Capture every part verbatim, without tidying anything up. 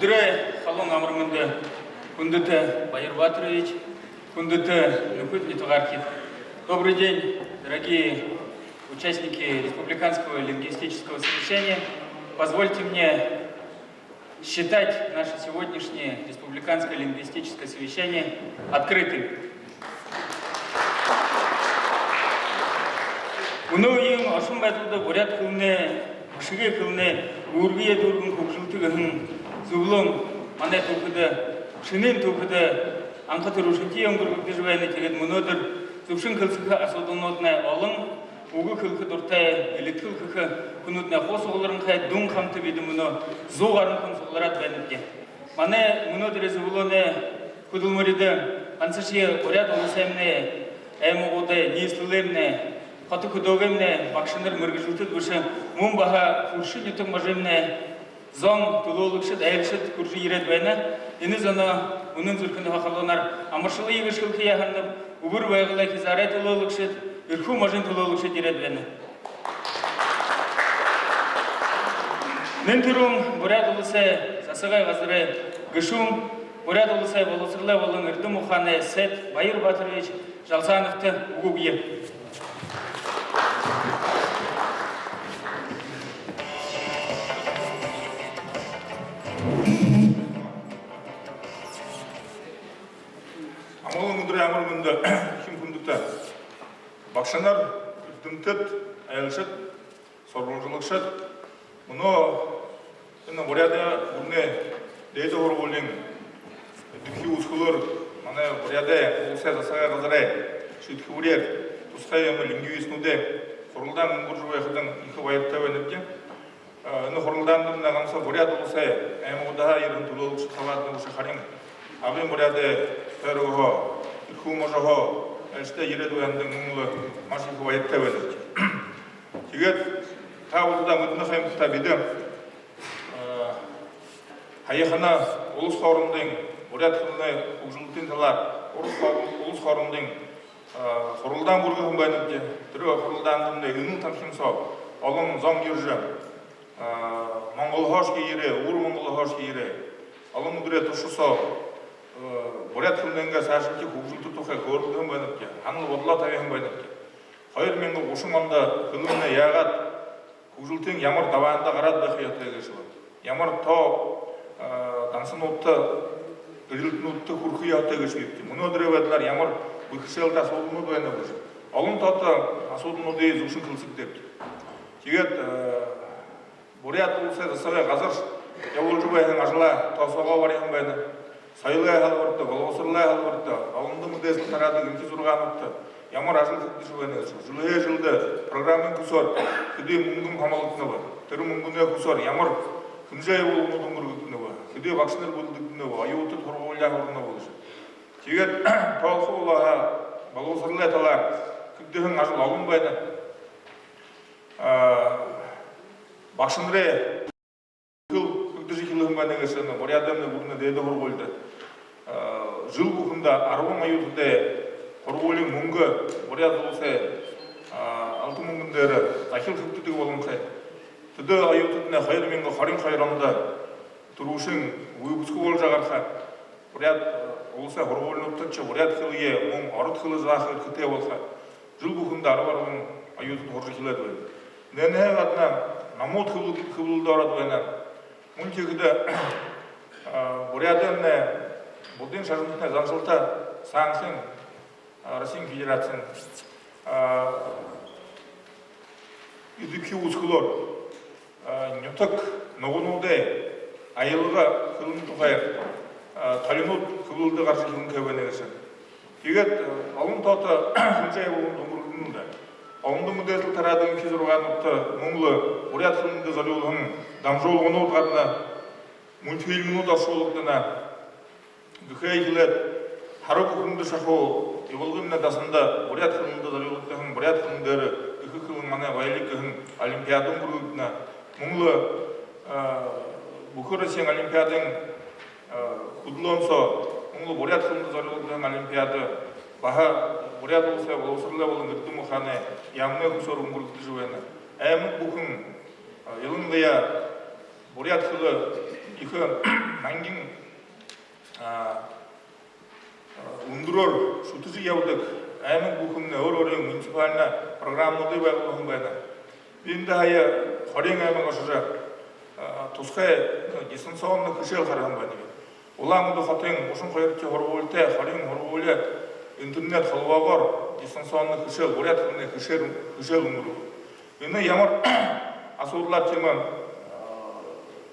Үдэрэй халуун амар мэндэ, хүндэтэ Баир Баторович, хүндэтэ нүхэд, нютагаархид. Добрый день, дорогие участники республиканского лингвистического совещания. Позвольте мне считать наше сегодняшнее республиканское лингвистическое совещание открытым. Мүнөө үеын оршон байдалда буряад хэлэнэй, бэшэгэй хэлэнэй үүргэеэ дүүргэн хүгжэлтэ гэһэн зүблөөн манай түүхэдэ, шэнын түүхэдэ анха түрүүшынхиеэ үнгэргэгдэжэ байна. Тиигээд мүнөөдэр зүбшэн хэлсэхэ асуудалнууднай олон, үгэ хэлэхэ дуратай, элидхэл хэхэ хүнүүднай хуу сугларанхай. Дүн хамта бидэ мүнөө зуу гаран хүн суглараад байнабди. Манай мүнөөдэрэй зүблөөнэй хүдэлмэридэ гансашье Буряад уласаймнай аймагуудай, ниислэлэймнай, хото хүдөөгэмнай багшанар, мэргэжэлтэд бэшэ, мүн баһа хүршэ нютаг можымнай зон, түлөөлэгшэд, айлшад хүрэжэ ерээд байна. Энэ зоноо үнэн зүрхэнһөө халуунаар амаршалая гэжэ хэлэхэеэ һананаб. Үбэр Байгалай хизаарай түлөөлэгшэд, Эрхүү можын түлөөлэгшэд ерээд байна. Нэн түрүүн Буряад уласай засагай газарай гэшүүн, Буряад уласай болбосоролой болон эрдэм ухаанай сайд Баир Баторович Жалсановта үгэ үгэе. Амгалан үдэрэй амар мэндэ, хүндэтэ багшанар, эрдэмтэд, айлшад, сурбалжалагшад. Мүнөө энэ Буряадай гүрэнэй дээдэ һургуулиин эдэбхи үүсхэлөөр, манай Буряадай уласай засагай газарай шиидхэбэреэр тусхай юумэ лингвистнүүдэй хуралдаан үнгэржэ байхадань ехэ баяртай байнабди. Э, энэ хуралдаандамнай гансал Буряад уласай аймагуудһаа ерэһэн түлөөлэгшэд хабаадана бэшэ, харин Агын Буряадай тойрогһоо, Эрхүү можоһоо айлшад ерээд байһандань мүн лэ маш ехэ баяртай байнабди. Тиигээд та бүгэдэ мэдэнэ ха юм даа, бидэ, э, һаяхана улас хоорондын, буряад хэлэнэй хүгжэлтын талаар улас хоорон-, улас хоорондын, э, хуралдаан бүргэһэн байнабди. Тэрэ хуралдаандамнай энэл танхим соо олон зон ерэжэ, э, Монголһоошье ерээ, үбэр Монголһоошье ерээ. Олон үдэрэй турша соо, э, буряад хэлэнэйнгээ саашалхи хүгжэлтэ тухай хөөрэлдэһэн байнабди, һанал бодолоо табиһан байнабди. Хоёр мянга гушан ондо хэлэмнай яагаад, хүгжэлтын ямар дабаанда гараад байха ёһотой гээшэб, ямар тоо, э, дансануудта, эрилтэнүүдтэ хүрэхэ ёһотой гээшэбибди, мүнөөдэрэй байдалаар ямар бэрхэшээлтэ асуудалнууд байнаб гэжэ олон тоото асуудалнуудые зүбшэн хэлсэгдээбди. Тиигээд, э, Буряад уласай засагай газар ябуулжа байһан ажалаа тоо соогоо бариһан байна. Соёлой һалбарта, болбосоролой һалбарта, олондо мэдээсэл тараадаг эмхи зургаануудта ямар ажал хэгдэжэ байна гээшэб. Жэлһээ жэлдэ программын хүсөөр хэды мүнгэн хамһалагдана бэ, тэрэ мүнгэнэй хүсөөр ямар хэмжээ ябуулганууд үнгэргэгдэнэ бэ, хэды багшанар бэлдэгдэнэ бэ, оюутад һургуулияа һурана бэ гэжэ. Тиигээд тоолохо болоо һаа, болбосоролой талаар хэгдэһэн ажал олон байна. А, багшанарай хэл хэгдэжэ эхилһэн байна гээшэ энэ Буряадаймнай гүрэнэй дээдэ һургуулида. А, жэл бүхэндэ арбан оюутадай һургуулиин мүнгэ Буряад уласай, а, алта мүнгэн дээрэ захил хэгдэдэг болонхой. Тэдэ оюутаднай хоёр мянга хорин хоёр ондо түрүүшын выпуск боложо гараха. Буряад, э, уласай һургуулинуудташье буряад хэлэеэ, мүн ород хэлэ зааха эрхэтэй болохо. Жэл бүхэндэ арба арбан оюутад һуража эхилээд байна. Энээнһээ гадна номууд хэблэл-, хэблэлдэ ороод байна. Мүн тиихэдэ, э, Буряадаймнай буддын шажантнай заншалта Саанахын, э, Россиин Федерациин, э, эдэбхи үүсхэлөөр, э, нютаг нугануудай аялга хэлэн тухай, э, толинууд хэблэлдэ гаража эхилһэн байна гээшэ. Тиигээд, э, олон тоото хэмжээ ябуулганууд үнгэргэгдэнэ даа. Олондо мэдээсэл тараадаг эмхи зургаануудта мүн лэ буряад хэлэндэ зорюулһан дамжуулганууд гарана, мультфильмнүүд оршуулагдана. Гэхэһээ эхилээд һара бүхэндэ шахуу Ивалгын дасанда буряад хэлэндэ зорюулагдаһан, буряад хэлэн дээрэ «Эхэ хэлэн – манай баялиг» гэһэн олимпиада үнгэргэгдэнэ. Мүн лэ, э, Бүхэроссиин олимпиадын, э, хүдэлөөн соо мүн лэ буряад хэлэндэ зорюулагдаһан олимпиада, баһа Буряад уласай болбосоролой болон эрдэм ухаанай яаманай хүсөөр үнгэргэгдэжэ байна. Аймаг бүхэн, э, илангаяа буряад хэлэ Ехэ нангин, а, а, үндэрөөр шүтэжэ ябадаг аймаг бүхэмнай өөр өөрын муниципальна программануудые байгуулһан байна. Би эндэ һая Хориин аймаг ошожо, а, тусхай, ну, дистанционно хэшээл хараһан байнаб. Улаан-Үдэ хотын гушан хоёрдохи һургуулитай Хориин һургуули интернет холбоогоор дистанционно хэшээл, буряад хэлэнэй хэшээл, хэшээл үнгэргэбэ. Энэ ямар асуудалаар тиимэ, а,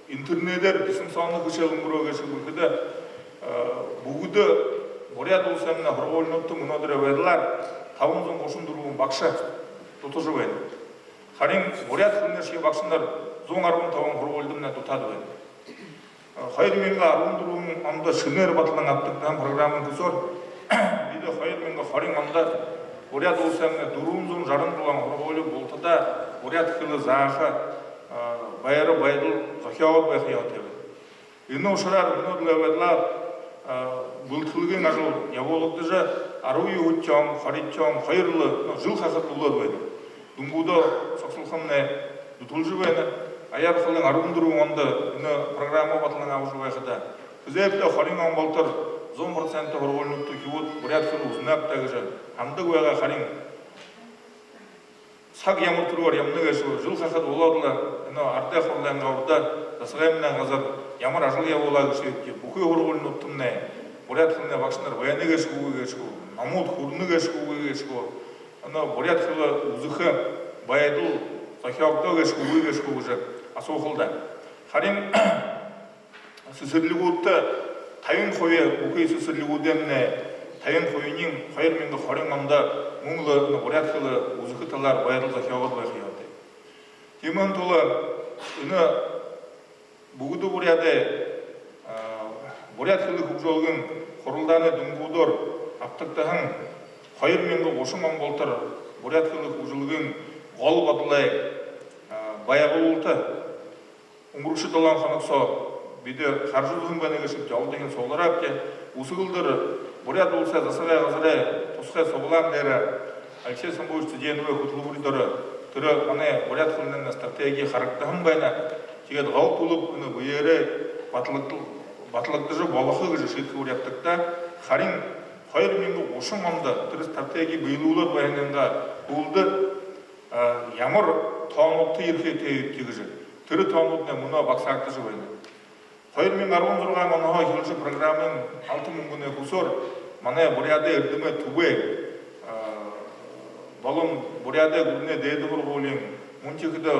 интернедээр дистанционно хэшээл үнгэрөө гээшэб гэхэдэ, а, бүгэдэ Буряад Уласаймнай һургуулинуудта мүнөөдэрэй байдалаар табан зуун гушан дүрбэн багша дутажа байна. Харин буряад хэлэнэйшье багшанар зуун арбан табан һургуулидамнай дутаад байна. Хоёр мянга арбан дүрбэн ондо шэнээр баталан абтагдаһан программын хүсөөр бидэ хоёр мянга хорин ондо Буряад Уласаймнай дүрбэн зуун жаран долоон һургуули бултадаа буряад хэлэ зааха, а, байра байдал зохёогоод байха ёһотой байна. Энэ ушараар мүнөөдэрэй байдалаар, а, бэлэдхэлгын ажал ябуулагдажа, арбан юһэдэхи он, хоридохи он, хоёр лэ, ну, жэл хахад үлөөд байна. Дүнгүүдээ согсолхомнай дүтэлжэ байна. Аяар хэлэн, арбан дүрбэн ондо энэ программа баталан абажа байхада, хэзээб даа хорин он болотор зуун процент һургуулинуудта үхибүүд буряад хэлэ үзэнэб даа гэжэ һанадаг байгаа, харин саг ямар түргөөр ябана гээшэб, жэл хахад үлөөд лэ, энэ арадай хурлайнгаа урда засагаймнай газар ямар ажал ябуулаа гээшэбибди, бүхы һургуулинуудтамнай буряад хэлэнэй багшанар байна гээшэ гү, үгы гээшэ гү, номууд хүрэнэ гээшэ гү, үгы гээшэ гү, энэ буряад хэлэ үзэхэ байдал зохёогдоо гээшэ гү, үгы гээшэ гү гэжэ асуухал даа. Харин сэсэрлигүүдтэ табин хуби, бүхы сэсэрлигүүдэймнай табин хубинь хоёр мянга хорин ондо мүн лэ энэ буряад хэлэ үзэхэ талаар байдал зохёогоод байха ёһотой. Тиимэһэн тула энэ бүгэдэ буряадай, а, буряад хэлэ хүгжөөлгын хуралдаанай дүнгүүдээр абтагдаһан хоёр мянга гушан он болотор буряад хэлэ хүгжөөлгын гол бодолой, а, байгуулалта үнгэрэгшэ долоон хоног соо бидэ хаража үзэһэн байна гээшэбди, олдоһон суглараабди. Үсэгэлдэр Буряад Уласай засагай газарай тусхай суглаан дээрэ Алексей Самбуевич Цыденовэй хүтэлбэри доро тэрэ манай буряад хэлэнэймнай стратеги харагдаһан байна. Тиигээд гол түлэб энэ бэеэрээ баталагдал-, баталагдажа болохо гэжэ шиидхэбэри абтагдаа. Харин хоёр мянга гушан ондо тэрэ стратеги бэелүүлээд байһанайнгаа һүүлдэ, а, ямар тоонуудта ерэхэ ёһотойбибди гэжэ, тэрэ тоонууднай мүнөө багсаагдажа байна. Хоёр мянга арбан зургаан онһоо эхилжэ программын алта мүнгэнэй хүсөөр манай Буряадай эрдэмэй түбэй, а, болон Буряадай гүрэнэй дээдэ һургуулиин, мүн тиихэдэ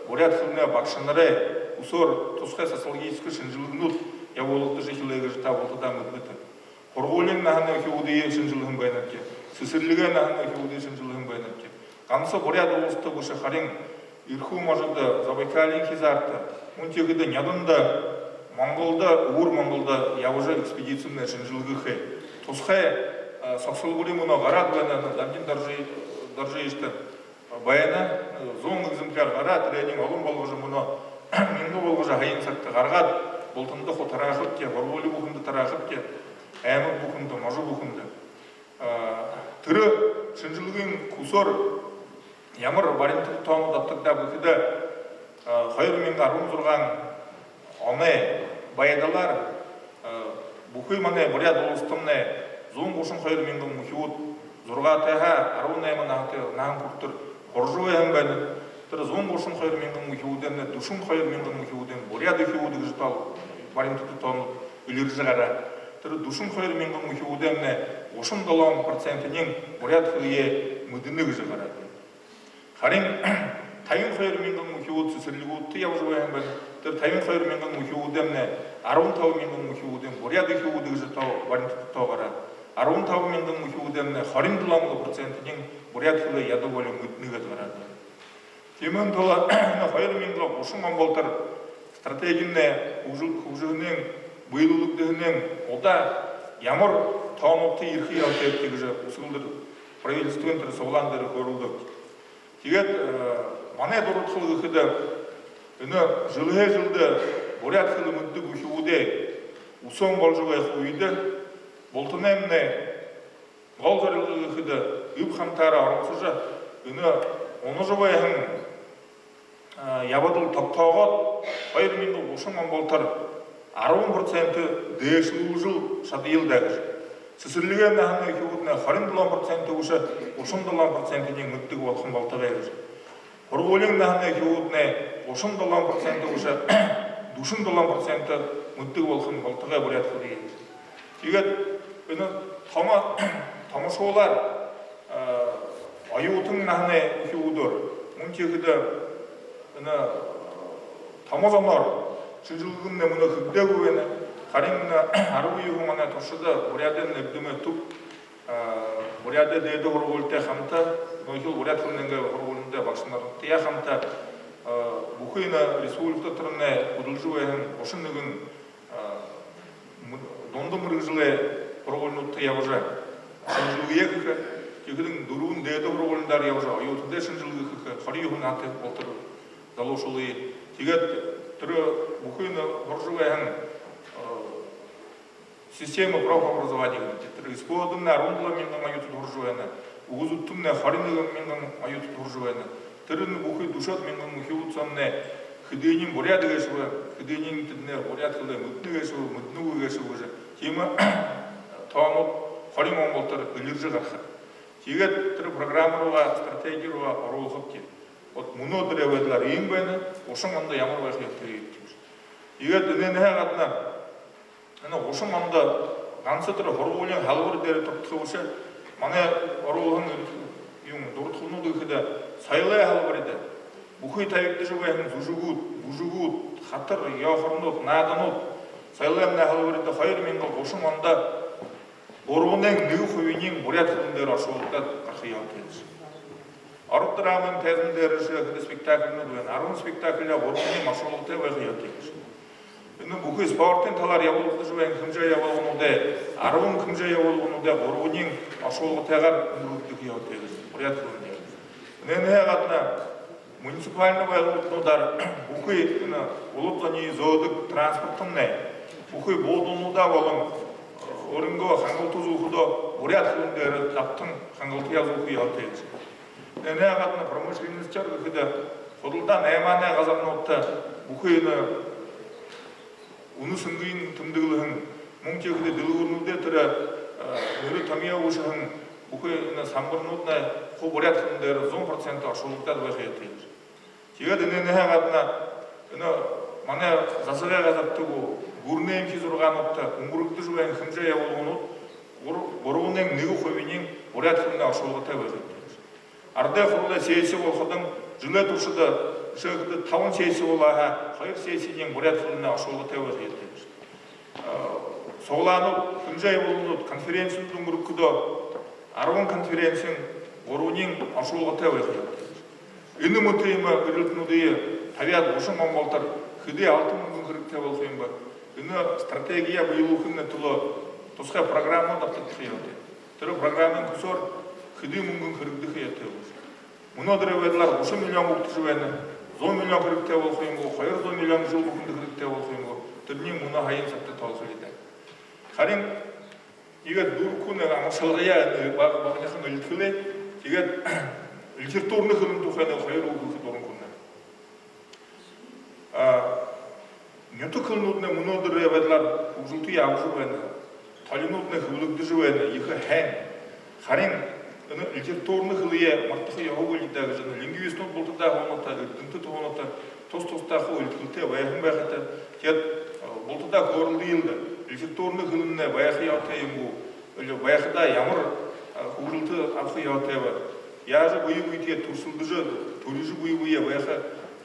буряад хэлэнэй багшанарай хүсөөр тусхай социологическа шэнжэлгэнүүд ябуулагдажа эхилээ гэжэ та бултадаа мэдэнэт. Һургуулиин наһанай үхибүүдые шэнжэлһэн байнабди, сэсэрлигэй наһанай үхибүүдые шэнжэлһэн байнабди. Ганса Буряад Уласта бэшэ, харин Эрхүү можодо, Забайкалиин хизаарта, мүн тиихэдэ нёдондо, Монголдо, Үбэр Монголдо ябажа экспедицимнай шэнжэлгэхэ. Тусхай, э, согсолбори мүнөө гараад байна, Дамдин Доржи-, Доржиевичта байна, э, зуун экземпляр гараа, тэрэниие олон болгожо, мүнөө мянга болгожо һаяын сагта гаргаад, бултанда хуу тараахабди, һургуули бүхэндэ тараахабди, аймаг бүхэндэ, можо бүхэндэ. А, тэрэ шэнжэлгын хүсөөр ямар баримтата тоонууд абтагдааб гэхэдэ, а, хоёр мянга арбан зургаан оной байдалаар, а, бүхы манай Буряад Уластамнай зуун гушан хоёр мянган үхибүүд зургаатайһаа арбан найман наһатай, наһан хүрэтэр һуража байһан байна. Тэрэ зуун гушан хоёр мянган үхибүүдэймнай дүшэн хоёр мянган үхибүүдынь буряад үхибүүд гэжэ тоол, баримтата тоонууд элиржэ гараа. Тэрэ дүшэн хоёр мянган үхибүүдэймнай гушан долоон процентынь буряад хэлэеэ мэдэнэ гэжэ гараад байна. Харин табин хоёр мянган үхибүүд сэсэрлигүүдтэ ябажа байһан байна. Тэрэ табин хоёр мянган үхибүүдэймнай арбан табан мянган үхибүүдынь буряад үхибүүд гэжэ тоо, баримтата тоо гараа. Арбан табан мянган үхибүүдэймнай хорин долоон процентынь буряад хэлэ ядуу болиё мэдэнэ гээд гараад байна. Тиимэһэн тула энэ хоёр мянга гушан он болотор стратегимнай хүгжэл-, хүгжэһэнэйнь, бэелүүлэгдэһэнэйнь удаа ямар тоонуудта ерэхэ ёһотойбди гэжэ үсэгэлдэр правительствын тэрэ суглаан дээрэ хөөрэлдөөбди. Тиигээд, э, манай дурадхал гэхэдэ, энэ жэлһээ жэлдэ буряад хэлэ мэдэдэг үхибүүдэй үсөөн болжо байха үедэ бултанаймнай гол зорилго гэхэдэ, эб хамтаараа оролсожо, энэ унажа байһан, а, ябадал тогтоогоод, хоёр мянга гушан он болотор арбан процент дээшэлүүлжэ шадаял даа гэжэ. Сэсэрлигэй наһанай үхибүүднай хорин долоон процент бэшэ, гушан долоон процентынь мэдэдэг болохонь болтогой гэжэ. Һургуулиин наһанай үхибүүднай гушан долоон процент бэшэ, дүшэн долоон процент мэдэдэг болохонь болтогой буряад хэлые гэжэ. Тиигээд энэ томо, томошуулаар, э, оюутан наһанай үхибүүдээр, мүн тиихэдэ энэ томо зоноор шэнжэлгэмнай мүнөө хэгдээгүй байна. Харин энэ арбан юһэн оной туршада Буряадай эрдэмэй түб, э, Буряадай дээдэ һургуулитай хамта, мүнөөхил Буряад хэлэнэйнгээ һургуулиинда багша нартай хамта, э, бүхы энэ республика доторнай хүдэлжэ байһан гушан нэгэн, э, м-, дунда мэргэжэлэй һургуулинуудта ябажа, шэнжэлгэ хэхэ. Тиихэдэнь дүрбэн дээдэ һургуулинуудаар ябажа, оюутадай шэнжэлгэ хэхэ, хорин юһэн наһатай болотор залуушуулые. Тиигээд тэрэ бүхы энэ һуража байһан, э, система профобразования гэнэ. Тэрэ СПО-домнай арбан долоон мянган оюутад һуража байна. Үгэзүтэмнай хорин нэгэн мянган оюутад һуража байна. Тэрэнь бүхы дүшөөд мянган үхибүүд соомнай хэдыниинь буряад гээшэб, хэдыниинь тэдэнэй буряад хэлэ мэдэнэ гээшэб, мэдэнэгүй гээшэб гэжэ. Тиимэ тоонууд хорин он болотор элиржэ гараха. Тиигээд тэрэ программа руугаа, стратеги руугаа оруулхабди. Вот мүнөөдэрэй байдалаар иимэ байна, гушан ондо ямар байха ёһотой юм гэжэ. Тиигээд энээнһээ гадна энэ гушан ондо ганса тэрэ һургуулиин һалбари дээрэ туртаха бэшэ, манай оруулһан юм дурадхалнууд гэхэдэ, соёлой һалбарида бүхы табигдажа байһан зүжэгүүд, бүжэгүүд, хатар, ёохорнууд, нааданууд, соёлой һалбарида хоёр мянга гушан ондо гурбанай нэгэ хубиинь буряад хэлэн дээрэ оршуулагдаад гараха ёһотой гэжэ. Ород драмын тайзан дээрэ гэхэдэ спектакльнууд байна. Арбан спектакльһаа гурбаниинь оршуулгатай байха ёһотой гэжэ. Энэ бүхы спортын талаар ябуулагдажа байһан хэмжээ ябуулгануудай, арбан хэмжээ ябуулгануудай гурбаниинь оршуулгатайгаар үнгэргэгдэхэ ёһотой гэжэ буряад хэлэн дээрэ. Энээнһээ гадна муниципальна байгууллагануудаар бүхы энэ улад зониие зөөдэг транспортомнай бүхы буудалнуудаа болон өөрынгөө хангалта зүүхэдөө буряад хэлэн дээрэ дабтан хангалтаяа зүүхэ ёһотой гэжэ. Энээнһээ гадна промышленностёор гэхэдэ, худалдаа наймаанай газарнуудта бүхы энэ үнэ сэнгыень тэмдэглэһэн, мүн тиихэдэ дэлгүүрнүүдэй тэрэ, э, нэрэ томьёо бэшэһэн бүхы энэ самбарнууднай хуу буряад хэлэн дээрэ зуун процент оршуулагдаад байха ёһотой гэжэ. Тиигээд энээнһээ гадна энэ манай засагай газарта гү, гүрэнэй эмхи зургаануудта үнгэргэгдэжэ байһан хэмжээ ябуулганууд гур-, гурбанай нэгэ хубиинь буряад хэлэнэй оршуулгатай байха ёһотой гэжэ. Арадай Хуралай сессиин болоходонь жэлэй туршада, жэшээ гэхэдэ, табан сессиин болоо һаа, хоёр сессиинь буряад хэлэнэй оршуулгатай байха ёһотой гэжэ. Э, суглаанууд, хэмжээ ябуулганууд, конференцинүүд үнгэргэхэдөө, арбан конференциин гурбаниинь оршуулгатай байха ёһотой гэжэ. Энэ мэтэ иимэ эрилтэнүүдые табяад, гушан он болотор хэды алтан мүнгэн хэрэгтэй болохо юм бэ? Энэ стратегияа бэелүүлхын түлөө тусхай программа дабтаха ёһотой. Тэрэ программын хүсөөр хэды мүнгэн хэрэглэхэ ёһотой бэ? Мүнөөдэрэй байдалаар гушан миллион үгтэжэ байна. Зуун миллион хэрэгтэй болохо юм гү, хоёр зуун миллион жэл бүхэндэ хэрэгтэй болохо юм гү? Тэрэниие мүнөө һаяын сагта тоолохо ёһотой. Харин иигээд дүүргэхэ, нэгэ амаршалгаяа, нэгэ бага, багахан элидхэлээ. Тиигээд литературна хэлэн тухай нэгэ хоёр үгэ хэлэхэ дуран хүрэнэ. А, нютаг хэлэнүүднай мүнөөдэрэй байдалаар хүгжэлтые абажа байна. Толинууднай хэблэгдэжэ байна, ехэ һайн. Харин энэ литературна хэлэеэ мартаха ёһогүй даа гэжэ энэ лингвистнүүд бултадаа һууна, эрдэмтэд һууна, тус тустаа хуу элидхэлтэй байһан байха даа. Тиигээд, э, бултадаа хөөрэлдэел даа. Литературна хэлэмнай байха ёһотой юм гү? Или байхадаа ямар, э, хүгжэлтэ абаха ёһотой бэ? Яажа бэе бэетэеэ түрэлсэлдэжэ, түрижэ бэе бэеэ байха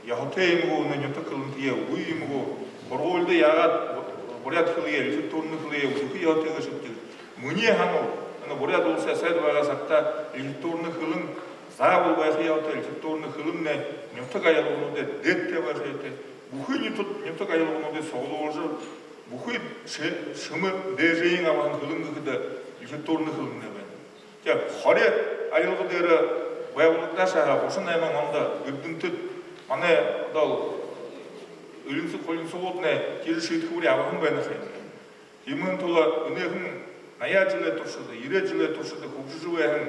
ёһотой юм гү, энэ нютаг хэлэнтэеэ, үгы юм гү? Һургуулида яагаад буряад хэлэеэ, литературна хэлэеэ үзэхэ ёһотой гээшэб гэжэ. Минии һанал, энэ Буряад Уласай сайд байгаа сагта литературна хэлэн заабол байха ёһотой, литературна хэлэмнай нютаг аялгануудай дээдэ байха ёһотой. Бүхы нютаг, нютаг аялгануудые суглуулжа, бүхы шэ-, шэмэ дээжыень абаһан хэлэн гэхэдэ литературна хэлэмнай байна. Тиигээд хори аялга дээрэ байгуулагдаашаһаа гушан найман ондо эрдэмтэд, манай одоол элинсэг хулинсагууднай тиижэ шиидхэбэри абаһан байна ха юм. Тиимэһээ түлөө энэхэн наяад жэлэй туршада, ерээд жэлэй туршада хүгжэжэ байһан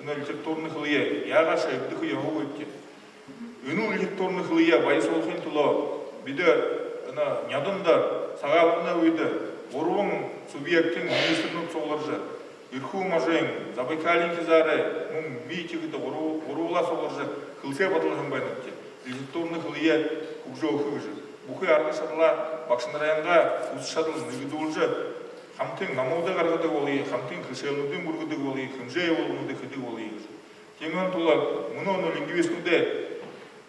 энэ литературна хэлэеэ яагаашье эбдэхэ ёһогүйбди. Энэ литературна хэлэеэ баясуулхын түлөө бидэ Нёдондо Сагаалганай үедэ гурбан субъектын министрнүүд сугларжа, Эрхүү можын, Забайкалиин хизаарай, мүн МИТ гээд гурб-, гурбуулаа сугларжа, хэлсээ бодолһон байнабди. Литературна хэлэеэ хүгжөөхэ гэжэ. Бүхы арга шадалаа, багшанарайнгаа хүсэ шадал нэгэдүүлжэ, хамтын номуудые гаргадаг болоё, хамтын хэшээлнүүдые бүргэдэг болоё, хэмжээ ябуулгануудые хэдэг болоё гэжэ. Тиимэһэн тула мүнөө энэ лингвистнүүдэй,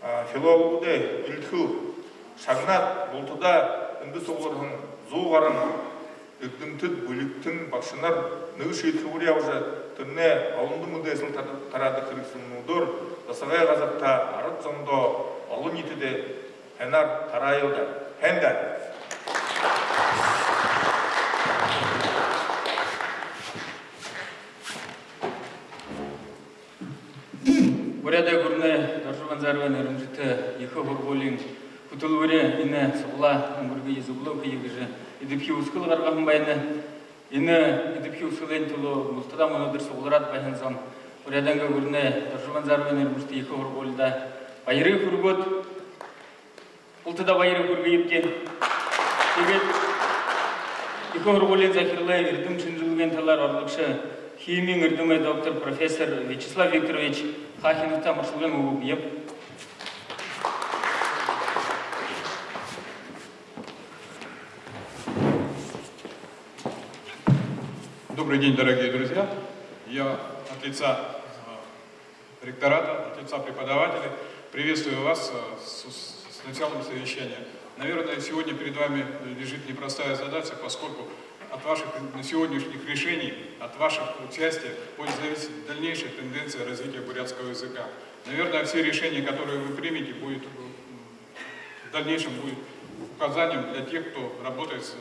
а, филологнуудай элидхэл шагнаад, бултадаа эндэ сугларһан зуу гаран эрдэмтэд, бэлигтэн, багшанар нэгэ шиидхэбэри абажа, тэрэнээ олондо мэдээсэл тар-, тараадаг хэрэгсэлнүүдээр засагай газартаа, арад зондоо, олон ниитэдээ һайнаар тараая даа. Һайн даа. Буряадай гүрэнэй Доржо Банзаровай нэрэмжэтэ ехэ һургуулиин хүтэлбэри энэ суглаа үнгэргэе, зүблөөхэ гэжэ эдэбхи үсэгэлэ гаргаһан байна. Энэ эдэбхи үсэгэлэй түлөө бултадаа мүнөөдэр суглараад байһан зон Буряадайнгаа гүрэнэй Доржо Банзаровай нэрэмжэтэ ехэ һургуулида баярые хүргөөд, бултадаа баярые хүргэе даа. Тиигээд ехэ һургуулиин захиралай эрдэм шэнжэлгын талаар орлогшо, химиин эрдэмэй доктор, профессор Вячеслав Викторович Хахиновта амаршалгын үгэ үгэе. Добрый день, дорогие друзья. Я от лица, э, ректората, от лица преподавателей приветствую вас, э, с, с- с началом совещания. Наверное, сегодня перед вами лежит непростая задача, поскольку от ваших на сегодняшних решений, от ваших участия будет зависеть дальнейшая тенденция развития бурятского языка. Наверное, все решения, которые вы примете, будет, м, в дальнейшем будет указанием для тех, кто работает с-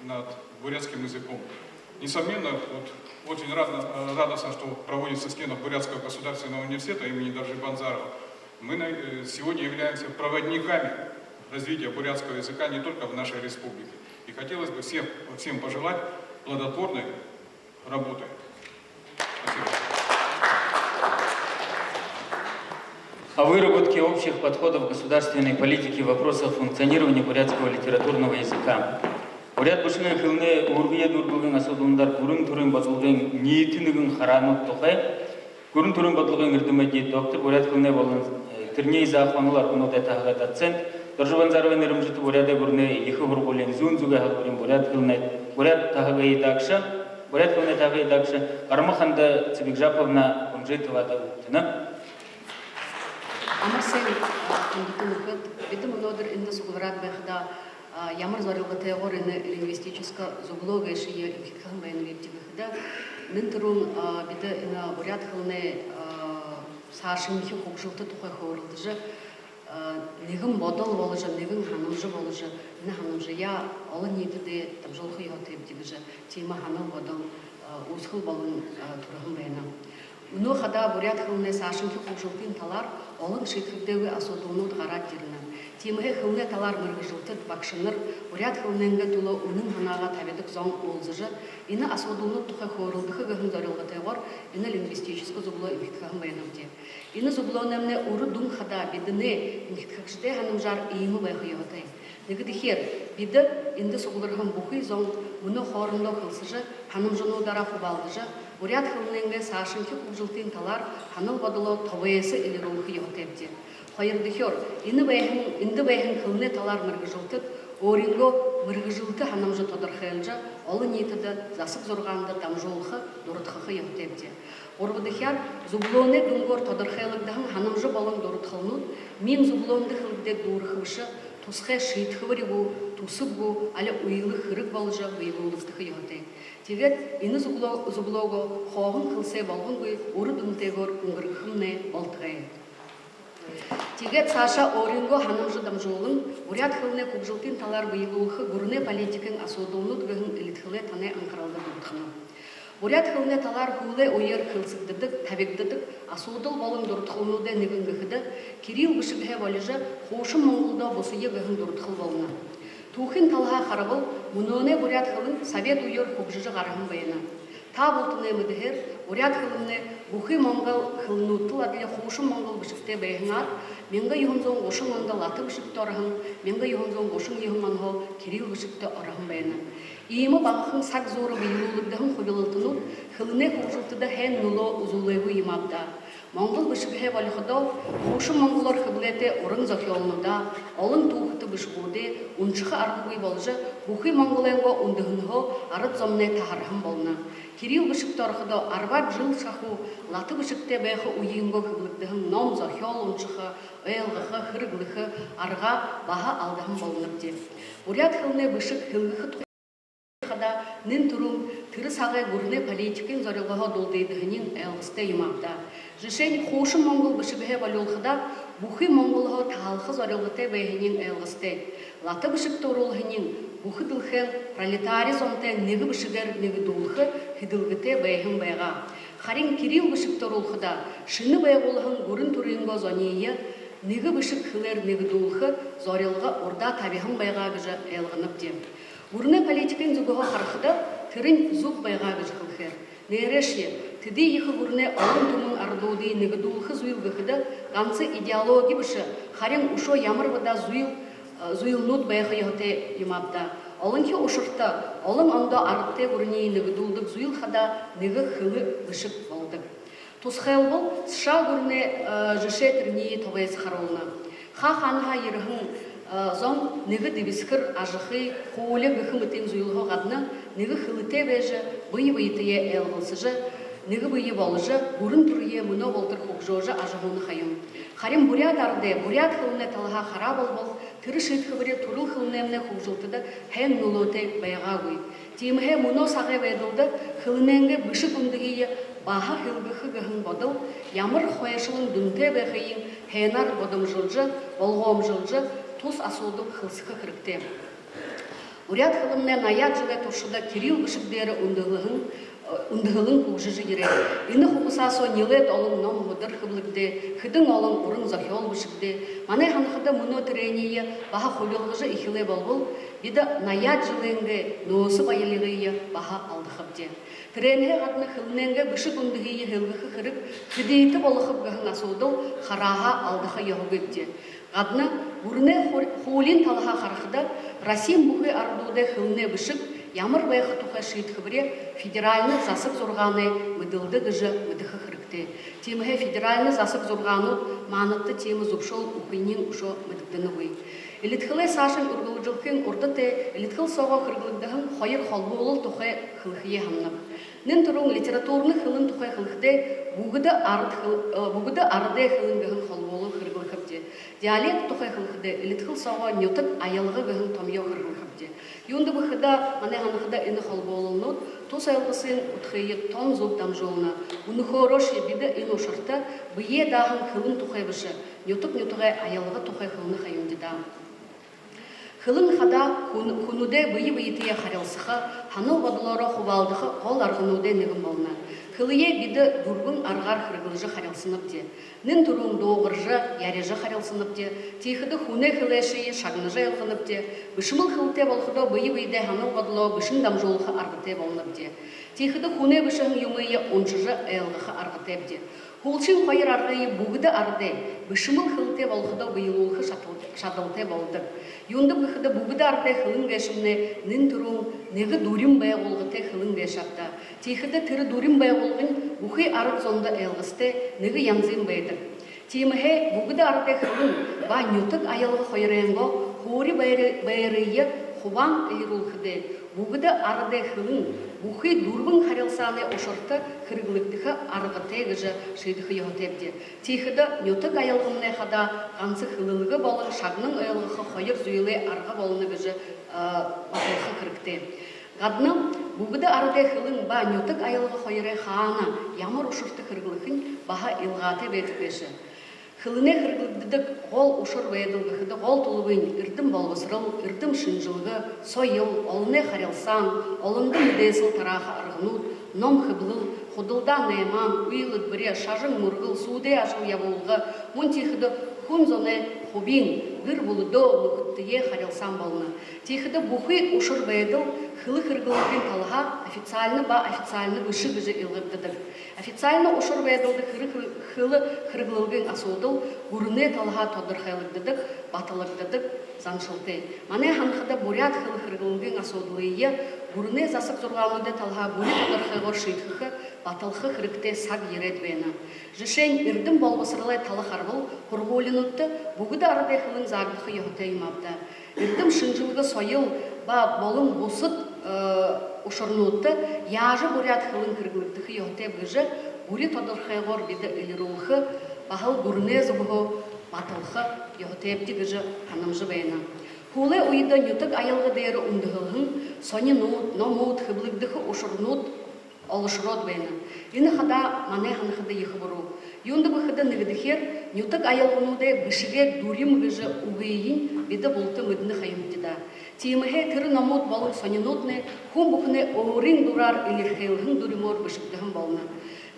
над бурятским языком. Несомненно, вот очень радо- э, радостно, что проводится в стенах Бурятского государственного университета имени Доржи Банзарова. Мы на- э, сегодня являемся проводниками развития бурятского языка не только в нашей республике. И хотелось бы всем, всем пожелать плодотворной работы. Спасибо. О выработке общих подходов государственной политики в вопросах функционирования бурятского литературного языка. Буряад бэшэгэй хэлэнэй үүргэеэ дүүргэлгын асуудалнуудаар гүрэн түрын бодолгын ниитэ нэгэн хараанууд тухай гүрэн түрын бодолгын эрдэмэй доктор, буряад хэлэнэй болон, э, тэрэниие заахаһан ордонуудай таһагай доцент, Доржо Банзаровай нэрэмжэтэ Буряадай гүрэнэй ехэ һургуулиин зүүн зүгэй һалбариин буряад хэлэнэй, буряад таһагай эдеэгшэ, буряад хэлэнэй таһагай эдеэгшэ Гарма-Ханда Цыбикжаповна Кунжитовада үгтэнэ. Амар сайн, а, хүндэтэ нүхэд. Бидэ мүнөөдэр эндэ суглараад байхадаа, а, ямар зорилготойгоор энэ лингвистическэ зүблөө гээшые эмхидхэһэн байнабибди гэхэдэ, нэн түрүүн, а, бидэ энэ буряад хэлэнэй, а, саашанхи хүгжэлтэ тухай хөөрэлдэжэ, а, нэгэн бодол боложо, нэгэн һанамжа боложо, энэ һанамжаяа олон ниитэдэ дамжуулха ёһотойбди гэжэ тиимэ һанал бодол, а, үүсхэл болон, а, түрэһэн байна. Мүнөө хадаа буряад хэлэнэй саашанхи хүгжэлтын талаар олон шиидхэгдээгүй асуудалнууд гараад ерэнэ. Тиимэһээ хэлэнэй талаар мэргэжэлтэд, багшанар буряад хэлэнэйнгээ түлөө үнэн һанаагаа табидаг зон уулзажа, энэ асуудалнууд тухай хөөрэлдэхэ гэһэн зорилготойгоор энэ лингвистическэ зүблөө эмхидхэһэн байнабди. Энэ зүблөөнэймнай үрэ дүн хадаа бидэнэй эмхидхэгшэдэй һанамжаар иимэ байха ёһотой. Нэгэдэхеэр, бидэ эндэ сугларһан бүхы зон мүнөө хоорондоо хэлсэжэ, һанамжануудаараа хубаалдажа, буряад хэлэнэйнгээ саашанхи хүгжэлтын талаар һанал бодолоо тобойһоо элирүүлхэ ёһотойбди. Хоёрдохёор, энэ байһан, эндэ байһан хэлэнэй талаар мэргэжэлтэд өөрынгөө мэргэжэлтэ һанамжа тодорхойлжо, олон ниитэдэ, засаг зургаанда дамжуулха, дурадхаха ёһотойбди. Гурбадахяар, зүблөөнэй дүнгөөр тодорхойлогдоһон һанамжа болон дурадхалнууд миин зүблөөндэ хэлэгдээд дүүрэхэ бэшэ, тусхай шиидхэбэри гү, түсэб гү, али үйлэ хэрэг боложо бэелүүлэгдэхэ ёһотой. Тиигээд энэ зүблөө-, зүблөөгөө хооһон хэлсээ болонгүй үрэ дүнтэйгөөр үнгэргэхэмнай болтогой. Тиигээд саашаа өөрынгөө һанамжа дамжуулан, буряад хэлэнэй хүгжэлтын талаар бэелүүлхэ гүрэнэй политикын асуудалнууд гэһэн элидхэлээ танай анхаралда дуудханаб. Буряад хэлэнэй талаар һүүлэй үеэр хэлсэгдэдэг, табигдадаг асуудал болон дурадхалнуудай нэгэн гэхэдэ, кирилл бэшэгһээ болижо, хуушан монголдоо бусая гэһэн дурадхал болоно. Түүхын талаһаа харабал, мүнөөнэй буряад хэлэн совет үеэр хүгжэжэ гараһан байна. Та бултанай мэдэхээр, буряад хэлэмнай бүхы монгол хэлэнүүдтэл адли хуушан монгол бэшэгтэй байһан аад, мянга юһэн зуун гушан ондо лата бэшэгтэ ороһон, мянга юһэн зуун гушан юһэн онһоо кирилл бэшэгтэ ороһон байна. Иимэ багахан саг зуура бэелүүлэгдэһэн хубилалтанууд хэлэнэй хүгжэлтэдэ һайн нүлөө үзүүлээгүй юм ааб даа. Монгол бэшэгһээ болиходоо, хуушан монголоор хэблээтэй уран зохёолнуудаа, олон түүхэтэ бэшэгүүдээ уншаха аргагүй боложо, бүхы монголойнгоо үндэһэнһөө арад зомнай таһарһан болоно. Кирилл бэшэгтэ ороходоо, арбаад жэл шахуу лата бэшэгтэй байха үеынгөө хэблэгдэһэн ном, зохёол уншаха, ойлгохо, хэрэглэхэ арга баһа алдаһан болонобди. Буряад хэлэнэй бэшэг хэлгэхэ тухай хадаа нэн түрүүн тэрэ сагай гүрэнэй политикын зорилгоһоо дулдыдаһаниинь ойлгостой юм ааб даа. Жэшээнь, хуушан монгол бэшэгһээ болюулхадаа, бүхы монголһоо таһалха зорилготой байһаниинь ойлгостой. Лата бэшэгтэ оруулһаниинь бүхы дэлхэйн пролетари зонтой нэгэ бэшэгээр нэгэдүүлхэ хүдэлгэтэй байһан байгаа. Харин кирилл бэшэгтэ оруулхадаа, шэнэ байгуулһан гүрэн түрынгөө зониие нэгэ бэшэг хэлээр нэгэдүүлхэ зорилго урдаа табиһан байгаа гэжэ ойлгонобди. Гүрэнэй политикын зүгһөө харахада, тэрэнь зүб байгаа гэжэ хэлэхээр. Нээрээшье, тэды ехэ гүрэнэй олон түмэн арадуудые нэгэдүүлхэ зүйл гэхэдэ, ганса идеологи бэшэ, харин үшөө ямар бэ даа зүйл, э, зүйлнүүд байха ёһотой юм ааб даа. Олонхи ушарта, олон ондоо арадтай гүрэниие нэгэдүүлдэг зүйл хадаа нэгэ хэлэ бэшэг болодог. Тусхайлбал, США гүрэнэй, э, жэшээ тэрэниие тогойсо харуулна. Хаа хаанаһаа ерэһэн, э, зон нэгэ дэбисхэр, ажахы, хуули гэхэ мэтын зүйлһөө гадна нэгэ хэлэтэй байжа, бэе бэетэеэ айлгалсажа, нэгэ бэе боложо, гүрэн түрые мүнөө болотор хүгжөөжэ ажаһууна ха юм. Харин буряад арадай, буряад хэлэнэй талаһаа хараа болбол, тэрэ шиидхэбэри түрэл хэлэнэймнай хүгжэлтэдэ һайн нүлөөтэй байгаагүй. Тиимэһээ мүнөө сагай байдалда хэлэнэйнгээ бэшэг үндэһые баһа хэлгэхэ гэһэн бодол ямар хойшолон дүнтэй байхыень һайнаар бодомжолжо, болгоомжолжо, тус асуудал хэлсэхэ хэрэгтэй. Буряад хэлэмнай наяад жэлэй туршада кирилл бэшэг дээрэ үндэһэлэн, э, үндэһэлэн хүгжэжэ ерээ. Энэ хугасаа соо нилээд олон ном, һүдэр хэблэгдээ, хэдэн олон уран зохёол бэшэгдээ. Манай һанахада, мүнөө тэрэниие баһа хубилгажа эхилээ болбол, бидэ наяад жэлэйнгээ нөөсэ баялигые баһа алдахабди. Тэрээнһээ гадна хэлэнэйнгээ бэшэг үндэһые хэлгэхэ хэрэг хэдытэй болохоб гэһэн асуудал харааһаа алдаха ёһогүйбди. Гадна гүрэнэй хуу-, хуулиин талаһаа харахада, Россиин бүхы арадуудай хэлэнэй бэшэг ямар байха тухай шиидхэбэри федеральна засаг зургаанай мэдэлдэ гэжэ мэдэхэ хэрэгтэй. Тиимэһээ федеральна засаг зургаанууд маанадта тиимэ зүбшөөл үгэхыень үшөө мэдэгдэнэгүй. Элидхэлээ саашань үргэлжэлхын урда тээ элидхэл соогоо хэрэглэгдэһэн хоёр холбуулал тухай хэлэхэеэ һананаб. Нэн түрүүн литературна хэлэн тухай хэлэхэдээ, бүгэдэ арад хэл-, э, бүгэдэ арадай хэлэн гэһэн холбуулал хэрэглэхэбди. Диалект тухай хэлэхэдээ, элидхэл соогоо нютаг аялга гэһэн томьёо хэрэглэхэбди. Юундэб гэхэдэ, манай һанахада, энэ холбуулалнууд тус ойлгосын удхые тон зүб дамжуулна. Үнэхөөрөөшье бидэ энэ ушарта бэеэ дааһан хэлэн тухай бэшэ, нютаг нютагай аялга тухай хэлэнэ ха юмди даа. Хэлэн хадаа хүн-, хүнүүдэй бэе бэетэеэ харилсаха, һанал бодолоороо хубаалдаха гол аргануудай нэгэн болоно. Хэлэеэ бидэ дүрбэн аргаар хэрэглэжэ харилсанабди. Нэн түрүүн дуугаржа, ярижа харилсанабди. Тиихэдэ хүнэй хэлээшые шагнажа ойлгонобди. Бэшэмэл хэлэтэй болоходоо, бэе бэедээ һанал бодолоо бэшэн дамжуулха аргатай болонобди. Тиихэдэ хүнэй бэшэһэн юумые уншажа ойлгохо аргатайбди. Һүүлшын хоёр аргые бүгэдэ арадай, бэшэмэл хэлэтэй болоходоо бэелүүлхэ шадал-, шадалтай болодог. Юундэб гэхэдэ, бүгэдэ арадай хэлэн гээшэмнай нэн түрүүн нэгэ дүрим байгуулгатай хэлэн гээшэ ааб даа. Тиихэдэ тэрэ дүрим байгуулгань бүхы арад зондо ойлгостой, нэгэ янзын байдаг. Тиимэһээ бүгэдэ арадай хэлэн ба нютаг аялга хоёройнгоо хуури байр-, байрые хубаан элирүүлхэдээ, бүгэдэ арадай хэлэн бүхы дүрбэн харилсаанай ушарта хэрэглэгдэхэ аргатай гэжэ шиидэхэ ёһотойбди. Тиихэдэ нютаг аялгамнай хадаа ганса хэлэлгэ болон шагнан ойлгохо хоёр зүйлэй арга болоно гэжэ, а, баталха хэрэгтэй. Гадна бүгэдэ арадай хэлэн ба нютаг аялга хоёрой хаана, ямар ушарта хэрэглэхэнь баһа илгаатай байдаг гээшэ. Хэлэнэй хэрэглэгдэдэг гол ушар байдал гэхэдэ, гол түлэбынь эрдэм болбосорол, эрдэм шэнжэлгэ, соёл, олоной харилсаан, олондо мэдээсэл тарааха арганууд, ном хэблэл, худалдаа наймаан, үйлэдбэри, шажан мүргэл, сүүдэй ажал ябуулга, мүн тиихэдэ хүн зоной Хубиин гэр бүлэдөө, нүхэдтэеэ харилсаан болоно. Тиихэдэ бүхы ушар байдал хэлэ хэрэглэлгын талаһаа официальна ба официальна бэшэ гэжэ илгагдадаг. Официальна ушар байдалда хэлэ, хэлэ хэрэглэлгын асуудал гүрэнэй талаһаа тодорхойлогдодог, баталагдадаг заншалтай. Манай һанахада, буряад хэлэ хэрэглэлгын асуудалые гүрэнэй засаг зургаануудай талаһаа бүри тодорхойгоор шиидхэхэ, баталха хэрэгтэй саг ерээд байна. Жэшээнь, эрдэм болбосоролой тала харабал, һургуулинуудта бүгэдэ арадай хэлэн заагдаха ёһотой юм ааб даа. Эрдэм шэнжэлгэ, соёл ба болон бусад, э, ушарнуудта яажа буряад хэлэн хэрэглэгдэхэ ёһотойб гэжэ бүри тодорхойгоор бидэ элирүүлхэ, баһал гүрэнэй зүгһөө баталха ёһотойбди гэжэ һанамжа байна. Һүүлэй үедэ нютаг аялга дээрэ үндэһэлһэн сонинууд, номууд, хэблэгдэхэ ушарнууд олошороод байна. Энэ хадаа манай һанахада ехэ буруу. Юундэб гэхэдэ, нэгэдэхеэр, нютаг аялгануудай бэшэгэй дүрим гэжэ үгыень бидэ булта мэдэнэ ха юмди даа. Тиимэһээ тэрэ номууд болон сонинууднай хүн бүхэнэй өөрын дураар элирхэйлһэн дүримөөр бэшэгдэһэн болоно.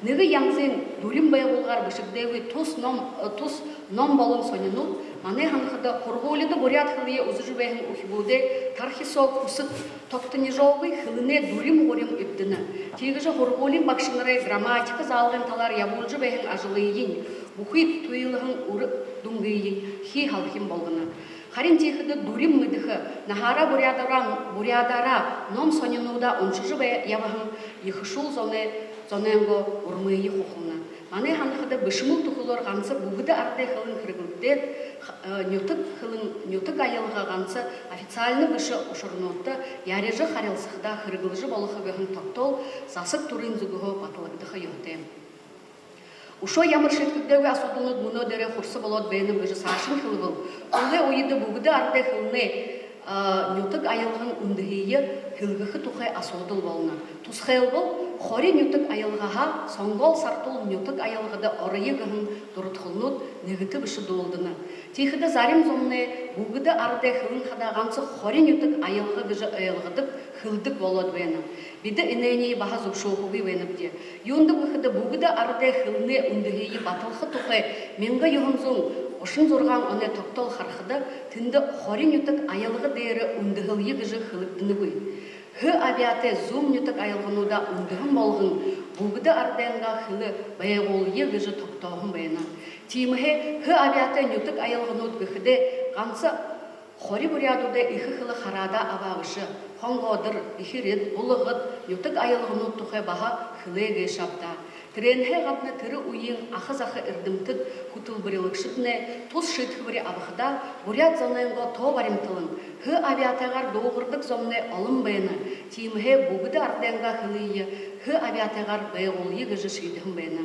Нэгэ янзын дүрим байгуулгаар бэшэгдээгүй тус ном, э, тус ном болон сонинууд, манай һанахада, һургуулида буряад хэлые үзэжэ байһан үхибүүдэй тархи соо хүсэд тогтонижоогүй хэлэнэй дүрим гурим эбдэнэ. Тиигэжэ һургуулиин багшанарай грамматика заалгын талаар ябуулжа байһан ажалыень, бүхы туйлаһан үрэ дүнгыень хии һалхин болгоно. Харин тиихэдэ дүрим мэдэхэ, наһаараа буряадаараа, буряадаараа ном сонинуудаа уншажа бай-, ябаһан ехэшүүл зоной, зонойнгоо урмые хухална. Манай һанахада, бэшэмэл түхэлөөр ганса бүгэдэ арадай хэлэн хэрэглэгдээд, ха-, э, нютаг хэлэн, нютаг аялга ганса официальна бэшэ ушарнуудта яарижа харилсахадаа хэрэглэжэ болохо гэһэн тогтоол засаг түрын зүгһөө баталагдаха ёһотой. Үшөө ямар шиидхэгдээгүй асуудалнууд мүнөө дээрээ хурса болоод байнаб гэжэ саашань хэлэбэл, һүүлэй үедэ бүгэдэ арадай хэлэнэй, а, нютаг аялгын үндэһые һэлгэхэ тухай асуудал болоно. Тусхайлбал, хори нютаг аялгаһаа сонгоол сартуул нютаг аялгада ороё гэһэн дурадхалнууд нэгэтэ бэшэ дуулдана. Тиихэдэ зарим зомнай бүгэдэ арадай хэлэн хадаа ганса хори нютаг аялга гэжэ ойлгодог, хэлэдэг болоод байна. Бидэ энээниие баһа зүбшөөхэгүй байнабди. Юундэб гэхэдэ, бүгэдэ арадай хэлэнэй үндэһые баталха тухай мянга юһэн зуун гушан зургаан оной тогтоол харахада, тэндэ хори нютаг аялга дээрэ үндэһэлэе гэжэ хэлэгдэнэгүй. Хэ абяатай зүүн нютаг аялгануудаа үндэһэн болгон, бүгэдэ арадайнгаа хэлэ байгуулая гэжэ тогтооһон байна. Тиимэһээ хэ абяатай нютаг аялганууд гэхэдээ ганса хори буряадуудай эхэ хэлэ хараадаа абаа бэшэ. Хонгоодор, Эхирэд, Булагад нютаг аялганууд тухай баһа хэлээ гээшэ ааб даа. Тэрээнһээ гадна тэрэ үеын аха заха эрдэмтэд, хүтэлбэрилэгшэднай тус шиидхэбэри абахадаа, буряад зонойнгоо тоо баримталан, хэ абяатайгаар дуугардаг зомнай олон байна. Тиимэһээ бүгэдэ арадайнгаа хэлые хэ абяатайгаар байгуулая гэжэ шиидэһэн байна.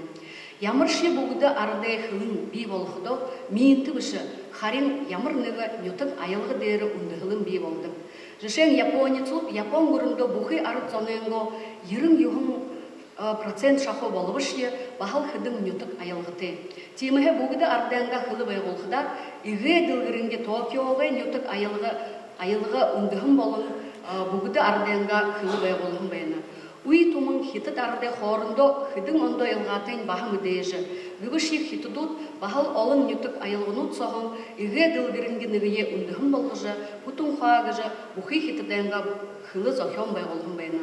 Ямаршье бүгэдэ арадай хэлэн бии болоходоо, миинтэ бэшэ, харин ямар нэгэ нютаг аялга дээрэ үндэһэлэн бии болодог. Жэшээнь, японецүүд Япон гүрэндөө бүхы арад зонойнгоо ерэн юһэн, э, процент шахуу болобошье, баһал хэдэн нютаг аялгатай. Тиимэһээ бүгэдэ арадайнгаа хэлэ байгуулхадаа, эгээ дэлгэрэнги Токиогой нютаг аялга, аялга үндэһэн болон, э, бүгэдэ арадайнгаа хэлэ байгуулһан байна. Үй түмэн хитад арадай хоорондоо хэдэн ондоо илгаатайнь баһа мэдээжэ. Гэбэшье хитадууд баһал олон нютаг аялганууд сооһоо эгээ дэлгэрэнги нэгэеэ үндэһэн болгожо, Хүтэн хаа гэжэ бүхы хитадайнгаа хэлэ зохёон байгуулһан байна.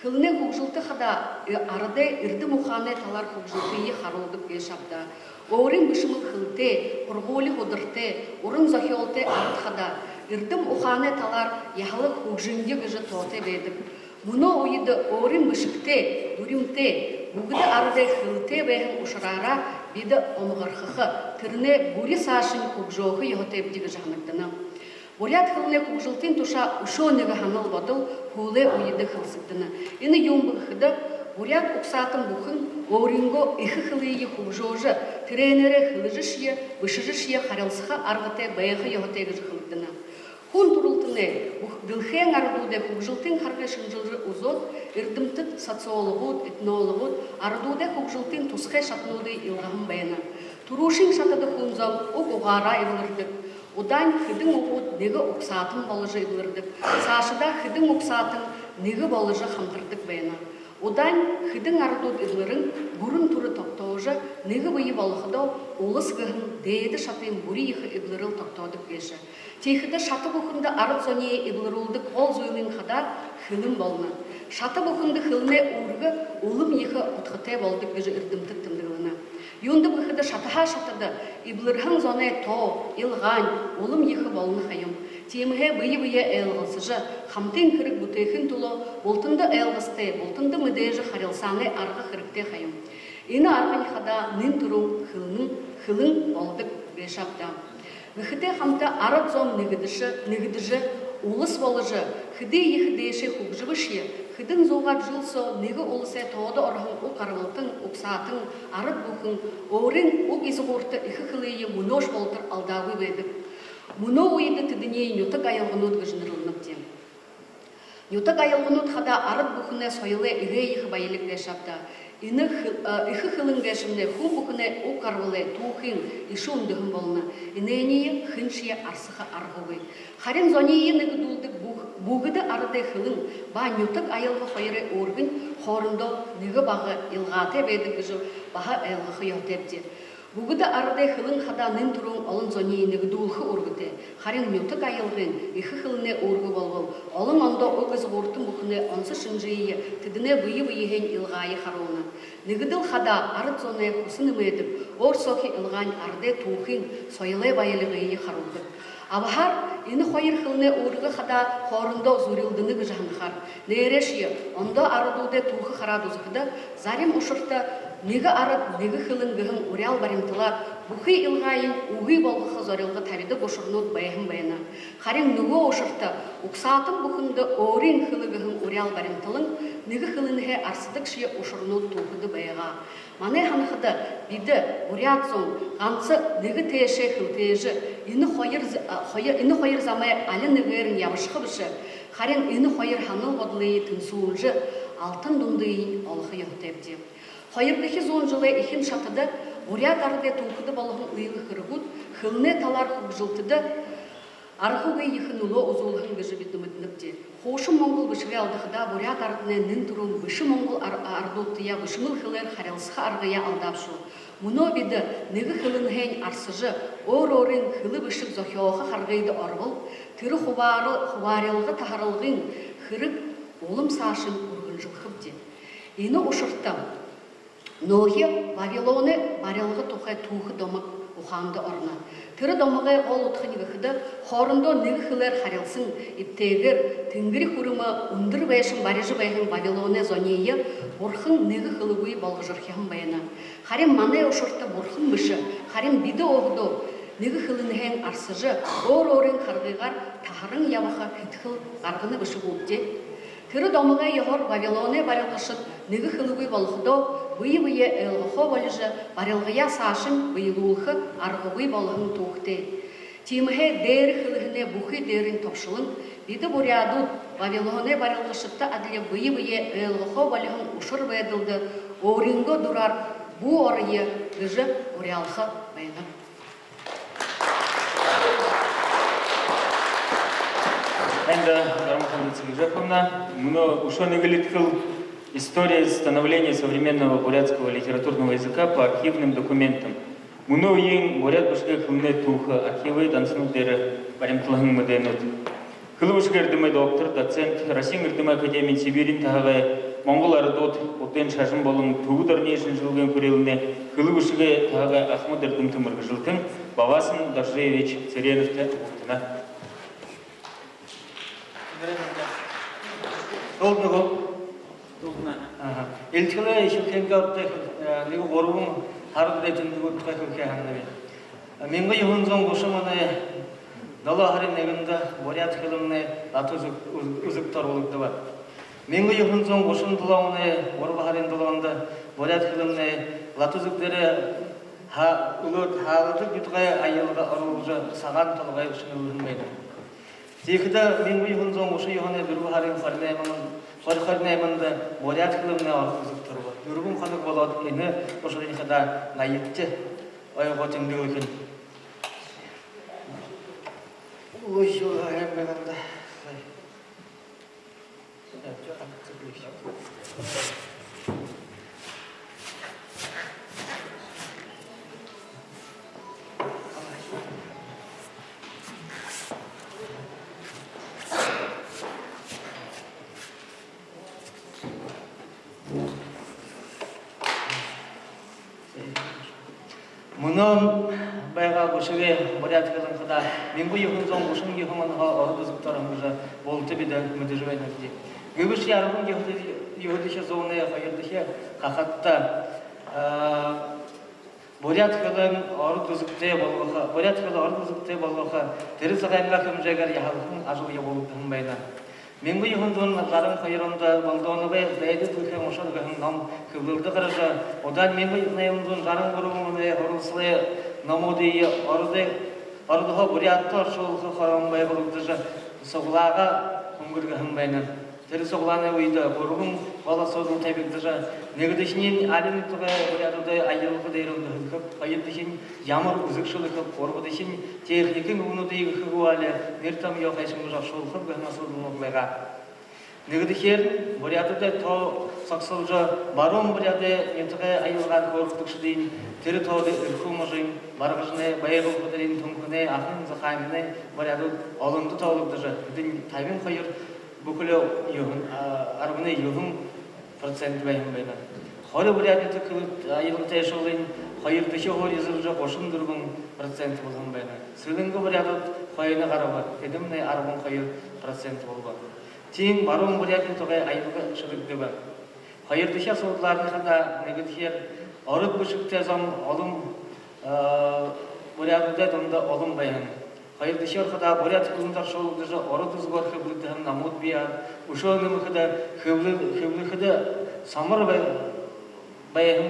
Хэлэнэй хүгжэлтэ хадаа, э, арадай эрдэм ухаанай талаар хүгжэлтые харуулдаг гээшэ ааб даа. Өөрын бэшэмэл хэлэтэй, һургуули һудартай, уран зохёолтой арад хадаа эрдэм ухаанай талаар яһала хүгжэнги гэжэ тоотой байдаг. Мүнөө үедэ өөрын бэшэгтэй, дүримтэй, бүгэдэ арадай хэлэтэй байһан ушараараа бидэ омогорхохо, тэрэнээ бүри саашань хүгжөөхэ ёһотойбди гэжэ һанагдана. Буряад хэлэнэй хүгжэлтын тушаа үшөө нэгэ һанал бодол һүүлэй үедэ хэлсэгдэнэ. Энэ юум бэ гэхэдэ, буряад угсаатан бүхэн өөрынгөө эхэ хэлые хүгжөөжэ, тэрээнээрээ хэлэжэшье, бэшэжэшье харилсаха аргатай байха ёһотой гэжэ хэлэгдэнэ. Хүн түрэлтэнэй, бүхы дэлхэйн арадуудай хүгжэлтын харгы шэнжэлжэ үзөөд, эрдэмтэд, социологууд, этнологууд арадуудай хүгжэлтын тусхай шатануудые илгаһан байна. Түрүүшын шатада хүн зон уг угаараа эблэрдэг. Удаань хэдэн үгүүд нэгэ угсаатан боложо эблэрдэг. Саашадаа хэдэн угсаатан нэгэ боложо хамтардаг байна. Удаань хэдэн арадууд эблэрэн, гүрэн түрэ тогтоожо, нэгэ бэе болоходоо, улас гэһэн дээдэ шатын бүри ехэ эблэрэл тогтоодог гээшэ. Тиихэдэ шата бүхэндэ арад зониие эблэрүүлдэг гол зүйлынь хадаа хэлэн болоно. Шата бүхэндэ хэлэнэй үүргэ үлэм ехэ удхатай болодог гэжэ эрдэмтэд тэмдэглэнэ. Юундэб гэхэдэ, шатаһаа шатада эблэрһэн зоной тоо, илгаань, үлэм ехэ болоно ха юм. Тиимэһээ бэе бэеэ ойлгосожо, хамтын хэрэг бүтээхын түлөө бултанда ойлгосотой, бултанда мэдээжэ харилсаанай арга хэрэгтэй ха юм. Энэ аргань хадаа нэн түрүүн хэлэн, хэлэн болодог гээшэ ааб даа. Гэхэтэй хамта арад зон нэгэдэжэ, нэгэдэжэ, улас боложо, хэды ехэ дээшээ хүгжэбэшье, хэдэн зуугаад жэл соо нэгэ уласай тоодо ороһон уг гарбалтан, угсаатан арад бүхэн өөрын уг изагуурта эхэ хэлые мүнөөшье болотор алдаагүй байдаг. Мүнөө үедэ тэдэниие нютаг аялганууд гэжэ нэрлэнэбди. Нютаг аялганууд хадаа арад бүхэнэй соёлой эгээ ехэ баялиг гээшэ ааб даа. Энэ хэ-, э, эхэ хэлэн гээшэмнай хүн бүхэнэй уг гарбалай, түүхын эшэ үндэһэн болоно. Энээниие хэншье арсаха аргагүй. Харин зониие нэгэдүүлдэг бүг-, бүгэдэ арадай хэлэн ба нютаг аялга хоёрой үүргэнь хоорондоо нэгэ бага илгаатай байдаг гэжэ баһа ойлгохо ёһотойбди. Бүгэдэ арадай хэлэн хадаа нэн түрүүн олон зониие нэгэдүүлхэ үүргэтэй. Харин нютаг аялгын эхэ хэлэнэй үүргэ болбол олон ондоо уг изагууртан бүхэнэй онсо шэнжые тэдэнэй бэе бэеһээнь илгаае харуулна. Нэгэдэл хадаа арад зоной хүсэ нэмээдэг, өөр соохи илгаань арадай түүхын, соёлой баялигые харуулдаг. Абахаар энэ хоёр хэлэнэй үүргэ хадаа хоорондоо зүрилдэнэ гэжэ һанахаар. Нээрээшье, ондоо арадуудай түүхэ хараад үзэхэдэ, зарим ушарта нэгэ арад, нэгэ хэлэн гэһэн уряал баримталаар бүхы илгаайень үгы болгохо зорилго табидаг ушарнууд байһан байна. Харин нүгөө ушарта угсаатан бүхэндэ өөрын хэлэ гэһэн уряал баримталан нэгэ хэлэнһээ арсадагшье ушарнууд түүхэдэ байгаа. Манай һанахада, бидэ, буряад зон, ганса нэгэ тээшээ хэлэтэйжэ, энэ хоёр з-, а, хоёр, энэ хоёр замай али нэгээрнь ябашаха бэшэ, харин энэ хоёр һанал бодолые тэнсүүлжэ, алтан дундыень олохо ёһотойбди. Хоёрдохи зуун жэлэй эхин шатада буряад арадай түүхэдэ болоһон үйлэ хэрэгүүд хэлэнэй талаар хүгжэлтэдэ аргагүй ехэ нүлөө үзүүлһэн гэжэ бидэ мэдэнэбди. Хуушан монгол бэшэгээ алдахадаа буряад араднай нэн түрүүн бэшэ монгол ар-, арадуудтаяа бэшэмэл хэлээр харилсаха аргаяа алдаа бшуу. Мүнөө бидэ нэгэ хэлэнһээнь арсажа, өөр өөрын хэлэ бэшэг зохёохо харгыда оробол, тэрэ хубаарил-, хубаарилга таһаралгын хэрэг улам саашань үргэнжэлхэбди. Энэ ушарта Нөөхи Вавилоной барилга тухай түүхэ домог ухаанда орно. Тэрэ домогой гол удхань гэхэдэ, хоорондоо нэгэ хэлээр харилсан, эбтэйгээр тэнгэри хүрэмэ үндэр байшан барижа байһан Вавилоной зониие Бурхан нэгэ хэлэгүй болгожорхиһон байна. Харин манай ушарта Бурхан бэшэ, харин бидэ өөһэдөө нэгэ хэлэнһээнь арсажа, өөр өөрын харгыгаар таһаран ябаха хэдхэл гаргана бэшэ гүбди. Тэрэ домогой ёһоор Вавилоной барилгашад нэгэ хэлэгүй болоходоо, бэе бэеэ ойлгохоо болижо, барилгаяа саашань бэелүүлхэ аргагүй болоһон түүхэтэй. Тиимэһээ дээрэ хэлэһэнэй бүхы дээрэнь тобшолон, бидэ, буряадууд, Вавилоной барилгашадта адли бэе бэеэ ойлгохоо болиһон ушар байдалда өөрынгөө дураар бү орое гэжэ уряалха байнаб. Эндэ Гармаханда Цыгжаповна, мүнөө үшөө нэгэ литкэл: «История становления современного бурятского литературного языка по архивным документам». Мүнөө үеын буряад бэшэгэй хэлэнэй түүхэ, архивай дансанууд дээрэ баримталһан мэдээнүүд. Хэлэ бэшэгэй эрдэмэй доктор, доцент, Россиин эрдэмэй академиин, Сибириин таһагай, монгол арадууд, Буддын шажан болон Түбэд оронай шэнжэлгын хүреэлэнэй хэлэ бэшэгэй таһагай ахамад эрдэмтэн, мэргэжэлтэн Бавасан Доржиевич Цыреновта угтана. Дуулдана гү? Дуулдана. Аха. Элдихэлээ эхилхэһээ урда, э, нэгэ гурбан һара дээрэ тэмдэгүүд тухай хэлэхэ һананаб. Мянга юһэн зуун гушан оной долоо һарын нэгэндэ буряад хэлэмнай латин үзэг, үз-, үзэгтэ оруулагдаба. Мянга юһэн зуун гушан долоо оной гурба һарын долоондо буряад хэлэмнай латин үзэг дээрэ ха-, үлөөд, хаалгадаг нютагай аялга оруулжа, сагаан толгой шэнэлһэн байна. Тиихэдэ мянга юһэн зуун гушан юһэн оной дүрбэн һарын хорин найман, хор-, хорин найманда буряад хэлэмнай ород үзэгтэ ороба. Дүрбэн хоног болоод, энэ ушарынь хадаа наядахи ойгоо тэмдэглэхэнь. Ой, ой, ой, ой, ой. Мүнөөнэй бэшэгэй буряад хэлэн хадаа мянга юһэн зуун гушан юһэн онһоо ород үзэгтэ ороһон гэжэ булта бидэ мэдэжэ байнабди. Гэбэшье арбан юһэдэхи зуунай хоёрдохи хахадта, а, буряад хэлэн ород үзэгтэй болгохо, буряад хэлэ ород үзэгтэй болгохо, тэрэ сагайнгаа хэмжээгээр яһалхан ажал ябуулагдаһан байна. Мянга юһэн зуун жаран хоёр ондо Болдоновой «Дээдэ дэлхэйн ушар» гэһэн ном хэблэлдэ гаража, удаань мянга юһэн зуун жаран гурбан оной һуралсалай номуудые ородо-, ородһоо буряадта оршуулха хорон байгуулагдажа, суглаагаа үнгэргэһэн байна. Тэрэ суглаанай үедэ гурбан гол асуудал табигдажа, нэгэдэхинь, али нютагай буряадуудай аялга дээрэ үндэһэлхэб, хоёрдохинь, ямар үзэг шэлэхэб, гурбадахинь, техникын үгэнүүдые хэхэ гү, али нэрэ томоёо хайшан гэжэ оршуулхаб гэһэн асуудалнууд байгаа. Нэгэдэхеэр, буряадуудай тоо согсолжо, Баруун Буряадай нютагай аялгаар хөөрэлдэгшэдынь, тэрэ тоодо Эрхүү можын, Баргажанай, Байгал хутарын, Түнхэнэй, Ахын, Захааминай буряадууд олондо тоологдожо, тэдэнь табин хоёр бүхэли юһэн, а, арбан юһэн процент байһан байна. Хори буряад нютаг аялга тайшуулынь хоёрдохи һуури эзэлжэ, гушан дүрбэн процент болоһон байна. Сэлэнгэ буряадууд хойно гараба, тэдэмнай арбан хоёр процент болобо. Тиин Баруун Буряад нютагай аялга шэлэгдэбэ. Хоёрдохи асуудалаарнай хадаа нэгэдэхеэр, ород бэшэгтэй зон олон, э, буряадуудай дунда олон байһан. Хоёрдохёор хадаа буряад хэлэндэ оршуулагдажа, ород үзэгөөр хэблэгдэһэн номууд бии. Үшөө нэмэхэдэ, хэблэ-, хэблэхэдэ сомор бай-, байһан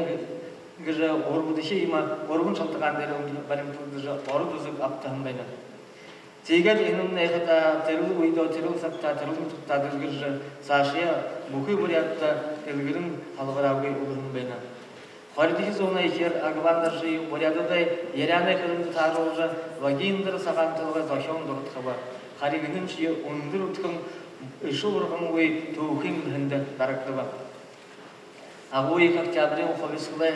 гэжэ гурбадахи иимэ гурбан шалтагаан дээрэ баримталагдажа, ород үзэг абтаһан байна. Тиигээд энэмнай хадаа тэрэл үедөө, тэрэл сагтаа, тэрэл нютагтаа дэлгэржэ, саашаа бүхы Буряадта дэлгэрэн халбараагүй үлэһэн байна. Хоридохи зуунай эхеэр Агван Доржиев буряадуудай Яряанай хэлэндэ тааруулжа, Вагиндара сагаан толгой зохёон дурадхаба. Харин энэмнай үндэр удхан, эшэ ургангүй түүхын дэлхэйдэ дарагдаба. Агууехэ Октябриин хубисхалай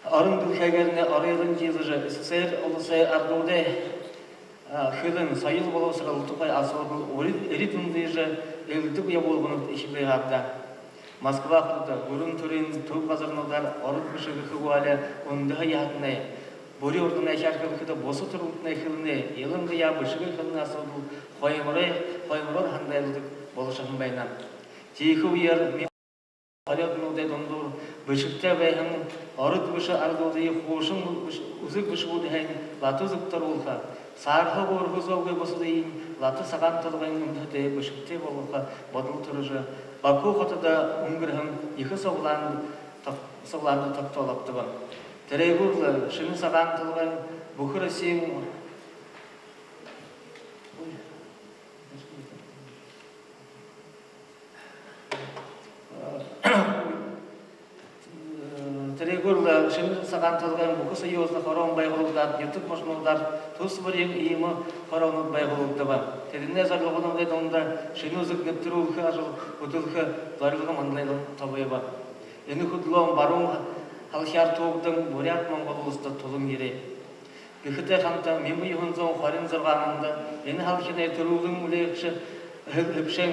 орон дэлхэйгээрнай оройдоонь диилэжэ, СССР уласай арадуудай, а, хэлэн, соёл болбосорол тухай асуудал урид, эрид үндыжэ, элдэб ябуулганууд эхилээ һэн даа. Москва хотодо, гүрэн түрын түб газарнуудаар ород бэшэг хэхэ гү, али үндэһэ яһатанай, бүри урданайхяар хэлэхэдэ, буса түрэлтэнэй хэлэнэй, илангаяа бэшэгэй хэлэнэй асуудал хойморой, хоймороор хандайладаг болошоһон байна. Тиихэ үеэр хорёодонуудай дундуур бэшэгтэй байһан ород бэшэ арадуудые хуушан бэш-, үзэг бэшэгүүдһээнь лата үзэгтэ оруулха, саарһа буурһа үзөөгүй бусадыень лата сагаан толгойн үндэһэтэй бэшэгтэй болгохо бодол түрэжэ, Баку хотодо үнгэрһэн ехэ суглаан тог-, суглаанда тогтоол абтаба. Тэрээгүүр лэ шэнэ сагаан толгойн бүхэроссиин Тэрээгүүр лэ шэнэ сагаан толгойн бүхэ союзна хорон байгуулагдаад, нютаг можонуудаар тус бүриин иимэ хоронууд байгуулагдаба. Тэдэнэй зорилгонуудай дунда шэнэ үзэг нэбтэрүүлхэ ажал хүдэлхэ зорилго манлайлан тобойбо. Энэ хүдэлөөн баруун һалхяар туугдан Буряад-Монгол уласта тулан ерээ. Гэхэтэй хамта мянга юһэн зуун хорин зургаан ондо энэ һалхинай түрүүлэн үлээгшэ Һэбшэн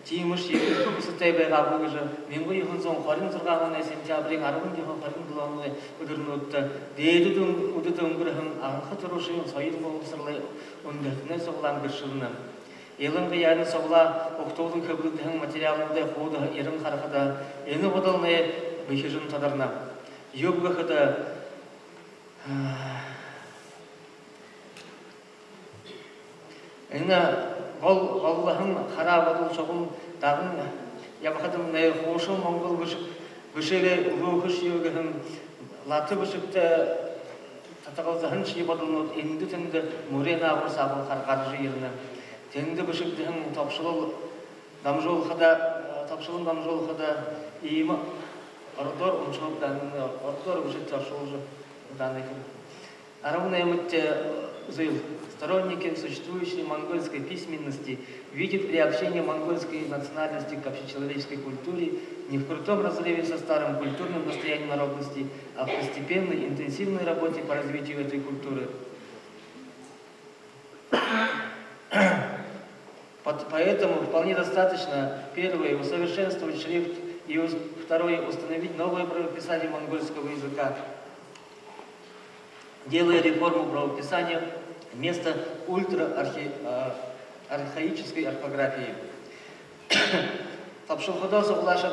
тиимэшье ехэ хүсэтэй байгаагүй гэжэ мянга юһэн зуун хорин зургаан оной сентябриин арбан юһэн, хорин долоон үдэрнүүдтэ Дээдэ Дүн-, Үдэдэ үнгэрһэн анха түрүүшын соёл болбосоролой үндэһэтэнэй суглаан гэршэлнэ. Илангаяа энэ суглаа угтуулан хэблэгдэһэн материалнуудай хуудаһа ерэн харахада, энэ бодолнай бэхижэн тадарна. Юуб гэхэдэ, энэ гол, голлоһон хараа бодол шугам даган ябахадамнай хуушан монгол бэшэг, бэшэгэй үлүүхэшье гэһэн, лата бэшэгтэй татагалзаһаншье бодолнууд эндэ тэндэ мүрэй наагуур саагуур гаража ерэнэ. Тэндэ бэшэгдэһэн тобшолол дамжуулхада, тобшолон дамжуулхада иимэ ородоор уншуулдаг, ородоор бэшэгтэ оршуулжа удаанай хэлэ. Арбан наймадахи Сторонники существующей монгольской письменности видят приобщение монгольской национальности к общечеловеческой культуре не в крутом разрыве со старым культурным достоянием народности, а в постепенной, интенсивной работе по развитию этой культуры. Поэтому вполне достаточно, первое, усовершенствовать шрифт и, второе, установить новое правописание монгольского языка, делая реформу правописания вместо ультра-архаической орфографии. Тобшолходоо суглаашад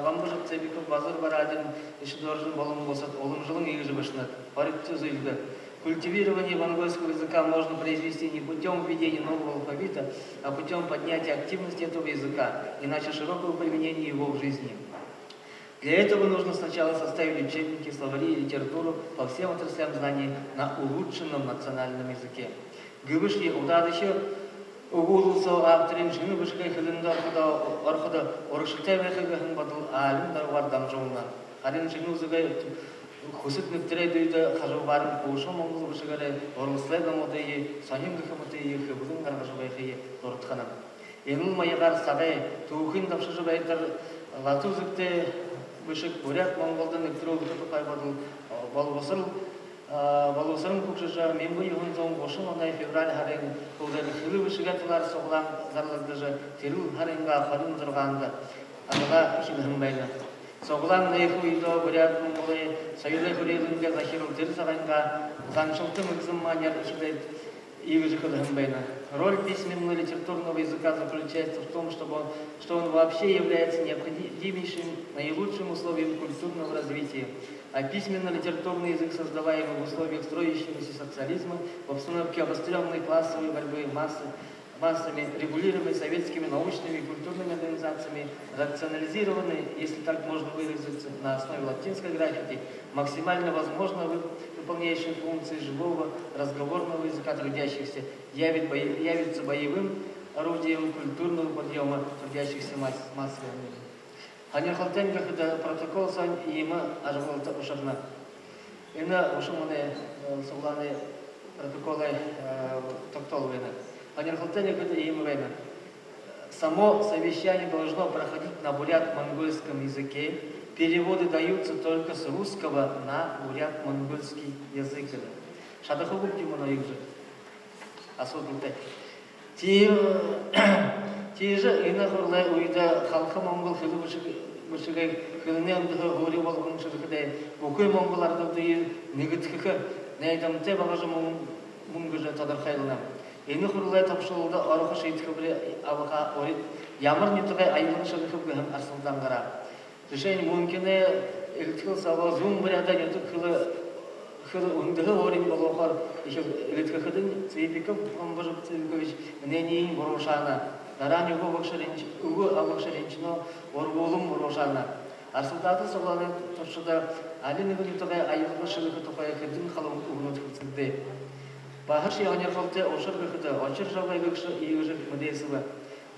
Гомбожаб Цыбиков, Базар Барадин, Ишидоржин болон бусад уламжалан иигэжэ бэшэнэд. Оридто зүйлдэ. Культивирование монгольского языка можно произвести не путём введения нового алфавита, а путём поднятия активности этого языка, иначе широкого применения его в жизни. Для этого нужно сначала составить учебники, словари и литературу по всем отраслям знаний на улучшенном национальном языке. Гэбэшье удаадахи үгүүлэл соо авторай шэнэ бэшэгэй хэлэндэ орходо, орходо урагшатай байха гэһэн бодол аалин даруугаар дамжуулна. Харин шэнэ үзэгэй хүсэд нэгтэрэй дүйдэ хажуугаарнь хуушан монгол бэшэгээрээ уралсалай номуудые, сонин гэхэ мэтые хэблэн гаргажа байхые дурадхана. Энэл маягаар сагай түүхын дабшажа байтар латин үзэгтэй бэшэг буряад-монголдо нэбтэрүүлхэ тухай бодол болбосорол, болбосорон хүгжэжэ, мянга юһэн зуун гушан оной февраль һарын һүүлээр хэлэ бэшэгэй талаар суглаан зарлагдажа, тэрэл һарынгаа хорин зургаанда ажалаа эхилһэн байна. Суглаан нээхэ үедөө буряад-монголой соёлой хүреэлэнгэй захирал тэрэ сагайнгаа заншалта мэгзэм маанаар эхилээд, иигэжэ хэлэһэн байна. Роль письменного литературного языка заключается в том, чтобы он, что он вообще является необходимейшим, наилучшим условием культурного развития. А письменно-литературный язык, создаваемый в условиях строящегося социализма, в обстановке обострённой классовой борьбы массы, массами, регулируемый советскими научными и культурными организациями, рационализированный, если так можно выразиться, на основе латинской графики, максимально возможно вы-, выполняющий функции живого разговорного языка трудящихся, явит бои-, явится боевым орудием культурного подъёма трудящихся масс-, массовыми. Һонирхолтойнь гэхэдэ, протокол соонь иимэ ажаглалта ушарна. Энэ үшөө манай, э, суглаанай протоколой, э, тогтоол байна. Һонирхолтойнь гэхэдэ иимэ байна. Само совещание должно проходить на бурят-монгольском языке. Переводы даются только с русского на бурят-монгольский язык. Шадаха гүбди мүнөө иигэжэ? Асуудалтай. Тии-, тиижэ энэ хуралай үедэ халха монгол хэлэ бэшэг-, бэшэгэй хэлэнэй үндэһэ һуури болгон шэлэхэдээ, бүхы монгол арадуудые нэгэдхэхэ найдамтай болгожо мүн-, мүн гэжэ тодорхойлно. Энэ хуралай тобшололдо орохо шиидхэбэри абаха урид ямар нютагай аялга шэлэхэб гэһэн арсалдаан гараа. Жэшээнь, Мункинай элидхэл соогоо зүүн буряадай нютаг хэлэ, хэлэ үндэһэ һууринь болохоор эхил-, элидхэхэдэнь, Цыбиков Гомбожаб Цыбикович энээниие буруушаана. Дараань үгэ абагша Ринч-, үгэ абагша Ринчинэй урбуулан буруушаана. Арсалдаата суглаанай туршада али нэгэ нютагай аялга шэлэхэ тухай хэдэн халуун үгэнүүд хэлсэгдээ. Баһашье һонирхолтой ушар гэхэдэ, Очир Жабай гэгшэ иигэжэ мэдээсэбэ: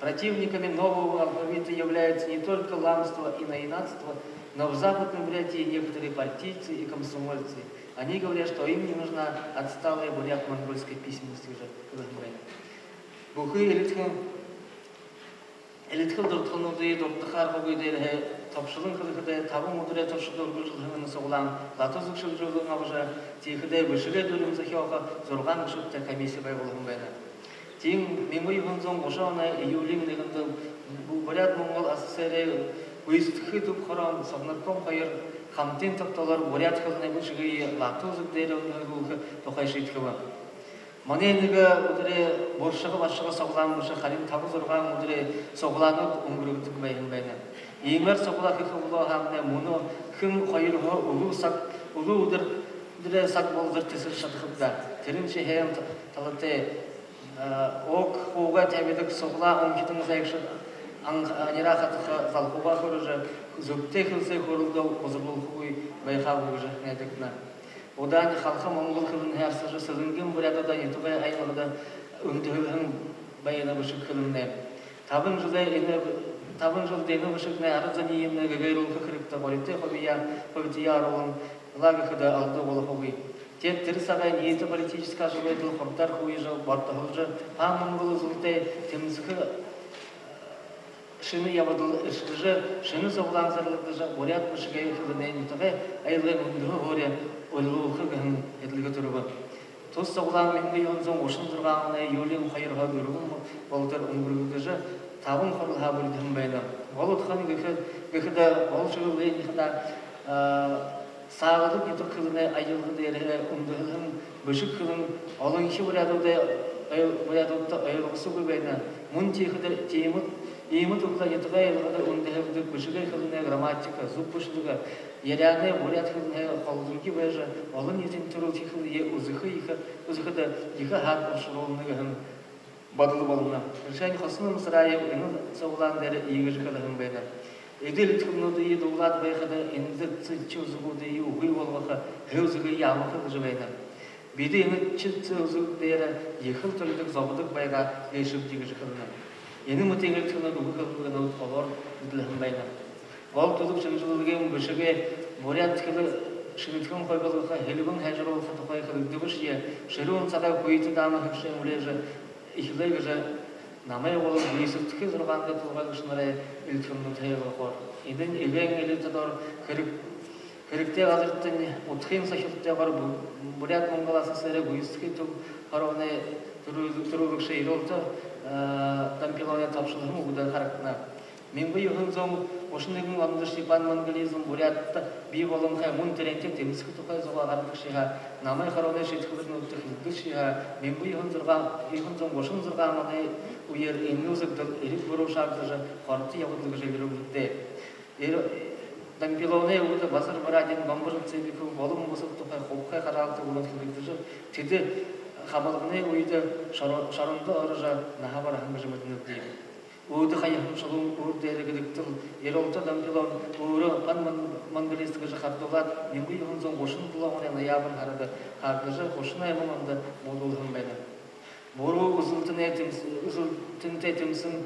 противниками нового алфавита являются не только ламство и наинадство, но в Западной Бурятии некоторые партийцы и комсомольцы. Они говорят, что им не нужна отсталая бурят-монгольская письменность уже. Бүхы элидхэл, элидхэл дурадхалнуудые дурдаха аргагүй дээрэһээ тобшолон хэлэхэдэ, табан үдэрэй туршада үргэлжэлһэн энэ суглаан латин үзэг шэлжүүлэн абажа, тиихэдээ бэшэгэй дүрим зохёохо зургаан гишүүтэй комисси байгуулһан байна. Тиин мянга юһэн зуун гушан оной июлиин нэгэндэ Буряад-Монгол АССР-эй гүйсэдхэхы түб хороон Совнарком хоёр хамтын тогтоолоор буряад хэлэнэй бэшэгые латин үзэг дээрэ үндэһэлүүлхэ тухай шиидхэбэ. Манай нэгэ үдэрэй буршага башага суглаан бэшэ, харин таба-зургаан үдэрэй суглаанууд үнгэргэгдэдэг байһан байна. Иимээр суглаа хэхэ болоо һаамнай, мүнөө хэн хоёрһоо үлүү саг, үлүү үдэр, үдэрэй саг болзор тэсэжэ шадахаб даа. Тэрэнь шэхээм та-, талатай, э, уг хуугай табидаг, суглаа үнхидэн зайгша ан-, анираа хатаха залхуугаа хүрэжэ, зүбтэй хэлсээ хүрэлдөө бузарлуулхагүй байхаа гү гэжэ найдагдана. Удаань халха монгол хэлэнһээ арсажа, Сэлэнгын буряадуудай нютагай аялгада үндэһэлһэн байна бэшэг хэлэмнай. Табан жэлэй энэ, табан жэлдэ энэ бэшэгнай арад зонииемнай гэгээрүүлхэ хэрэгтэ горитой хубияа, хубитаяа оруулан лаа гэхэдэ алдуу болохогүй. Теэд тэрэ сагай ниитэ политическа ажабайдал хурдаар хүйжэ, бодхолжо, пан-монгол үзэлтэй тэмсэхэ шэнэ ябадал эршэжэ, шэнэ суглаан зарлагдажа, буряад бэшэгэй, хэлэнэй, нютагай аялгын үндэһэ һуури урилуулха гэһэн эдлэгэ түрэбэ. Тус суглаан мянга юһэн зуун гушан зургаан оной июлиин хоёрһоо дүрбэн болотор үнгэргэгдэжэ, табан хуралһаа бүридэһэн байна. Гол удхань гэхэ, гэхэдэ, гол шэглэлынь хадаа, а, саалагда нютаг хэлэнэй аялга дээрэһээ үндэһэлһэн бэшэг хэлэн олонхи буряадуудай, ой-, буряадуудта ойлгосогүй байна. Мүн тиихэдэ тиимэ, иимэ түхэлэй нютагай аялгада үндэһэлдэг бэшэгэй, хэлэнэй грамматика, зүб бэшэлгэ, яряанай буряад хэлэнһээ холодонги байжа, олониитын түрэл хэлые үзэхэ ехэ, үзэхэдэ ехэ һаар болошоруулна гэһэн бодол болоно. Решень Хоца Намсараев энэ суглаан дээрэ иигэжэ хэлэһэн байна. Эдэ элидхэлнүүдые дуулаад байхада, эндэ сэдьхэ үзэгүүдые үгы болгохо, һүзэгые абаха гэжэ байна. Бидэ энэ сэдьхэ үзэг дээрэ ехэл түлиг зободог байгаа гээшэбди гэжэ хэлэнэ. Энэ мэтын элидхэлнүүд үгэ хэлбэринүүд олоор эдлэһэн байна. Гол түлэг шэнжэлэлгын бэшэгэй буряад хэлэ шэнэдхэн хубилгаха, хэлэбэн һайжаруулха тухай хэлэгдэбэшье, шэрүүн сагай хүйтэ даама хэбшээн үлеэжэ эхилээ гэжэ намай болон гүйсэдхэхэ зургаанай толгойлогшонуудай элидхэлнүүдһээ ойлгохоор. Эдэнэй эгээн элидхэлнүүдээр хэрэг-, хэрэгтэй газартань удхын сахилгатайгаар Бу-, Буряад-Монгол АССР-эй гүйсэдхэхэ түб хорооной түрүү-, түрүүлэгшэ Еролто, э, Дампилоной тобшолһон үгэдэ харагдана. Мянга юһэн зуун гушан нэгэн ондо пан-монголизм Буряадта бии болонхой, мүн тэрээнтэй тэмсэхэ тухай зугаа гаргагшаһаа, намай хорооной шиидхэбэринүүдтэ хэлэгдэһэшье һаа, мянга юһэн зургаан, юһэн зуун гушан зургаан оной үеэр энэ үзэгдэл эриг буруу шаагдажа, хорото ябагдал гэжэ элирүүлэгдээ. Ер-, Дампилоной үгэдэ Базар Барадин, Гомбожаб Цыбиков, Болон Бусар тухай хубхай хараалта үгэнүүд хэлэгдэжэ, тэдэ хамалганай үедэ шоро-, шорондо орожо, наһа бараһан гэжэ мэдэнэбди. Өөдэ хаяһан шулуун үүр дээрэ гэгдэл Еролто Дампилон өөрөө пан-мон-, монголист гэжэ хардуулаад, мянга юһэн зуун гушан долоон оной ноябрь һарада хаагдажа, гушан найман ондо буудуулһан байна. Буруу үзэлтэнэй тэмс-, үзэлтэнтэй тэмсэн,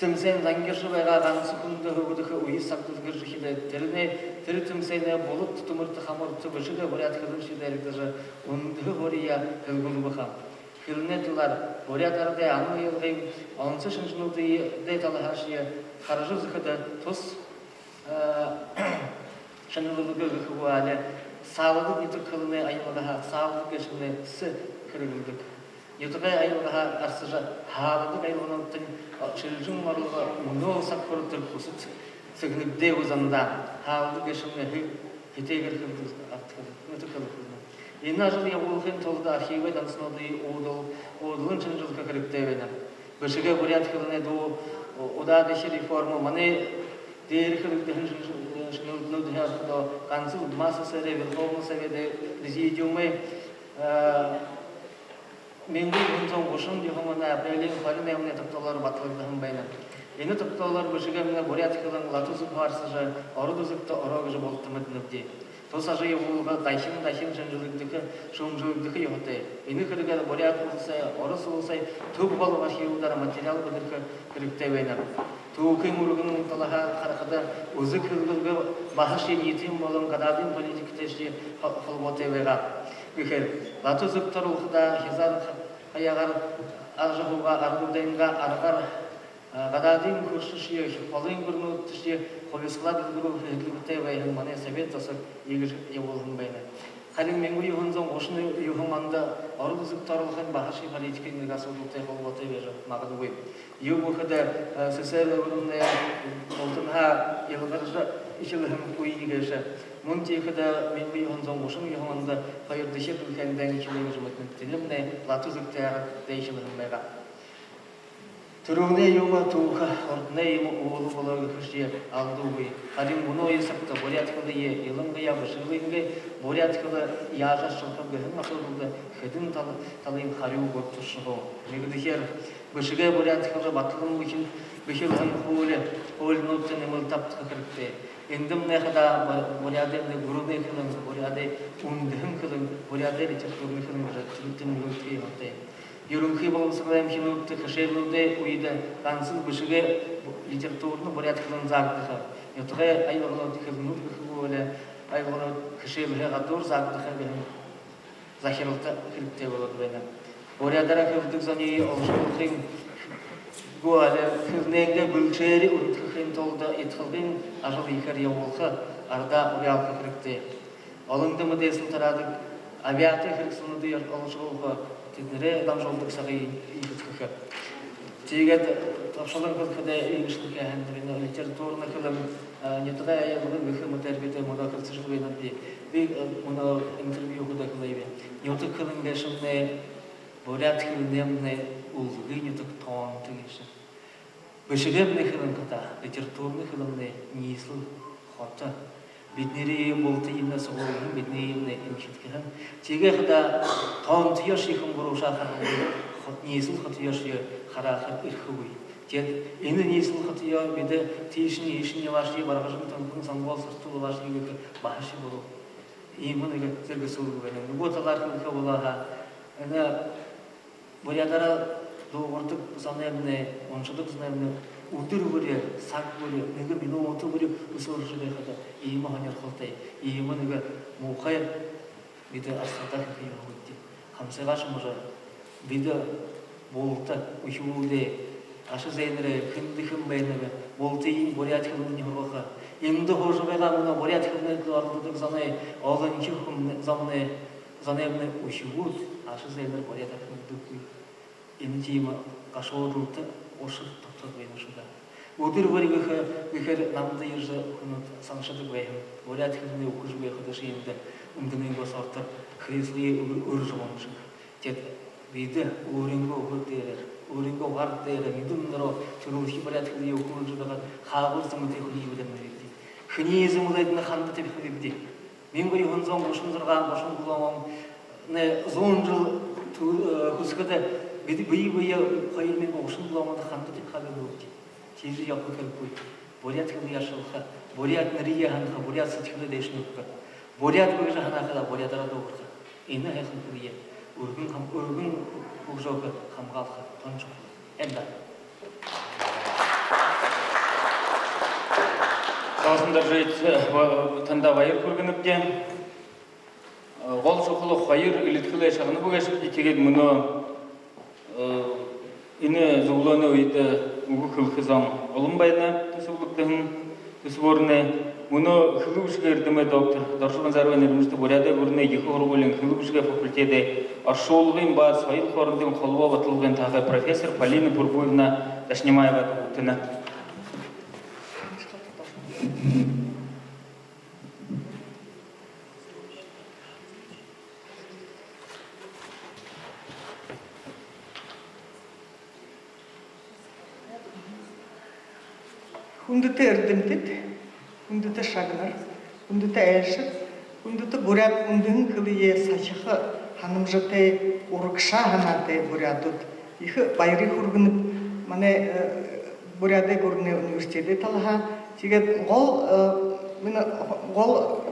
тэмсэн зангиржа байгаа ганса хүндэ һүгэдэхэ үе сагдал гэжэ хэлээд, тэрэнэй, тэрэ тэмсэнэй булад түмэртэ хамарта бэшэгэй буряад хэлэншье дайрагдажа, үндэһэ һууриие һэлгэлбэ ха. Хэлэнэй талаар, буряад арадай анагаалгын онсо шэнжэлэлнүүдэй талаһаашье хаража үзэхэдэ, тус, э, шэнжэлэлгэ гэхэ гү, али саалагда нютаг хэлэнэй аялгаһаа саалагда гээшэмнай «с» хэрэглэдэг. Нютагай аялгаһаа гарсажа, һааладаг аялгануудтань, э, шэлжэн орлого мүнөө саг хүрэтэр хүсэд сэгнэгдээгүй зандаа. Һааладаг гээшэмнай һэ-, һэтэйгээр хэлэдэг, арад хэлэ-, нютаг хэлэ хэлэнэ. Энэ ажал ябуулхын тулада архивай дансануудые уудал-, уудалан шэнжэлхэ хэрэгтэй байна. Бэшэгэй буряад хэлэнэй дуу, у-, удаадахи реформа, манай дээрэ хэлэгдэһэн шэнжэл-, шэнжэлэлнүүдһээ орходоо, гансал МАССР-эй Верховный Совет-эй Президиумай, э, мянга юһэн зуун гушан юһэн оной апрелиин хорин найманай тогтоолоор баталагдаһан байна. Энэ тогтоолоор бэшэгэймнай буряад хэлэн латин үзэг хубаарсажа, ород үзэгтэ ороо гэжэ булта мэдэнэбди. Тус ажал ябуулга дахин дахин шэнжэлэгдэхэ, шүүмжэлэгдэхэ ёһотой. Энэ хэрэгээр Буряад Уласай, Ород Уласай түб голой архивуудаар материал бэдэрхэ хэрэгтэй байна. Түүхын үргэн талаһаа харахада, үзэг хэлбэри баһашье ниитын болон гадаадын политикатайшье хо-, холбоотой байгаа. Гэхээр латин үзэгтэ оролходоо, хизаар ха-, хаягаар ажал һуугаа, арад зондоо аргаар, а, гадаадын хүршэшье, холын гүрэнүүдтэшье хубисхалаа дэлгэрүүлхэ хэрэглэтэй байһан манай совет засаг иигэжэ ябуулһан байна. Харин мянга юһэн зуун гушан юһэн ондо ород үзэгтэ оролхын баһашье политикын нэгэ асуудалтай холбоотой байжа магадгүй. Юуб гэхэдэ, э, СССР үбэрэмнай бултанһаа илгаржа эхилһэн үе гээшэ. Мүн тиихэдэ мянга юһэн зуун гушан юһэн ондо хоёрдохи дэлхэйн дайн эхилээ гэжэ мэдэнэбди. Тэрэмнай латин үзэгтэй арад дайн эхилһэн байгаа. Түрүүнэй юумэ түүхэ, урданай юумэ уула болоо гэхэшье алдуугүй. Харин мүнөө үе сагта буряад хэлые, илангаяа бэшэгынгээ буряад хэлэ яажа аршалхаб гэһэн асуудалда хэдэн тал-, талын харюу гүртэршэхөө. Нэгэдэхеэр, бэшэгэй буряад хэлэ баталан бэхил-, бэхилһэн хуули, хуулинуудта нэмэлтэ абтаха хэрэгтэй. Эндэмнай хадаа бу-, буряадай гүрэнэй хэлэн, буряадай үндэһэн хэлэн, буряадай литературна хэлэн гэжэ тэмдэглэхэ ёһотой. Юрэнхы болбосоролой эмхинүүдтэ хэшээлнүүдэй үедэ гансал бэшэгэй литературна буряад хэлэн заагдаха. Нютагай аялганууд, хэлэнүүд гэхэ гү, али аялганууд хэшээлһээ гадуур заагдаха гэһэн захиралта хэрэгтэй болоод байна. Буряадаар хэлэдэг зониие олошуулхын гү, али хэлэнэйнгээ бэлшээри үргэдхэхын тулада итхалгын ажал ехээр ябуулха, арадаа уряалха хэрэгтэй. Олондо мэдээсэл тараадаг абяатай хэрэгсэлнүүдые олошуулха, тэдэнэрээ дамжуулдаг сагые ехэдхэхэ. Тиигээд тобшолон хэлэхэдээ, иигэжэ хэлэхэ һаань, энэ литературна хэлэн, а, нютагай аялга гэхэ мэтээр бидэ мүнөө хэлсэжэл байнабди. Би, э, мүнөө интервью хадаа хэлээб. Нютаг хэлэн гээшэмнай буряад хэлэнэймнай үлгы, нютаг тоонто гээшэ. Бэшэгэмнай хэлэн хадаа, литературна хэлэмнай ниислэл хото. Бидэнэрые бултыемнай суглуулһан, бидэнэрые эмхидхэһэн. Тиигээ хадаа тоонтоёошье хэн буруушаа хараха, хо-, ниислэл хотоёошье харахаар эрхэгүй. Тиигээд энэ ниислэл хотоёо бидэ тиишэнь, иишэнь ябаашье, Баргажан, Түнхэн, Сонгоол, Сартуул ябаашье гэхэ баһашье буруу. Иимэ нэгэ зэргэсүүлгэ байна. Нүгөө талаар хэлэхэ болоо һаа, энэ буряадаараа дуугардаг зоноймнай, уншадаг зоноймнай үдэр бүри, саг бүри, нэгэ минута бүри үсөөржэ байхада, иимэ һонирхолтой, иимэ нэгэ муухай бидэ арсаадаа хэхэ ёһотой. Хамсыгаа шамажа, бидэ булта, үхибүүдээ, аша зээнэрээ, хэндэ хэн байнаб, бултыень буряад хэлэнэй һургаха. Эндэ һуужа байгаа мүнөө буряад хэлэнэй түлөө оролдодог зоной, олонхи хүм-, зомнай, зоноймнай үхибүүд, аша зээнэр буряадаар хэлэдэггүй. Энэ тиимэ гашуудалта ушар тогтоод байна шуу даа. Үдэр бүри гэхэ, гэхээр намда ерэжэ хүнүүд саншадаг байһан. Буряад хэлэнэй үгэжэ байхада ши эндэ үндэнэй босоортор хриислые үр-, үржэ уншаха. Тиигээд бидэ өөрынгөө үгэ дээрэ, өөрынгөө гар дээрэ, нюдэн доро түрэлхи буряад хэлые үгүүлжэ байгаад, хаагуур зэмэтэй хүниие бидэ нэрэбди. Хэниие зэмэлээд, энэ ханда табихабибди. Мянга юһэн зуун гушан зургаан, гушан долоон оннай, зуун жэл тү-, э, хүсэхэдэ, бидэ бэе бэеэ хоёр мянга гушан долоон ондо ханда табихабибди. Тиижэ ябаха хэрэггүй. Буряад хэлые ашаглаха, буряад нэрые һанаха, буряад сэдьхэлээ дээшэнь үргэхэ. Буряад бэ гэжэ һанахадаа, буряадаараа дуугарха. Энэ һайхан хэлые үргэн хам-, үргэн хүгжөөхэ, хамгаалха тон шухала. Эндэ. Соосон Доржиевич, э, ба-, танда баяр хүргэнэбди. Э, гол шухала хоёр элидхэлэй шагнаба гээшэбди, тиигээд мүнөө, э, энэ зүблөөнэй үедэ үгэ хэлэхэ зон олон байна, түсэблэгдэһэн түсэбүүрнай. Мүнөө хэлэ бэшэгэй эрдэмэй доктор, Доржо Банзаровай нэрэмжэтэ Буряадай гүрэнэй ехэ һургуулиин хэлэ бэшэгэй факультедэй оршуулгын ба соёл хоорондын холбоо баталгын таһагай профессор Полина Пурбуевна Дашинимаевада үгтэнэ. Хүндэтэ эрдэмтэд, хүндэтэ шагнар, хүндэтэ айлшад, хүндэтэ буряад үндэһэн хэлэеэ сахиха һанамжатай, урагшаа һанаатай буряадууд, ехэ баяр хүргэнэб. Манай, э, Буряадай гүрэнэй университедэй талаһаа. Тиигээд гол, э, мүнөө гол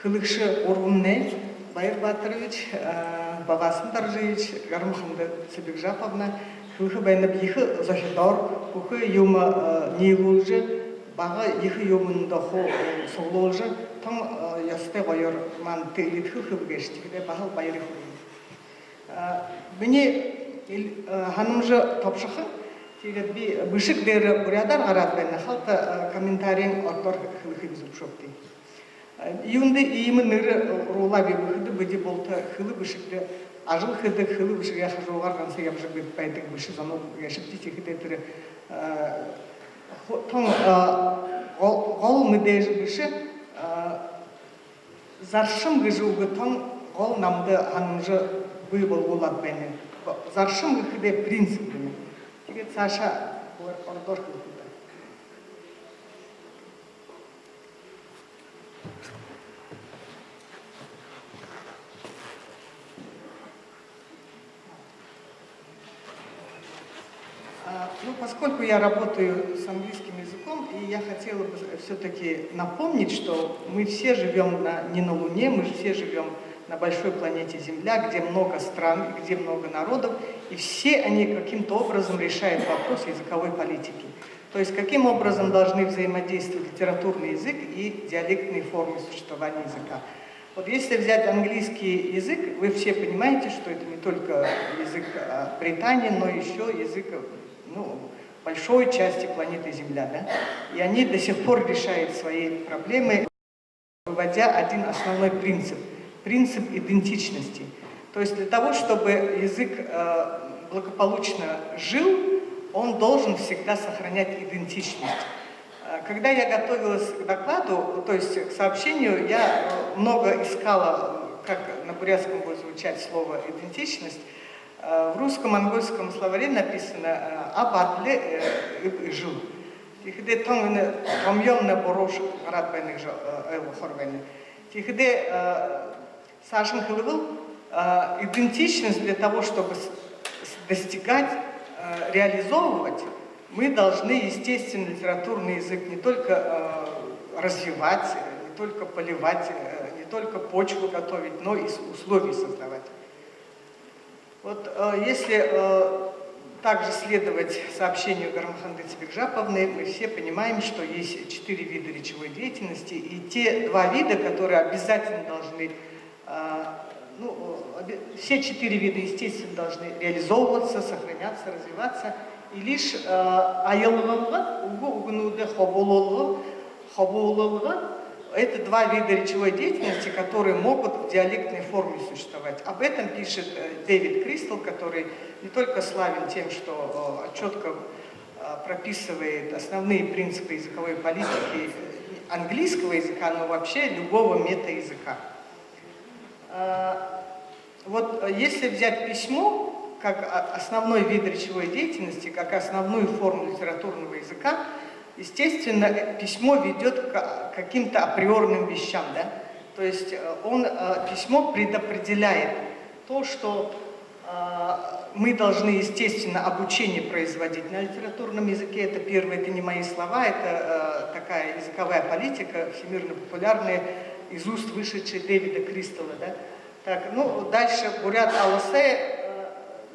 хэлэгшэ гурбамнай: Баир Баторович, э, Бавасан Доржиевич, Гармаханда Цыбикжаповна. Хэлэхэ байнаб, ехэ зохидоор, бүхы юумэ, э, ниилүүлжэ, бага ехэ юумэндэ хуу, э, суглуулжа, тон, э, ёһотой гоёор манда элидхэл хэлэгээшье. Тиихэдээ баһал баяр хүргэнэб. Э, минии ил-, э, һанамжа тобшохон. Тиигээд би бэшэг дээрэ буряадаар гараад байна, халта, э, комментариин ородоор хэлэхэ юм зүбшөөгты. Э, юундэ иимэ нэрэ оруулаабиб гэхэдэ, бидэ булта хэлэ бэшэгтэ ажал хэдэг, хэлэ бэшэгэй хажуугаар ганса ябажа бай-, байдаг бэшэ зонууд гээшэбди. Тиихэдээ тэрэ, э, хо-, тон, э, гол, гол мэдээжэ бэшэ, э, заршам гэжэ үгэ тон гол намда һанамжа бии болгуулаад байна. Заршам гэхэдээ принцип гэнэ. Тиигээд саашаа ородоор хэлэхэ юм даа. А, ну, поскольку я работаю с английским языком, и я хотела бы всё-таки напомнить, что мы все живём на, не на Луне, мы же все живём на большой планете Земля, где много стран, где много народов, и все они каким-то образом решают вопрос языковой политики. То есть каким образом должны взаимодействовать литературный язык и диалектные формы существования языка. Вот если взять английский язык, вы все понимаете, что это не только язык Британии, но еще язык, ну, большой части планеты Земля, да? И они до сих пор решают свои проблемы, выводя один основной принцип, принцип идентичности. То есть для того, чтобы язык благополучно жил, он должен всегда сохранять идентичность. Когда я готовилась к докладу, то есть к сообщению, я много искала, как на бурятском будет звучать слово идентичность. В русско-монгольском словаре написано «абад лэ ыб ыжыл». Тиихэдээ тон энэ томьёомнай буруу гараад байна гэжэ ойлгохоор байна. Тиихэдээ саашань хэлэбэл, идентичность для того, чтобы достигать, реализовывать, мы должны, естественно, литературный язык не только развивать, не только поливать, не только почву готовить, но и условия создавать. Вот если также следовать сообщению Гармаханды Цыбикжаповны, мы все понимаем, что есть четыре вида речевой деятельности, и те два вида, которые обязательно должны, ну, все четыре вида, естественно, должны реализовываться, сохраняться, развиваться, и лишь аялгалга, үгэ үгэнүүдэй хубуулалга, хубуулалга, это два вида речевой деятельности, которые могут в диалектной форме существовать. Об этом пишет Дэвид Кристал, который не только славен тем, что четко прописывает основные принципы языковой политики английского языка, но вообще любого метаязыка. Вот если взять письмо как основной вид речевой деятельности, как основную форму литературного языка, естественно, письмо ведет к каким-то априорным вещам, да? То есть он, письмо предопределяет то, что мы должны, естественно, обучение производить на литературном языке. Это первое, это не мои слова, это такая языковая политика, всемирно популярная, из уст вышедшая Дэвида Кристала, да? Так, ну, дальше бурят аласай,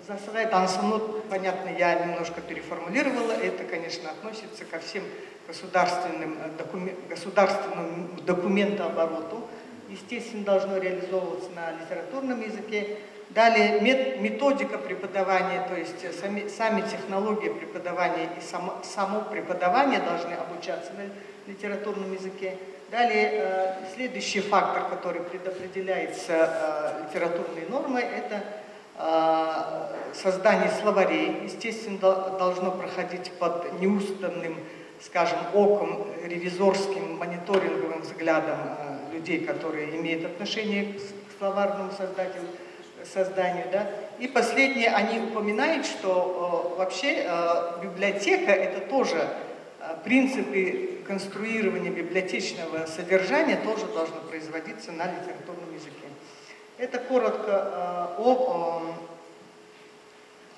засагай дансанууд, понятно, я немножко переформулировала. Это, конечно, относится ко всем государственным, государственному документообороту. Естественно, должно реализовываться на литературном языке. Далее методика преподавания, то есть сами, сами технологии преподавания и само, само преподавание должны обучаться на литературном языке. Далее следующий фактор, который предопределяется литературной нормой, это создание словарей, естественно, должно проходить под неустанным, скажем, оком, ревизорским, мониторинговым взглядом людей, которые имеют отношение к словарному создателю, созданию, да. И последнее, они упоминают, что вообще библиотека — это тоже принципы конструирования библиотечного содержания тоже должны производиться на литературном языке. Это коротко о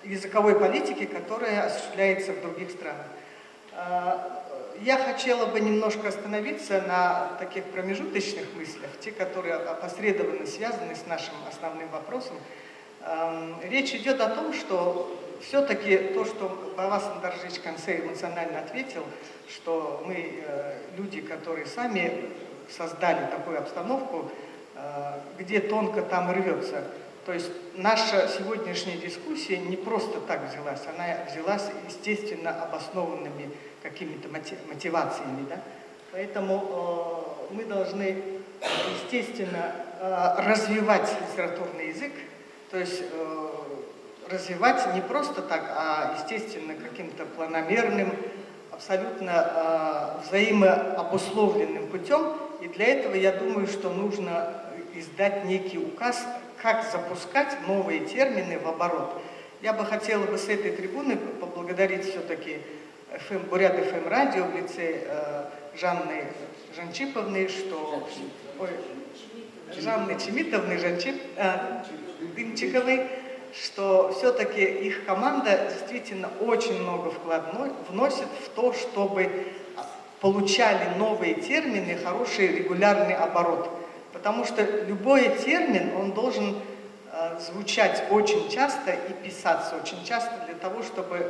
языковой политике, которая осуществляется в других странах. Я хотела бы немножко остановиться на таких промежуточных мыслях, те, которые опосредованно связаны с нашим основным вопросом. Речь идет о том, что все-таки то, что Бавасан Доржиевич в конце эмоционально ответил, что мы люди, которые сами создали такую обстановку, где тонко, там и рвётся. То есть наша сегодняшняя дискуссия не просто так взялась, она взялась, естественно, обоснованными какими-то мотивациями, да? Поэтому мы должны, естественно, развивать литературный язык, то есть развивать не просто так, а, естественно, каким-то планомерным, абсолютно взаимообусловленным путём. И для этого, я думаю, что нужно издать некий указ, как запускать новые термины в оборот. Я бы хотела бы с этой трибуны поблагодарить всё-таки F M, Бурят F M радио в лице Жанны Жанчиповны, что, ой, Жанны Чимитовны Жанчип-, Дымчиковой, что всё-таки их команда действительно очень много вклад вносит в то, чтобы получали новые термины хороший регулярный оборот. Потому что любой термин, он должен звучать очень часто и писаться очень часто для того, чтобы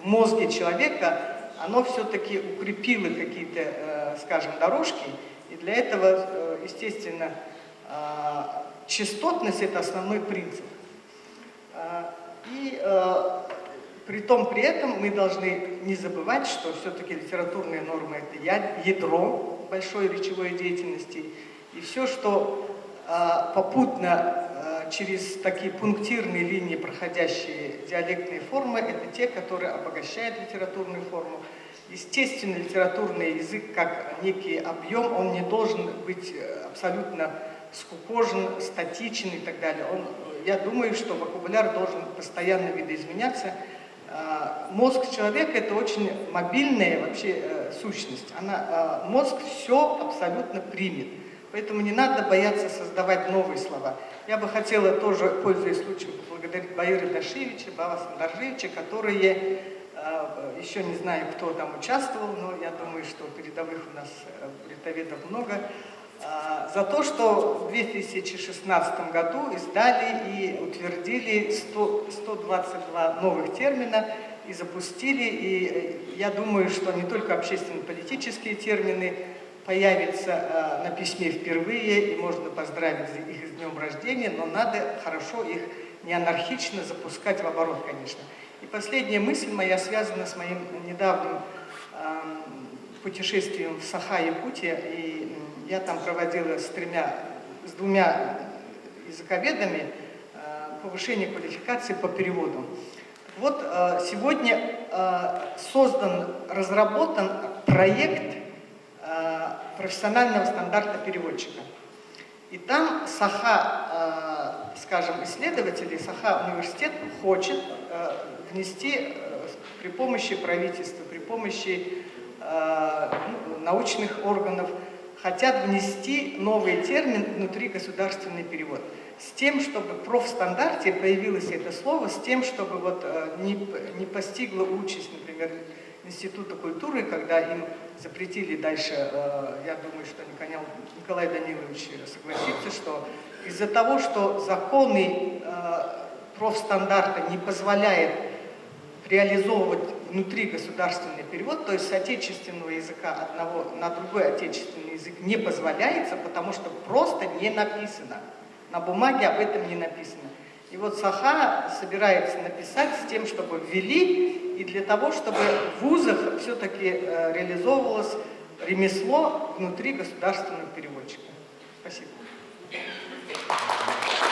в мозге человека оно всё-таки укрепило какие-то, скажем, дорожки, И для этого, э, естественно, а, частотность — это основной принцип. А, и, э, при том, при этом мы должны не забывать, что всё-таки литературные нормы — это я-, ядро большой речевой деятельности, и всё, что, а, попутно, а, через такие пунктирные линии проходящие диалектные формы, это те, которые обогащают литературную форму. Естественно, литературный язык, как некий объём, он не должен быть, э, абсолютно скукожен, статичен и так далее. Он, э, я думаю, что вокабуляр должен постоянно видоизменяться. А, мозг человека — это очень мобильная вообще, э, сущность. Она, а, мозг всё абсолютно примет. Поэтому не надо бояться создавать новые слова. Я бы хотела тоже, пользуясь случаем, поблагодарить Баира Дашиевича, Баба Сандаржиевича, которые, э, ещё не знаю, кто там участвовал, но я думаю, что передовых у нас, э, бритоведов много, а, за то, что в две тысячи шестнадцатом году издали и утвердили сто, сто двадцать два новых термина и запустили. И, э, я думаю, что не только общественно-политические термины появятся, э, на письме впервые, и можно поздравить их с днём рождения, но надо хорошо их, не анархично запускать в оборот, конечно. И последняя мысль моя связана с моим недавним, ам, путешествием в Саха, Якутия. И, м, я там проводила с тремя, с двумя языковедами, э, повышение квалификации по переводу. Вот, э, сегодня, э, создан, разработан проект, э, профессионального стандарта переводчика. И там Саха, э, скажем, исследователи, Саха университет хочет, э, внести, э, при помощи правительства, при помощи, э, ну, научных органов, хотят внести новый термин — внутригосударственный перевод. С тем, чтобы в профстандарте появилось это слово, с тем, чтобы вот, э, не п-, не постигла участь, например, Института культуры, когда им запретили дальше, э, я думаю, что Николя-, Николай Данилович согласится, что из-за того, что законы, э, профстандарта не позволяют реализовывать внутригосударственный перевод, то есть с отечественного языка одного на другой отечественный язык не позволяется, потому что просто не написано. На бумаге об этом не написано. И вот Саха собирается написать с тем, чтобы ввели, и для того, чтобы в вузах всё-таки, э, реализовывалось ремесло внутригосударственного переводчика. Спасибо.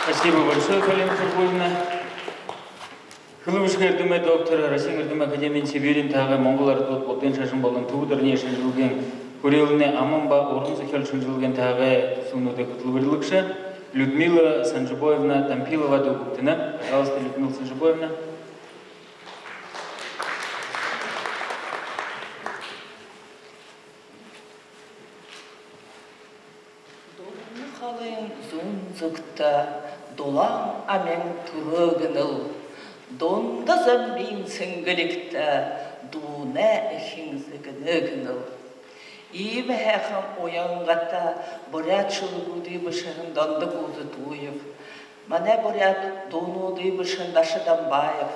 Спасибо большое, Полина Сергеевна. Хэлэбэшэһэн эрдэмэй доктор, Россиин эрдэмэй академиин Сибириин таагай, Монгол арадууд, Буддын шажан болон Түбэд оронай шэнжэлгын хүрээлэнэй аман ба уран зохёол шэнжэлгын таагай түсэбүүдэй хүтэлбэрилэгшэ Людмила Санжибоевна Тампилова дүүргэгдэнэ. Пожалуйста, Людмила Санжибоевна. Дурна халын зүүн зүгтэ Дулаан амин түрөө гэнэл, Дунда Замбиин сэнгэлигтэ Дуунай эхин зэгэнэ гэнэл. Иимэ һайхан уянгата буряад шүлэгүүдые бэшэһэн Дондог Улзытуев, манай буряад дуунуудые бэшэһэн Даша Дамбаев,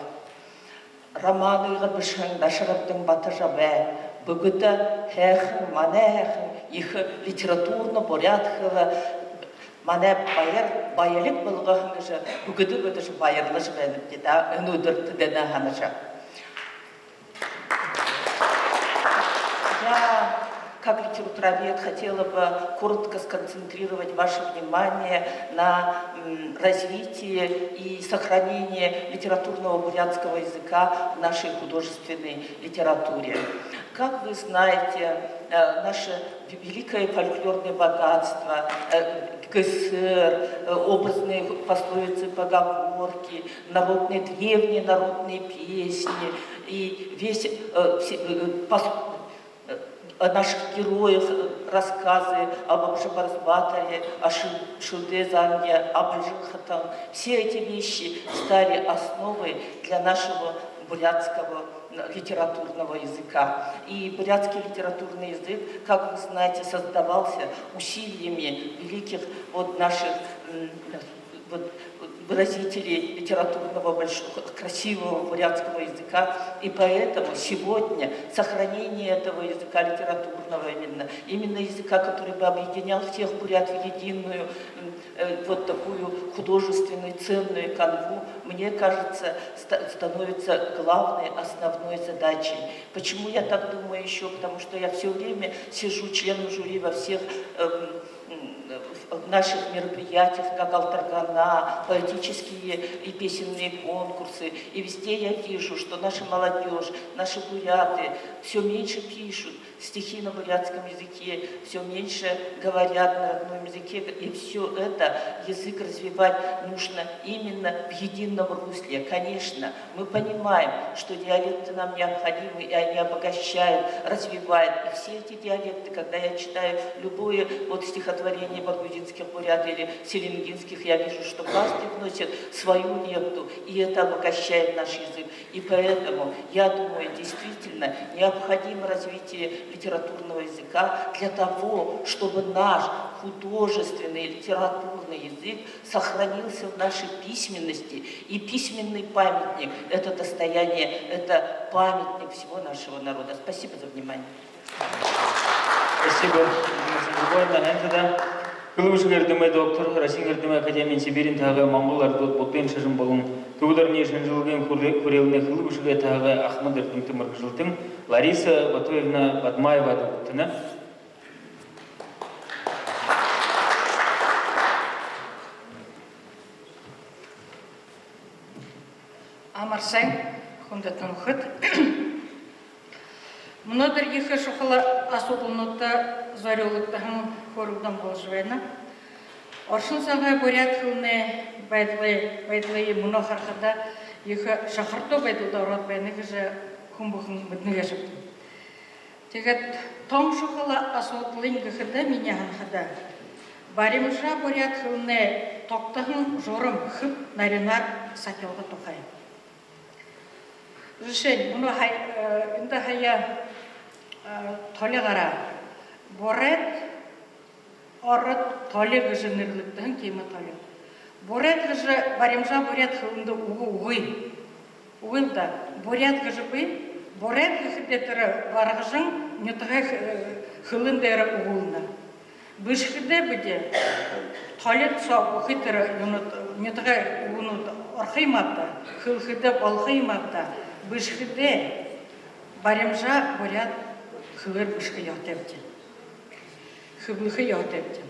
романыень бэшэһэн Дашарабдан Батожабай, бүгэдэ һайхан, манай һайхан ехэ литературна буряад хэлэ манай баяр, баялиг болгоһон гэжэ бүгэдэ бүгэдэшье баярлажа байнабди даа, энэ үдэр тэдэнээ һанажа. Я, как литературовед, хотела бы коротко сконцентрировать ваше внимание на, м, развитии и сохранении литературного бурятского языка в нашей художественной литературе. Как вы знаете, э, наше великое фольклорное богатство, э, ГСР, э, образные пословицы и поговорки, народные, древние народные песни и весь, э, все, э, пос-, э, о наших героях, э, рассказы об Абжабарс-баторе, о Шил-, Шилдэ-Занге, о Былжыр-Хатан. Все эти вещи стали основой для нашего бурятского, м, литературного языка. И бурятский литературный язык, как вы знаете, создавался усилиями великих вот наших, м, вот, выразителей литературного большого, красивого бурятского языка. И поэтому сегодня сохранение этого языка литературного именно, именно языка, который бы объединял всех бурят в единую, м, э, вот такую художественную ценную канву, мне кажется, ста- становится главной, основной задачей. Почему я так думаю? Еще потому, что я все время сижу членом жюри во всех, эм, м, в наших мероприятиях, как «Алтаргана», поэтические и песенные конкурсы. И везде я вижу, что наша молодежь, наши буряты все меньше пишут стихи на бурятском языке, все меньше говорят на родном языке. И все это, язык развивать нужно именно в едином русле. Конечно, мы понимаем, что диалекты нам необходимы, и они обогащают, развивают. И все эти диалекты, когда я читаю любое вот стихотворение баргузинских бурят или селенгинских, я вижу, что каждый вносит свою лепту, и это обогащает наш язык. И поэтому, я думаю, действительно необходимо развитие литературного языка для того, чтобы наш художественный литературный язык сохранился в нашей письменности. И письменный памятник — это достояние, это памятник всего нашего народа. Спасибо за внимание. Спасибо, Людмила Санжибаевна. Энтдаа хэлэ бэшэгэй эрдэмэй доктор, Россиин эрдэмэй академиин Сибириин таһагай монгол арадай буддын шажан болон түбэд ороной шэнжэлгын хүрэ- хүрээлэнэй хэлэ бэшэгэй таһагай ахамад эрдэмтэ мэргэжэлтэн Лариса Батуевна Бадмаева дүтэнэ. Амар сайн, хүндэтэ нүхэд. Мүнөөдэр ехэ шухала асуудалнуудта зорюулагдаһан хөөрэлдөөн боложо байна. Оршон сагай буряад хэлэнэй байдалай, байдалые мүнөө харахада, ехэ шахардуу байдалда ороод байна гэжэ хүн бүхэн мэдэнэ гээшэб. Тиигээд тон шухала асуудалынь гэхэдэ, минии һанахада, баримжаа буряад хэлэнэй тогтоһон журам хэб наринаар сахилга тухай. Жэшээнь, мүнөө һая, э, эндэ һая, э, толи гараа. Буряад, ород толи гэжэ нэрлэгдэһэн тиимэ толи. Буряад гэжэ баримжаа буряад хэлэндэ үгы үгы. Үгы л даа, буряад гэжэ бии. Буряад гэхэдээ тэрэ Баргажан нютагай х-, э, хэлэн дээрэ үгүүлнэ. Бэшэхэдээ бидэ толид соо бүхы тэрэ юунууд, нютагай үгэнүүд орохо юм ааб даа, хэлэхэдэ болохо юм ааб даа. Бэшэхэдээ баримжаа буряад хэлээр бэшэхэ ёһотойбди. Хэблэхэ ёһотойбди.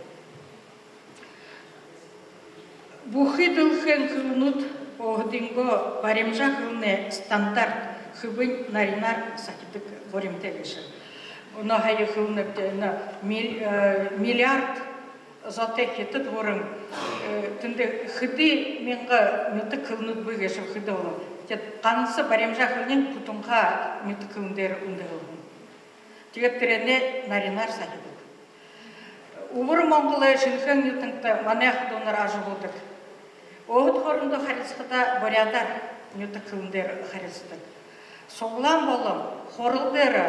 Бүхы дэлхэйн хэлэнүүд өөһэдынгөө баримжаа хэлэнэй стандарт хэбынь наринаар сахидаг гуримтай гээшэ. Мүнөө һая хэлэнэбди, энэ мил-, э, миллиард зоотой Хитад гүрэн, э, тэндэ хэды мянга нютаг хэлэнүүд бии гээшэб, хэды олон. Тиигээд ганса баримжаа хэлэниинь хүтэнхаа нютаг хэлэн дээрэ үндэһэлһэн. Тиигээд тэрэнээ наринаар сахидаг. Үбэр Монголой Шэнэхээн нютагта манай аха дүүнэр ажаһуудаг. Өөһэд хоорондоо харилсахадаа буряадаар, нютаг хэлэн дээрэ харилсадаг. Суглаан болон Хурал дээрэ,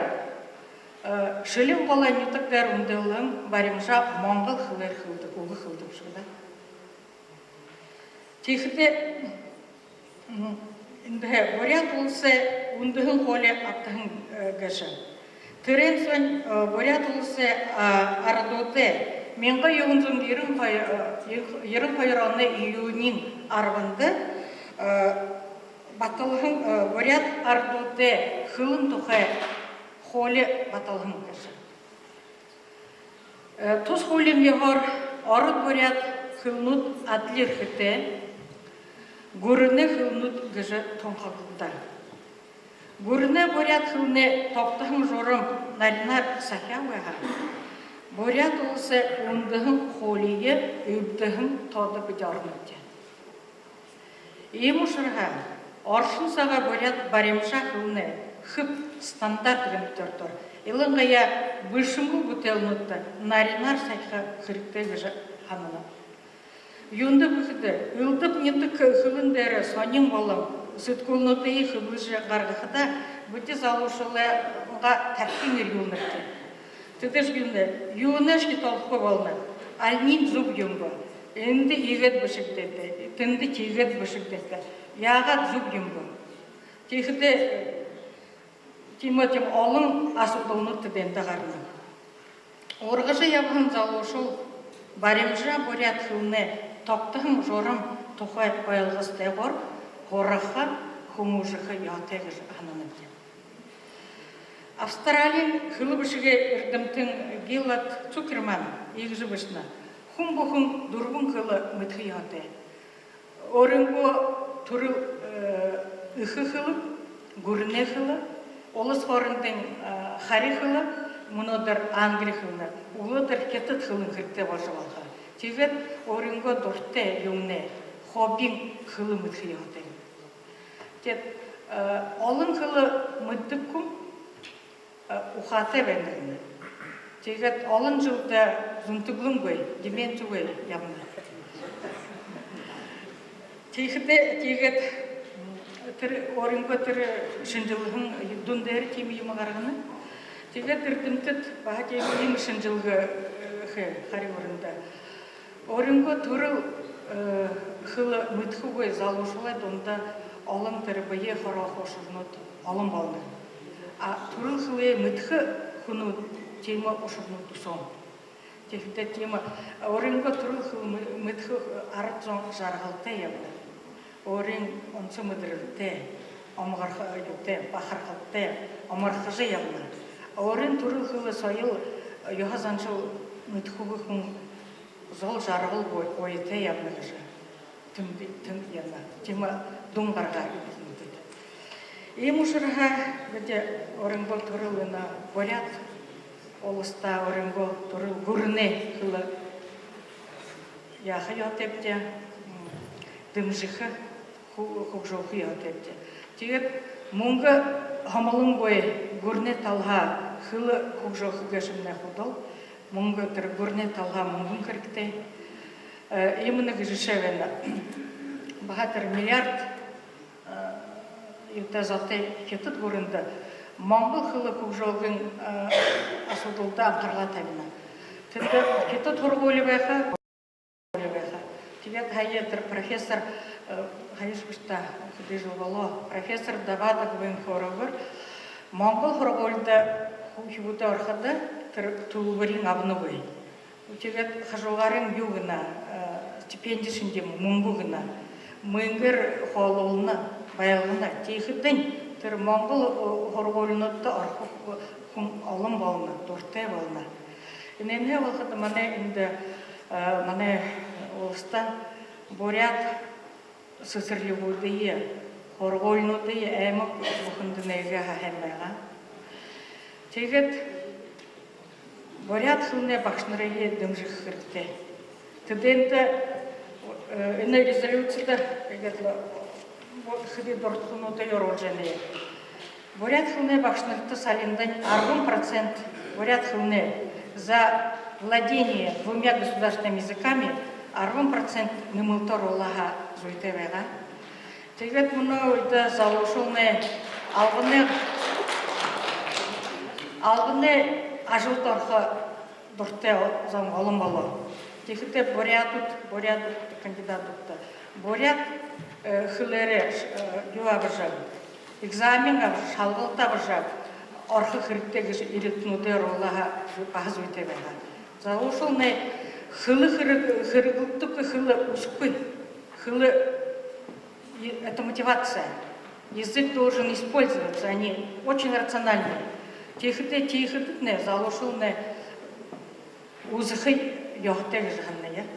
э, Шэлэн голой нютаг дээрэ үндэһэлһэн баримжаа монгол хэлээр хэлэдэг, үгэ хэлэдэг бшуу даа. Тиихэдээ, м, эндэһээ Буряад Уласай үндэһэн хуули абтаһан, э, гээшэ. Тэрээн соонь, э, Буряад Уласай, а, арадуудай мянга юһэн зуун ерэн хоёр, э, ерэн хоёр оной июниин арбанда, э, баталһан, э, буряад арадуудай хэлэн тухай хуули баталһан гээшэ. Э, тус хуулиин ёһоор ород буряад хэлэнүүд адли эрхэтэй гүрэнэй хэлэнүүд гэжэ тунхаглагдаа. Гүрэнэй буряад хэлэнэй тогтоһон журам наринаар сахяагүй һаа, Буряад Уласай үндэһэн хуулиие эбдэһэн тоодо бидэ оронобди. Иимэ ушарһаа оршон сагай буряад баримжаа хэлэнэй хэб стандарт гэнтэ дордор, илангаяа бэшэмгэл бүтээлнүүдтэ наринаар сахиха хэрэгтэй гэжэ һананаб. Юундэб гэхэдэ, элдэб нютаг хэлэн дээрэ сонин болон сэдхүүлнүүдые хэблэжэ гаргахадаа, бидэ залуушуулайнгаа тархинь эрьюулнэбди. Тэдэшни юунэй, юуншье толохгүй болоно. Альнинь зүб юм бэ? Эндэ иигээд бэшэгдээтэй, тэндэ тиигээд бэшэгдээтэй. Яагаад зүб юм бэ? Тиихэдээ тиимэ, тиимэ олон асуудалнууд тэдэндэ гарана. Ургажа ябаһан залуушуул баримжаа буряад хэлэнэй тогтоһон журам тухай ойлгостойгоор һураха, хүмүүжэхэ ёһотой гэжэ һананаб. Австралиин хэлэ бэшэгэй эрдэмтэн Гиллард Цукерман иигэжэ бэшэнэ: хүн бүхэн дүрбэн хэлэ мэдэхэ ёһотой. Өөрынгөө түрэл, э, эхэ хэлэ, гүрэнэй хэлэ, улас хоорондын, э, хари хэлэ, мүнөөдэр англи хэлэ, үглөөдэр хитад хэлэн хэрэгтэй болжо болохо. Тиигээд өөрынгөө дуратай юумэнэй, хоббиин хэлэ мэдэхэ ёһотой. Тиигээд, э, олон хэлэ мэдэдэг хүн, э, ухаатай байна гэнэ. Тиигээд олон жэлдэ зүнтэлэнгүй, деменцигүй ябана. Тиихэдээ, тиигээд тэрэ өөрынгөө тэрэ шэнжэлһэн дүн дээрэ тиимэ юумэ гаргана. Тиигээд эрдэмтэд баһа тиимэ, иимэ шэнжэлгэ, э, хээ, хари үрэндэ. Өөрынгөө түрэл, э, хэлэ мэдэхэгүй залуушуулай дунда олон тэрэ бэеэ хороохо ушарнууд олон болоно. А түрэл хэлэеэ мэдэхэ хүнүүд тиимэ ушарнууд үсөөн. Тиихэдээ тиимэ өөрынгөө түрэл хэлэ мэ-, мэдэхэ арад зон жаргалтай ябана. Өөрын онсо мэдэрэлтэй, омогорхо-, юутэй, бахархалтай, омогорхожо ябана. Өөрын түрэл хэлэ, соёл, ёһо заншал мэдэхэгүй хүн зол жаргал уй-, уйтай ябана гэжэ тэмдэг, тэм-, ябана. Тиимэ дүн гаргаа эрдэмтэд. Иимэ ушарһаа бидэ өөрынгөө түрэл энэ буряад уласта, өөрынгөө түрэл гүрэнэй хэлэ яаха ёһотойбди, м, дэмжэхэ, хү-, хүгжөөхэ ёһотойбди. Тиигээд мүнгэ хомолонгүй гүрэнэй талаһаа хэлэ хүгжөөхэ гээшэмнай худал, мүнгэ тэрэ гүрэнэй талаһаа мүнгэн хэрэгтэй. Э, иимэ нэгэ жэшээ байна. Баһа тэрэ миллиард, э, юутэй зотой Хитад гүрэндэ монгол хэлэ хүгжөөлгын, э, асуудалда анхаралаа табина. Тэндэ хитад һургуули байха, һургуули байха. Тиигээд һая тэрэ профессор, э, һаяш бэшэ даа, хэды жэл болоо, профессор Давыдовай хөөрөөгөөр монгол һургуулида хү-, хүбүүдэй орходо тэрэ түлбэриин абанагүй. Тиигээд хажуугаарынь юу гэнэ, э, стипенди шэнги юм, мүнгэ гэнэ. Мүнгөөр хооллуулна, байлгана. Тиихэдэнь тэрэ монгол, э, һургуулинуудта орохо хүн олон болоно, дуратай болоно. Энээнһээ болоходо манай эндэ, э, манай уласта буряад сэсэрлигүүдые, һургуулинуудые аймаг бүхэндэ нээгээ һаа һайн байгаа. Тиигээд буряад хэлэнэй багшанарые дэмжэхэ хэрэгтэй. Тэдээндэ, э, энэ резолюцида иигээд лэ, вот, хэды дурадхануудые оруулжа байна. Буряад хэлэнэй багшанарта салиндань арбан процент, буряад хэлэнэй за владение двумя государственными языками арбан процент нэмэлтэ оруулха зүйтэй байгаа. Тиигээд мүнөө үедэ залуушуулнай албанай, албанай ажалда орохо дуратай зон олон болоо. Тиихэдээ буряадууд, буряадууд кандидатуудта буряад, э, хэлээрээ, э, юу абажа, экзамен абажа, шалгалта абажа орохо хэрэгтэй гэжэ эрилтэнүүдээ оруулха баһа зүйтэй байгаа. Залуушуулнай хэлэ хэрэг-, хэрэглэдэггүй, хэлэ үзэхэгүй. Хэлэ, и это мотивация. Язык должен использоваться, они очень рациональные. Тиихэдээ, тиихэдэтнай залуушуулнай үзэхэ ёһотой гэжэ һананаб.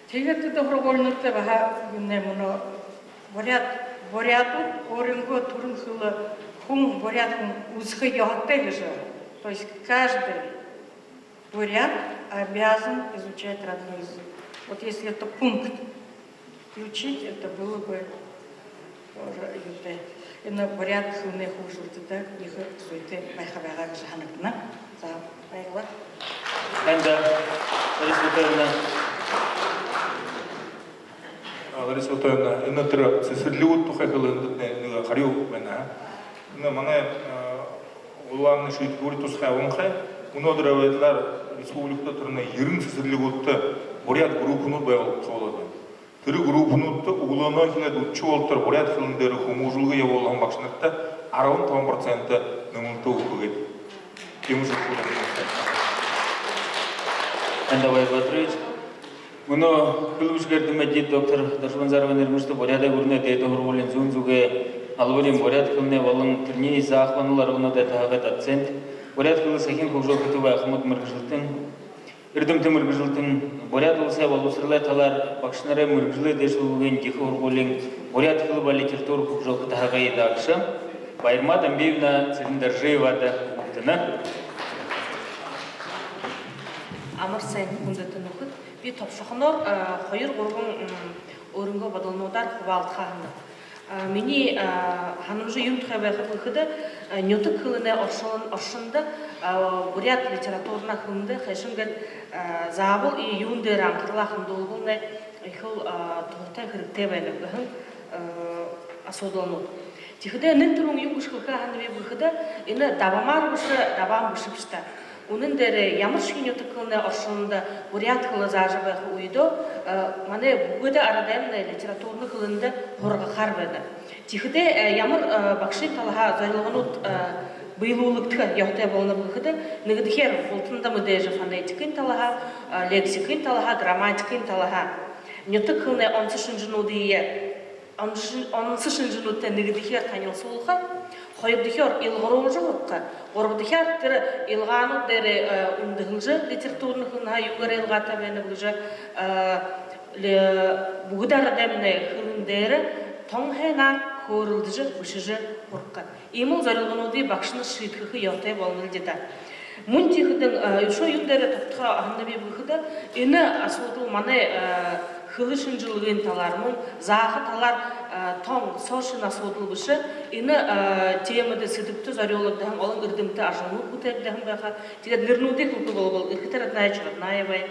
Тиигээд тэдэ һургуулинуудта баһа юумэнэй мүнөө буряад, буряадууд өөрынгөө түрэл хэлэ хүн, буряад хүн үзэхэ ёһотой гэжэ. То есть каждый бурят обязан изучать родной язык. Вот если это пункт включить, это было бы тоже юутэй. Энэ буряад хэлэнэй хүгжэлтэдэ ехэ зүйтэй байха байгаа гэжэ һанагдана. За, баярлаа. Танда, Лариса Батоевна. А, Лариса Батоевна, энэ тэрэ сэсэрлигүүд тухай хэлэһэндэ нэгэ харюу байна. Энэ манай, а, улаан шиидхэбэри тусхай абанхай, мүнөөдэр байдалаар республикада тэрэнэй ерэн сэсэрлигүүдтэ Буряад группнууд байгуулагдажа болоод байна. Тэрэ группнуудта үглөөнөө эхилээд үдэшэ болотор буряад хэлэн дээрэ хүмүүжүүлгэ ябуулһан багшанарта арбан табан процент нэмэлтэ үгэхэ гээд. Тиимэ шүүмжэлэл. Эндэ Баяр Баторович. Мүнөө хэлэбэшэ эрдэмэй дид доктор Доржо Банзаровай нэрэмжэтэ Буряадай гүрэнэй дээдэ һургуулиин зүүн зүгэй албариин буряад хэлэнэй болон тэрэниие заахабанал аргануудай таһагай доцент, буряад хэлэ сахин хүгжөөхэтэ байхамнай мэргэжэлтэн, эрдэмтэ мэргэжэлтэн, Буряад Уласай болбосоролой талаар багшанарай мэргэжэлээ дээшэлүүлгын ехэ һургуулиин буряад хэлэ ба литература хүгжөөхэ таһагай даагша Баярма Дамбиевна Цырендоржиевада үгтэнэ. Амар сайн, хүндэтэ нүхэд. Би тобшохоноор, а, хоёр-гурбан, м, өөрынгөө бодолнуудаар хубаалдаха һананаб. А, минии, а, һанамжа юун тухай байхаб гэхэдэ, а, нютаг хэлэнэй оршон-, оршондо, а, буряад литературна хэлэндэ хайшан гээд, а, заабол и юун дээрэ анхаралаа хандуулбал ехэл, а, туһатай, хэрэгтэй байнаб гэһэн, а, асуудалнууд. Тиихэдээ нэн түрүүн юун гэжэ хэлэхэ һананабиб гэхэдэ, энэ дабамаар бэшэ, дабаан бэшэ бшуу даа. Үнэн дээрээ ямаршье нютаг хэлэнэй оршондо буряад хэлэ заажа байха үедөө, э, манай бүгэдэ арадаймнай литературна хэлэндэ һургахаар байна. Тиихэдээ, э, ямар, э, багшын талаһаа зорилгонууд, э, бэелүүлэгдэхэ ёһотой болоноб гэхэдэ, нэгэдэхеэр, бултанда мэдээжэ, фонетикын талаһаа, э, лексикын талаһаа, грамматикын талаһаа, нютаг хэлэнэй онсо шэнжэнүүдые онсо шэн-, онсо шэнжэнүүдтэй нэгэдэхеэр танилсуулха, хоёрдохёор илгаруулжа һургаха, гурбадахяар тэрэ илгаанууд дээрээ, э, үндэһэлжэ, литературна хэлэнһээ юугээрээ илгаатай байнаб гэжэ, э, ле-, бүгэдэ арадаймнай хэлэн дээрэ тон һайнаар хөөрэлдэжэ, бэшэжэ һургаха. Иимэл зорилгонуудые багшанар шиидхэхэ ёһотой болонол даа. Мүн тиихэдэнь, э, үшөө юун дээрээ тогтохо һананабиб гэхэдэ, энэ асуудал манай, э, хэлэ шэнжэлгын талаар, мүн зааха талаар, э, тон соо шэнэ асуудал бэшэ. Энэ, э, темэдэ, сэдэбтэ зорюулагдаһан олон эрдэмтэ ажалнууд бүтээгдэһэн байха. Тиигээд нэрэнүүдые хэлэхэ болбол, Эрхэтэ Раднаевич Раднаевай,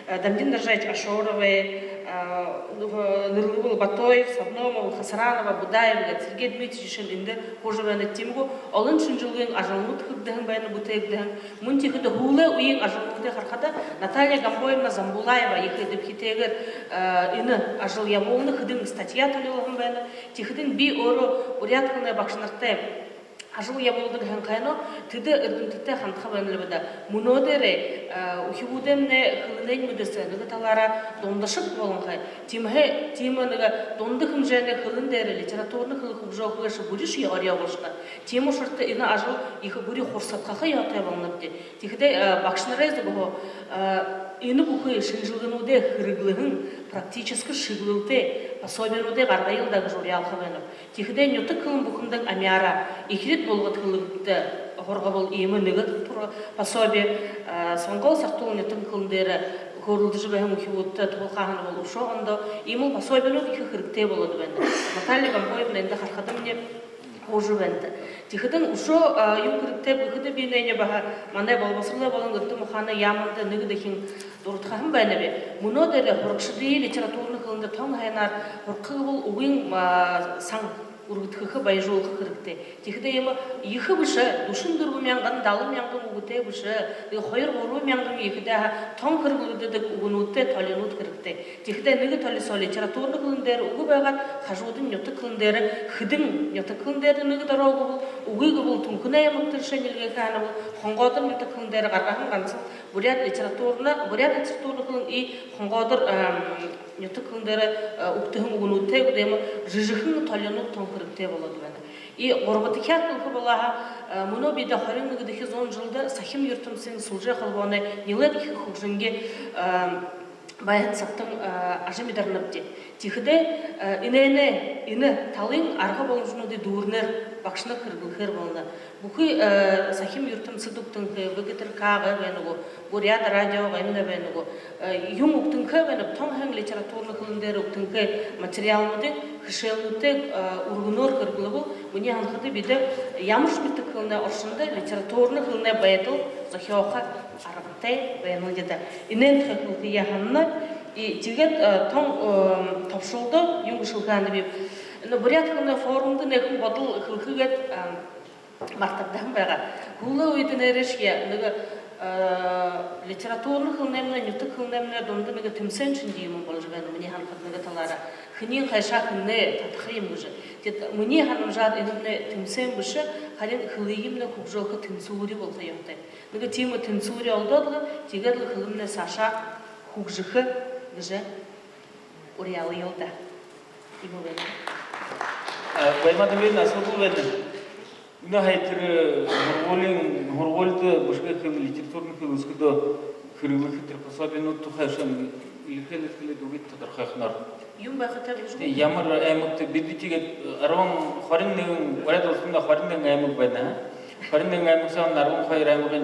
э, Дамдин Доржоевич Ашоровай, э, нэрэлгэбэл, Батоев, Савномова, Хасранова, Будаева гээд, Сергей Дмитриевич эндэ һуужа байна. Тиимэ гү, олон шэнжэлгын ажалнууд хэгдэһэн байна, бүтээгдэһэн. Мүн тиихэдэ һүүлэй үеын ажалнуудые харахада, Наталья Гомбоевна Замбулаева ехэ эдэбхитэйгээр, э, энэ ажал ябуулна, хэдэн статья толилһон байна. Тиихэдэнь би өөрөө буряад хэлэнэй багшанартай ажал ябуулдаг һэн хойноо, тэдэ эрдэмтэдтэй хандаха байналби даа. Мүнөө дээрээ, э, үхибүүдэймнай хэлэнэйнь мэдэсэ, нэгэ талаараа дундашаг болонхой. Тиимэһээ, тиимэ нэгэ дунда хэмжээнэй хэлэн дээрэ литературна хэлэ хүгжөөхэ гээшэ бүришье орёо болошоно. Тиимэ ушарта энэ ажал ехэ бүри хурсадхаха ёһотой болонобди. Тиихэдээ, э, багшанарай зүгһөө, э, энэ бүхы шэнжэлгэнүүдые хэрэглэһэн практическа шэглэлтэй пособинуудые гаргаял даа гэжэ уряалха байнаб. Тиихэдээ нютаг хэлэн бүхэндэнь амяараа, эхирид, булгад хэлэндэ һургабал, иимэ нэгэ тур-, пособие, э, сонгоол сартуул нютаг хэлэн дээрэ хөөрэлдэжэ байһан үхибүүдтэ туһалхаа һанабал, үшөө ондоо иимэл пособинууд ехэ хэрэгтэй болоод байна. Наталья Гомбоевна эндэ харахадамни һуужа байна. Тиихэдэнь үшөө, а, юун хэрэгтэйб гэхэдэ, би энээниие баһа манай болбосоролой болон эрдэм ухаанай яаманда нэгэ дахин дурадхаһан байнаб. Мүнөө дээрээ һурагшадые литературна хэлэндэ тон һайнаар һургаха гэбэл, үгын, а, сан үргэдхэхэ, баяжуулха хэрэгтэй. Тиихэдээ иимэ ехэ бэшэ, дүшэн дүрбэ мянган, далан мянган үгэтэй бэшэ, нэгэ хоёр-гурба мянган ехэ даа тон хэрэглэгдэдэг үгэнүүдтэй толинууд хэрэгтэй. Тиихэдээ нэгэ толи соо литературна хэлэн дээрэ үгэ байгаад, хажуудань нютаг хэлэн дээрэ, хэдэн нютаг хэлэн дээрэ нэгэ дороо үгэ бол, үгы гэбэл, Түнхэнэй аймагта жэшээнь эльгээхэ һанабал, Хонгоодор нютаг хэлэн дээрэ гаргаһан гансал буряад литературна, буряад литературна хэлэн и Хонгоодор, эм, нютаг хэлэн дээрэ, э, үгтэһэн үгэнүүдтэй гү, иимэ жэжэхэн толинууд, тон хэрэгтэй болоод байна. И гурбадахяар хэлэхэ болоо һаа, э, мүнөө бидэ хорин нэгэдэхи зуун жэлдэ сахим юртэмсын сүлжээ холбооной нилээд ехэ хүгжэнгэ, эм, байһан сагтань, э, ажамидарнабди. Тиихэдээ, э, энээнэй, энэ талын арга боломжонуудые дүүрэнээр багшанар хэрэглэхээр болоно. Бүхы, э, сахим юртэмсэдэ үгтэнхэй, ВГТРК-гай байна гү, Буряад радиогаймнай байна гү, э, юун үгтэнхэй байнаб, тон һайн литературна хэлэн дээрэ үгтэнхэй материалнуудые хэшээлнүүдтэй, э, үргэнөөр хэрэглэбэл, минии һанахада, бидэ ямаршье нютаг хэлэнэй оршондо литературна хэлэнэй байдал зохёохо аргатай байнал даа. Энээн тухай хэлэхэ һананаб. И тиигээд, э, тон, э, тобшолдо юун гэжэ хэлэхэ һананабиб. Энэ буряад хэлэнэй форумда нэгэн бодол хэлэхэ гээд, э, мартагдаһан байгаа. Һүүлэй үедэ нээрээшье нэгэ Э, литературна хэлэнэймнай, нютаг хэлэнэймнай дунда нэгэ тэмсээн шэнги юумэн боложо байна. Минии һанахада, нэгэ талаараа, хэниинь хайшаа хэнээ татаха юм гэжэ. Тиигээд минии һанамжаар, энэмнай тэмсээн бэшэ, харин хэлыемнай хүгжөөхэ тэнсүүри болохо ёһотой. Нэгэ тиимэ тэнсүүри олдоод лэ, тиигээд лэ хэлэмнай саашаа хүгжэхэ гэжэ уряалая даа. Иимэ байна. А, Баймаада, би асуухаб байна. Мүнөө һая тэрэ, э, һургуулиин, һургуулида бэшэгэй хэлэ, литературна хэлэ үсэхэдөө хэрэглэхэ тэрэ пособинууд тухай шэн элирхээнээр хэлээд үгыт, тодорхойлхоноор. Юун байхатай гэжэ гү? Ямар аймагта бидэ тиигээд, э, арбан, хорин нэгэн, Буряад уласай хорин нэгэн аймаг байна, а? Хорин нэгэн аймаг соо арбан хоёр аймагай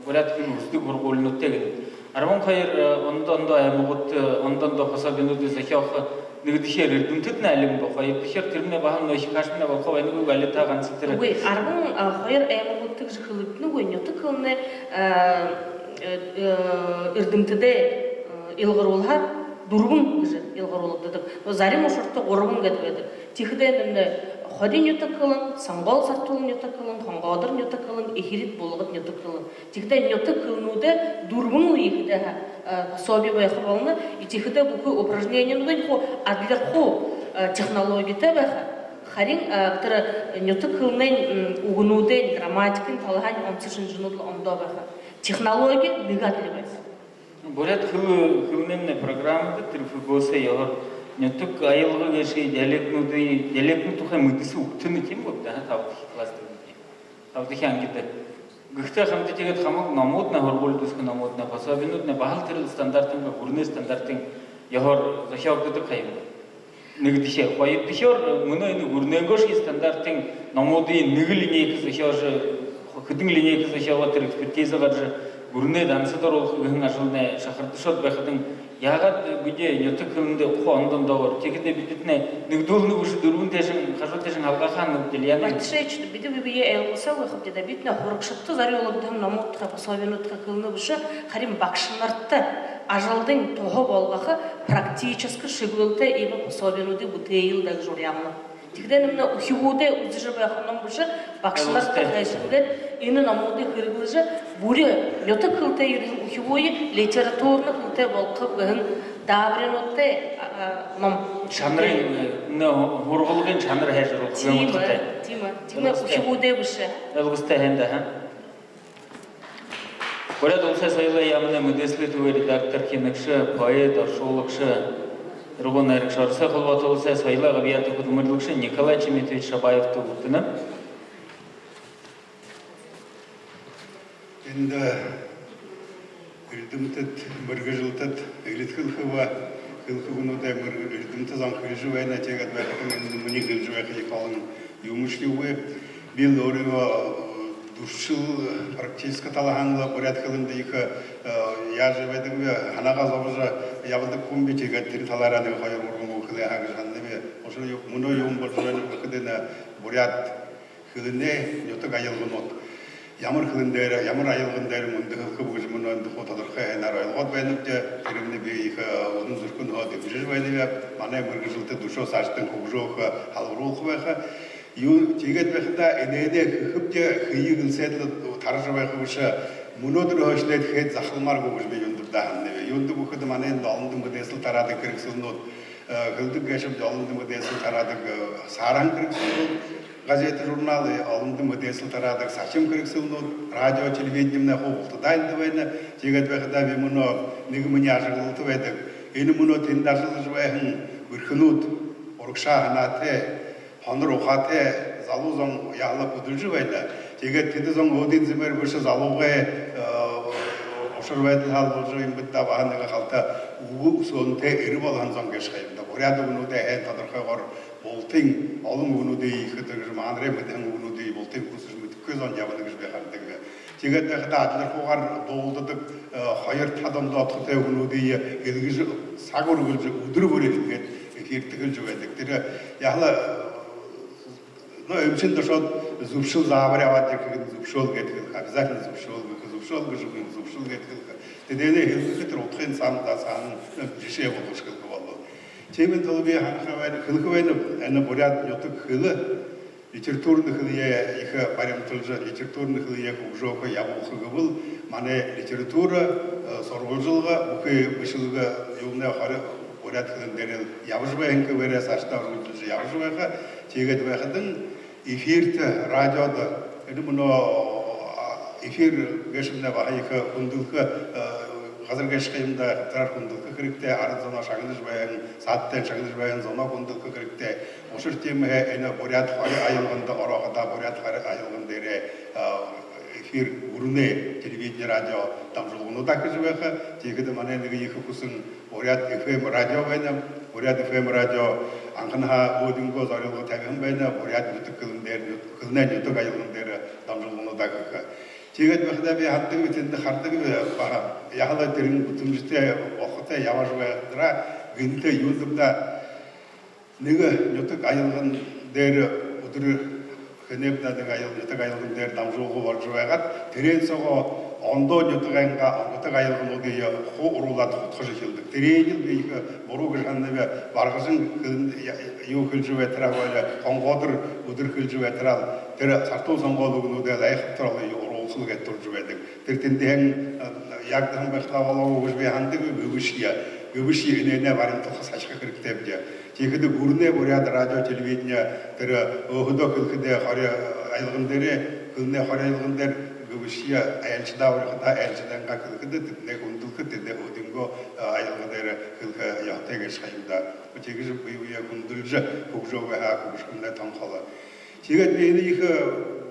буряад хэлэ үсэдэг һургуулинуудтай гээд. Арбан хоёр, э, ондо ондоо аймагуудта, э, ондо ондоо пособинуудые зохёохо. Нэгэдэхеэр, эрдэмтэднай алин бэ, хоёрдохеэр, тэрэмнай баһал нөөхи хаашамнай болохо байна гү, али та ганса тэрэ? Үгы, арбан хоёр аймагуудта гэжэ хэлэгдэнэ үгы, нютаг хэлэнэй, э, э, э, эрдэмтэдэй, э, илгаруулһаар дүрбэн гэжэ илгаруулагдадаг. Но зарим ушарта гурбан гээд байдаг. Тиихэдээ энэмнай Ходо нютаг хэлэн, Сонгоол-Сартуулай нютаг хэлэн, Хонгоодор нютаг хэлэн, Эхирит-Булагад нютаг хэлэн. Тиихэдээ нютаг хэлэнүүдэй дүрбэн лэ иигээд, э, пособи байха болоно. И тиихэдээ бүхы упражненинууд хуу адляар хуу, э, технологитой байха. Харин, э, тэрэ нютаг хэлэнэй, м, үгэнүүдэй, грамматикын талаһаань онсо шэнжэнүүд лэ ондоо байха. Технологи нэгэ адли байха. Буряад хэлэ, хэлэнэймнай программада тэрэ ФГОС-ой ёһоор нютаг аялга гээшые, диалектнүүдые, диалектнүүд тухай мэдэсэ үгтэнэ, тиимэ гү даа, табадахи класста. Табадахи ангида. Гэхдээ хамта тиигээд хамаг номууднай, һургуулида үсэхэ номууднай, пособинууднай баһал тэрэл стандартын ба гүрэнэй стандартын ёһоор зохёогдодог ха юм бэ. Нэгэдэхеэр. Хоёрдохёор, мүнөө энэ гүрэнэйнгөөшье стандартын номуудые нэгэ линейкэ зохёожо, хэдэн линейкэ зохёогоод, тэрэ экспертиза гаража, гүрэнэй дансада оруулха гэһэн ажалнай шахардашоод байхадань, яагаад бидэ нютаг хэлэндээ хуу ондо ондоогоор, тиихэдээ бидэндэ нэгэдүл нэгэ үшөө дүрбэн тээшэнь, хажуу тээшэнь халгаахан нүгдэл яана. Батшайчид, бидэ бэе бэеэ ойлгуулсагүй байхабди даа. Бидэнэй һурагшадта зорюулагдаһан номууд тухай, пособинууд тухай хэлэнэ бэшэ, харин багшанарта ажалдань туһа болгохо практическа шэглэлтэй иимэ пособинуудые бүтээел даа гэжэ уряалнаб. Тиихэдээ энэмнай үхибүүдэй үзэжэ байха ном бэшэ, багшанарта хайшан гээд энэ номуудые хэрэглэжэ, бүри нютаг хэлэтэй ерэһэн үхибүүе литературна хэлэтэй болгохо гэһэн даабаринуудтай, а, а, ном. Шанарай, э, нэ, һургалгын шанар һайжаруулха юм. Тиимэ, утгатай. Тиимэ. Тиимэ. Ойлгостой. Үхибүүдэй бэшэ. Ойлгостой һэн даа, ха? Буряад Уласай Соёлой яаманай мэдээсэлэй түбэй редактор, хэнэгшэ, поэт, оршуулагша, ирагуу найрагша, Оросой Холбоото Уласай соёлой габьяата хүдэлмэрилэгшэ Николай Чимитович Шабаевта үгтэнэ. Эндэ эрдэмтэд, мэргэжэлтэд, элидхэл хэбэ, хэлэхэ үгэнүүдые мэргэ-, эрдэмтэ зон хэлэжэ байна, тиигээд байхадань эндэ мүнөө хэлэжэ байха ехэ олон юумэшье үгы. Би лэ өөрынгөө, э, дүршэл, практическа талаһаань лэ буряад хэлэндэ ехэ, э, яажа байдаг бэ, һанаагаа зобожо ябадаг хүн би, тиигээд тэрэ талаараа нэгэ хоёр гурбан үгэ хэлээ һаа гэжэ һананаб. Үшөө ю-, мүнөө юун боложо байна гэхэдэ, энэ буряад хэлэнэй нютаг аялганууд. Ямар хэлэн дээрэ, ямар аялган дээрэ мүндэ хэлэхэб гэжэ мүнөө эндэ хуу тодорхой һайнаар ойлгоод байнабди. Тэрэмнай би ехэ, э, үнэн зүрхэнһөө дэмжэжэ байнаб. Манай мэргэжэлтэд үшөө саашадань хүгжөөхэ, һалбаруулха байха. Юу, тиигээд байхадаа энээнээ хэхэбди, хэе гэлсээд лэ таража байха бэшэ, мүнөөдэрһөө эхилээд хээд захалмааргүй гэжэ би юундэб даа һананаб. Юундэб гэхэдэ, манай эндэ олондо мэдээсэл тараадаг хэрэгсэлнүүд, э, хэлэдэг гээшэбди, олондо мэдээсэл тараадаг, э, саарһан хэрэгсэлнүүд, газетэ, журнал, э, олондо мэдээсэл тараадаг сахим хэрэгсэлнүүд, радио, телевиденемнай хуу бултадаа эндэ байна. Тиигээд байхадаа би мүнөө нэгэ минии ажаглалта байдаг, энэ мүнөө тэндэ ажаллажа байһан бэрхэнүүд, урагшаа һанаатай, һонор ухаатай залуу зон яһала хүдэлжэ байна. Тиигээд тэдэ зон өөдын зэмээр бэшэ, залуугай, э, ушар байдал һаа боложо юм бэд даа, баһа нэгэ халта үгэ үсөөнтэй, эрэ болоһон зон гээшэ ха юм даа. Буряад үгэнүүдээ һайн тодорхойгоор бултыень, олон үгэнүүдые ехэ тэрэ гэжэ, маанарай мэдэһэн үгэнүүдые бултыень хүсэжэ мэдэхэгүй зон ябана гэжэ би харадаг. Тиигээд байхадаа адляархуугаар дуулдадаг, э, хоёр тад ондоодхотой үгэнүүдые эльгэжэ, саг үргэлжэ, үдэр бүри иигээд эфиртэ хэлэжэ байдаг. Тэрэ яһала, э, ну, эмшэн дошоод зүбшэл заабари абаад ерэхэ гэхэдэнь зүбшөөл гээд хэлэхэ. Обязательно зүбшөөл гэхэ, зүбшөөл гэжэ үгы, зүбшэл гээд хэлэхэ. Тэдэнээ хэлэхэ тэрэ удхын саана даа, саана, э, жэшээ болгожо хэлэхэ болоо. Тиимэ тула би һанаха байна, хэлэхэ байна, энэ буряад нютаг хэлэ Литературна хэлэеэ ехэ баримталжа, литературна хэлэеэ хүгжөөхэ ябуулха гэбэл, манай литература, э, сурбалжалга, бүхы бэшэлгэ юумэнэй хори буряад хэлэн дээрэл ябажа байһан хэбээрээ саашадаа үргэлжэлжэ ябажа байха. Тиигээд байхадань эфиртэ, радиодо, энэ мүнөө, а, эфир гээшэмнай баһа ехэ хүндэлхэ, э, газар гээшэ ха юм даа, тэрээр хүндэлхэ хэрэгтэй, арад зоноо шагнажа байһан, саадтань шагнажа байһан зоноо хүндэлхэ хэрэгтэй. Ушар тиимэһээ энэ буряад хори аялганда орооходоо, буряад хори аялган дээрээ, а, эфир, гүрэнэй телевидени, радио дамжуулгануудаа хэжэ байха. Тиихэдэ манай нэгэ ехэ хүсэн Буряад эф эм радио байна. Буряад эф эм радио анханһаа өөрынгөө зорилго табиһан байна. Буряад нютаг хэлэн дээрэ, нют-, хэлэнэй нютаг аялган дээрэ дамжуулгануудаа хэхэ. Тиигээд байхадаа би һанадагби, тэндэ харадагби, баһа яһала тэрэнь бүтэмжэтэй, болохотой ябажа байхадаа, гэнтэ юундэб даа, нэгэ нютаг аялган дээрэ үдэр хэнэйб даа, нэгэ аял-, нютаг аялган дээрэ дамжуулга боложо байгаад, тэрээн соогоо ондоо нютагайнгаа онтог аялгануудые хуу оруулаад худхажа эхилдэг. Тэрээнь би ехэ буруу гэжэ һананаб. Баргажан хэлэн, я-, юу хэлэжэ байтараа, хонгоодор үдэр хэлэжэ байтараа, тэрэ сартуу сонгоол үгэнүүдээ айхабтар олоёо оруулха гээд туража байдаг. Тэрэ тэндэһээн, э, яагдаһан байха болоо гү гэжэ би һанадагби. Гэбэшье, гэбэшье энээнээ баримталха, сахиха хэрэгтэйбди. Тиихэдэ гүрэнэй буряад радио, телевидени тэрэ өөһэдөө хэлэхэдээ хори аялган дээрэ, хэлэнэй хори аялган дээрэ, гэбэшье айлшадаа урихадаа, айлшадайнгаа хэлэхэдэ, тэдэнээ хүндэлхэ, тэдэ өөрынгөө, э, аялга дээрэ хэлэхэ ёһотой гээшэ ха юм даа. Тиигэжэ бэе бэеэ хүндэлжэ хүгжөө байхада, хүгжэхэмнай тон холо. Тиигээд би энэ ехэ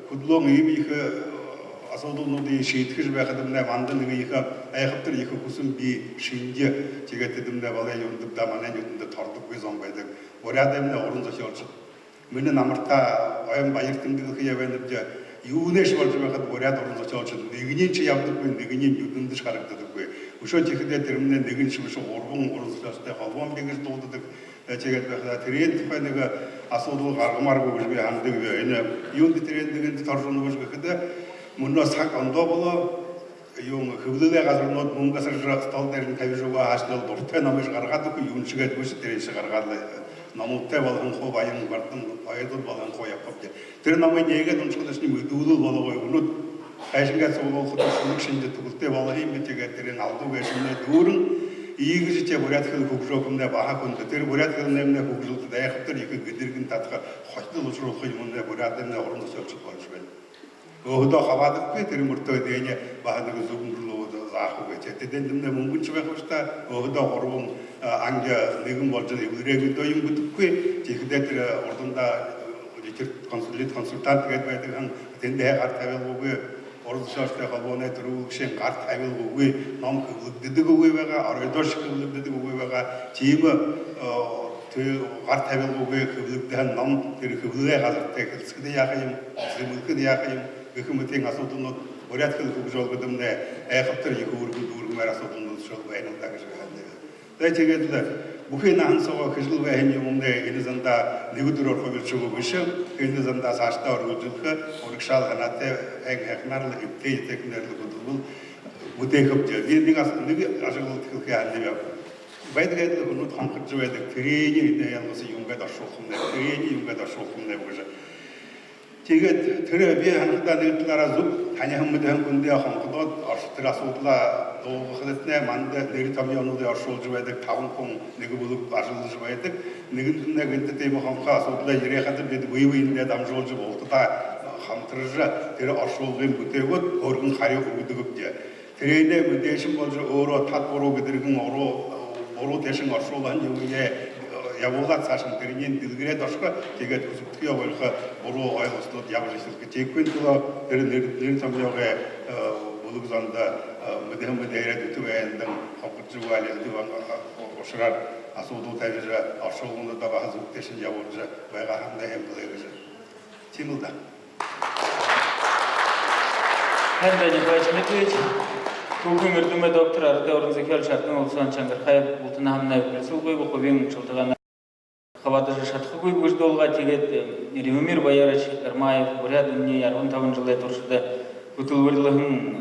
хүдэлөөн, иимэ ехэ, э, асуудалнуудые шиидхэжэ байхадамнай, манда нэгэ ехэ айхабтар ехэ хүсэн бии, шэнги. Тиигээд тэдэмнай балай юундэб даа, манай нюдэндэ тордоггүй зон байдаг. Буряадаймнай уран зохёолшод. Минии намартаа ойн баяр тэмдэглэхэеэ байнаб даа. Юуншье боложо байхада, буряад уран зохёолшод нэгэнииньшье ябадаггүй, нэгэниинь нюдэндэнь харагдадаггүй. Үшөө тиихэдээ тэрэмнай нэгэншье бэшэ, гурбан уран зохёолшодтой холбоон бии гэжэ дуулдадаг. Э, тиигээд байхадаа, тэрээн тухай нэгэ асуудал гаргамаар гү гэжэ би һанадагби. Энэ юундэ тэрээн нэгэндэ торжо унабаш гэхэдэ, мүнөө саг ондоо болоо, юун, хэблэлэй газарнууд мүнгэ асаржа, стол дээрэнь табижа үгөө, хаашье лэ дуратай номыешье гаргаад үгэхэ, юуншье гээд бэшэ, тэрээншье гаргаад лэ, номуудтай болоһон хуу баян, бардам поэдууд болоһон хуу ябахабди. Тэрэ номые нээгээд уншахадашни мэдүүлэл болоһон үгэнүүд хайшан гээд суглуулхада, шүлэг шэнги түгэлтэй болоһон юм. Тиигээд тэрэнь алдуу гээшэмнай дүүрэн, иигэжэ тээ буряад хэлэ хүгжөөхэмнай баһа хүндэ. Тэрэ буряад хэлэнэймнай хүгжэлтэдэ айхабтар ехэ гэдэргэн татаха, хойто ушар болохо юумэмнай буряадаймнай уран зохёолшод боложо байна. Өөһэдөө хабаадахагүй, тэрэ мүртөө эдэниие баһа нэгэ зүб мүрэлөөд заахагүй. Тээ тэдээндэмнай мүнгэншье байха бшуу даа, өөһэдөө гурбан, а, анги нэгэн боложо, эблэрээ мэдээ юм бүтэхэгүй. Тиихэдээ тэрэ урдандаа, э, литер-, консул-, литконсультант гээд байдаг һэн, тэндэһээ гарта табилгаагүй, уран зохёолшодой холбооной түрүүлэгшын гарта табилгаагүй, ном хэблэгдэдэггүй байгаа, оройдоошье хэблэгдэдэггүй байгаа. Тиимэ, э, тээ, гарта табилгаагүй хэблэгдэһэн ном тэрэ хэблэлэй газартай хэлсэхэдэ яаха юм, зэмэлхэдэ яаха юм гэхэ мэтын асуудалнууд буряад хэлэ хүгжөөлгэдэмнай айхабтар ехэ үүргэ дүүргэмээр асуудалнууд шэл байна даа гэжэ һананаб. Зай, тиигээд лэ бүхы наһан соогоо хэжэл байһан юумэмнай энэ зандаа нэгэ түрөөр хубилшагүй бэшэ. Энэ зандаа саашадаа үргэлжэлхэ, урагшаал һанаатай, һайн һайханаар лэ, эбтэй этеэхэнээр лэ хүдэлбэл, бүтээхэбди. Би нэгэ ас-, нэгэ ажаглалта хэлэхэ һананаб. Байдаг адли хүнүүд хонходожо байдаг. Тэрэниие энэ аялгада юун гээд оршуулхамнай, тэрэниие юун гээд оршуулхамнай гэжэ. Тиигээд тэрэ би һанахадаа, нэгэ талаараа зүб таниһан мэдэһэн хүндэ хонходоод, оршо-, тэрэ асуудалаа дуулгахадатнай, манда нэгэ томьёонуудые оршуулжа байдаг табан хүн нэгэ бүлэг ажаллажа байдаг. Нэгэнтэмнай гэнтэ тиимэ хонхо асуудалай ерээ хада, бидэ бэе бэеындээ дамжуулжа, бултадаа хамтаржа, тэрэ оршуулгыень бүтээгөөд, хөөрхэн харюу үгэдэгбди. Тэрээнээ мэдээшэн боложо, өөрөө тад буруу гэдэргэн, буруу, буруу тээшэнь оршуулһан юумэеэ, э, ябуулаад, саашань тэрэниинь дэлгэрээд ошохо, тиигээд хүсэбтэхиеэ болохо буруу ойлгосонууд ябажа эхилхэ. Тиихэдэнь тэрэ нэгэ, нэгэ томьёогой, э, бүлэг зондо, э, мэдэһэн мэдээгээр дүтэ байһандань хонходожо үгөө али, дүтэ ушараар асуудал табижа, оршуулгануудаа баһа зүб тээшэнь ябуулжа байгаа һаамнай һайн бэлэй гэжэ. Тиимэл даа. Һайн даа, Николай Дмитриевич. Түүхын эрдэмэй доктор, арадай уран зохёолшо Ардан Уласович Чангархаев бултанаа һаамнай бэлсэлгүй, хубиин шалтагаанаар хабаадажа шадахагүйб гэжэ дуулгаа. Тиигээд, э, Ревмир Баярович Гармаев, Буряад үнинэй арбан табан жэлэй туршада хүтэлбэрилһэн,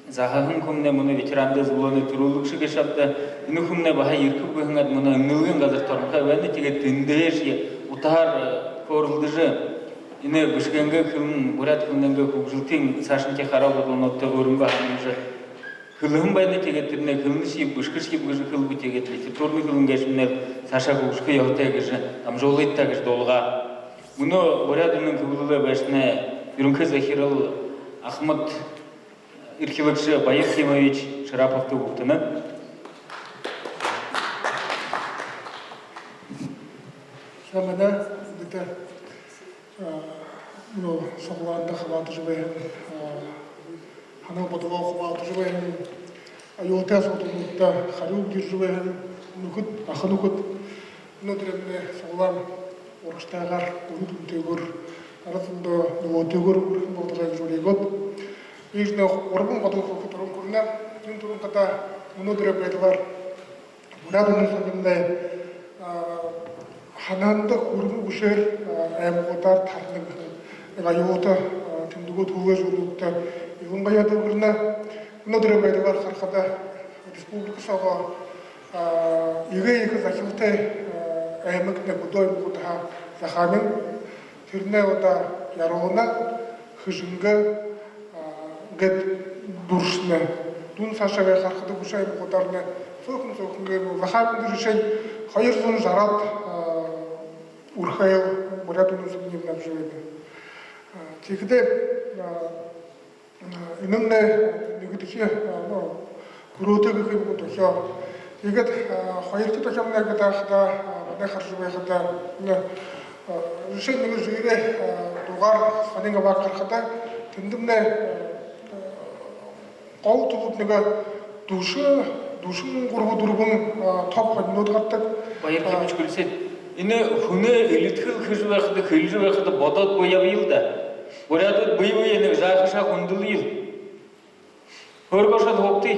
заһаһан хүмнай, мүнөө ветерандай зүблөөнэй түрүүлэгшэ гээшэ ааб даа. Энэ хүмнай баһа ерэхэб гэһэн аад, мүнөө эмнэлгын газарта оронхой байна. Тиигээд тэндэһээшье утаһаар, э, хөөрэлдэжэ, энэ бэшэгэй хэлэн, буряад хэлэнэй хүгжэлтын саашанхи хараа бодолнуудта өөрынгөө ханамжа хэлэһэн байна. Тиигээд тэрэнээ хэлэнэшьеб, бэшэхэшьеб гэжэ хэлэбэ. Тиигээд литературна хэлэн гээшэмнай саашаа хүгжэхэ ёһотой гэжэ дамжуулыт даа гэжэ дуулгаа. Мүнөө Буряад үнэн хэблэлэй байшангай юрэнхы захирал Ахмад эрхилэгшэ Баяр Кимович Шараповта үгтэнэ. Сайн байна, эндэтэ, а, мүнөө суглаанда хабаадажа байһан, а, һанаа бодолоо хубаалдажа байһан, аюултай асуудалнуудта харюу бэдэржэ байһан нүхэд, аха нүхэд, мүнөөдэр энэ суглаан урагшатайгаар, үнэ дүнтэйгөөр, арад зондоо нүлөөтэйгөөр үнгэрхэнь болтогой гэжэ үреэгээд, иигэжэ гурбан бодол хэлэхэ дуран хүрэнэ. Юун түрүүн хадаа, мүнөөдэрэй байдалаар Буряад үнэн сониной, а, һанаһанда хүрэнэ бэшээр, а, аймагуудаар тархинархи, аюулта, а, тэмдэгүүд хүлеэжэ үгэнэ. Илангаяа дэлгэрнэ. Мүнөөдэрэй байдалаар харахада, республика соогоо, а, эгээ ехэ захилтай, а, аймаг, нэгэ бүдөө аймагуудһаа Захаамин, тэрэнэй одоо Яруунаа, Хэжэнгэ, а, гээд дүршэнэ. Дүн саашаа харахада, бэшэ аймагуудаарнь цөөхөн-цөөхөн гээ. Захааминда жэшээнь хоёр зуун жараад, а, үрхэл Буряад үнэн сониной абажа байна. А, тиихэдээ, а, энэмнай нэгэдэхи, а, ну, хүрөөтэй гэхэ юм гү, дохёо. Тиигээд, а, хоёрдохи дохёомнай гээд хадаа, а, манай хаража байхада, энэ, а, жэшээнь, нэгэ жэрээ, а, дугаар сонин абаад харахада, тэндэмнай, а, гол түбэд нэгэ дүшэн, дүшэн гурба, дүрбэн, а, топ һонинууд гарадаг. Баяр Кимович, а, хэлсэт. Энэ хүнэй элидхэл хэжэ байхада, хэлэжэ байхада бодоод бии ябая л даа. Буряадууд бэе бэеэ нэгэ жаахан шаг хүндэлэе л. Хөөргөөшье һуугты.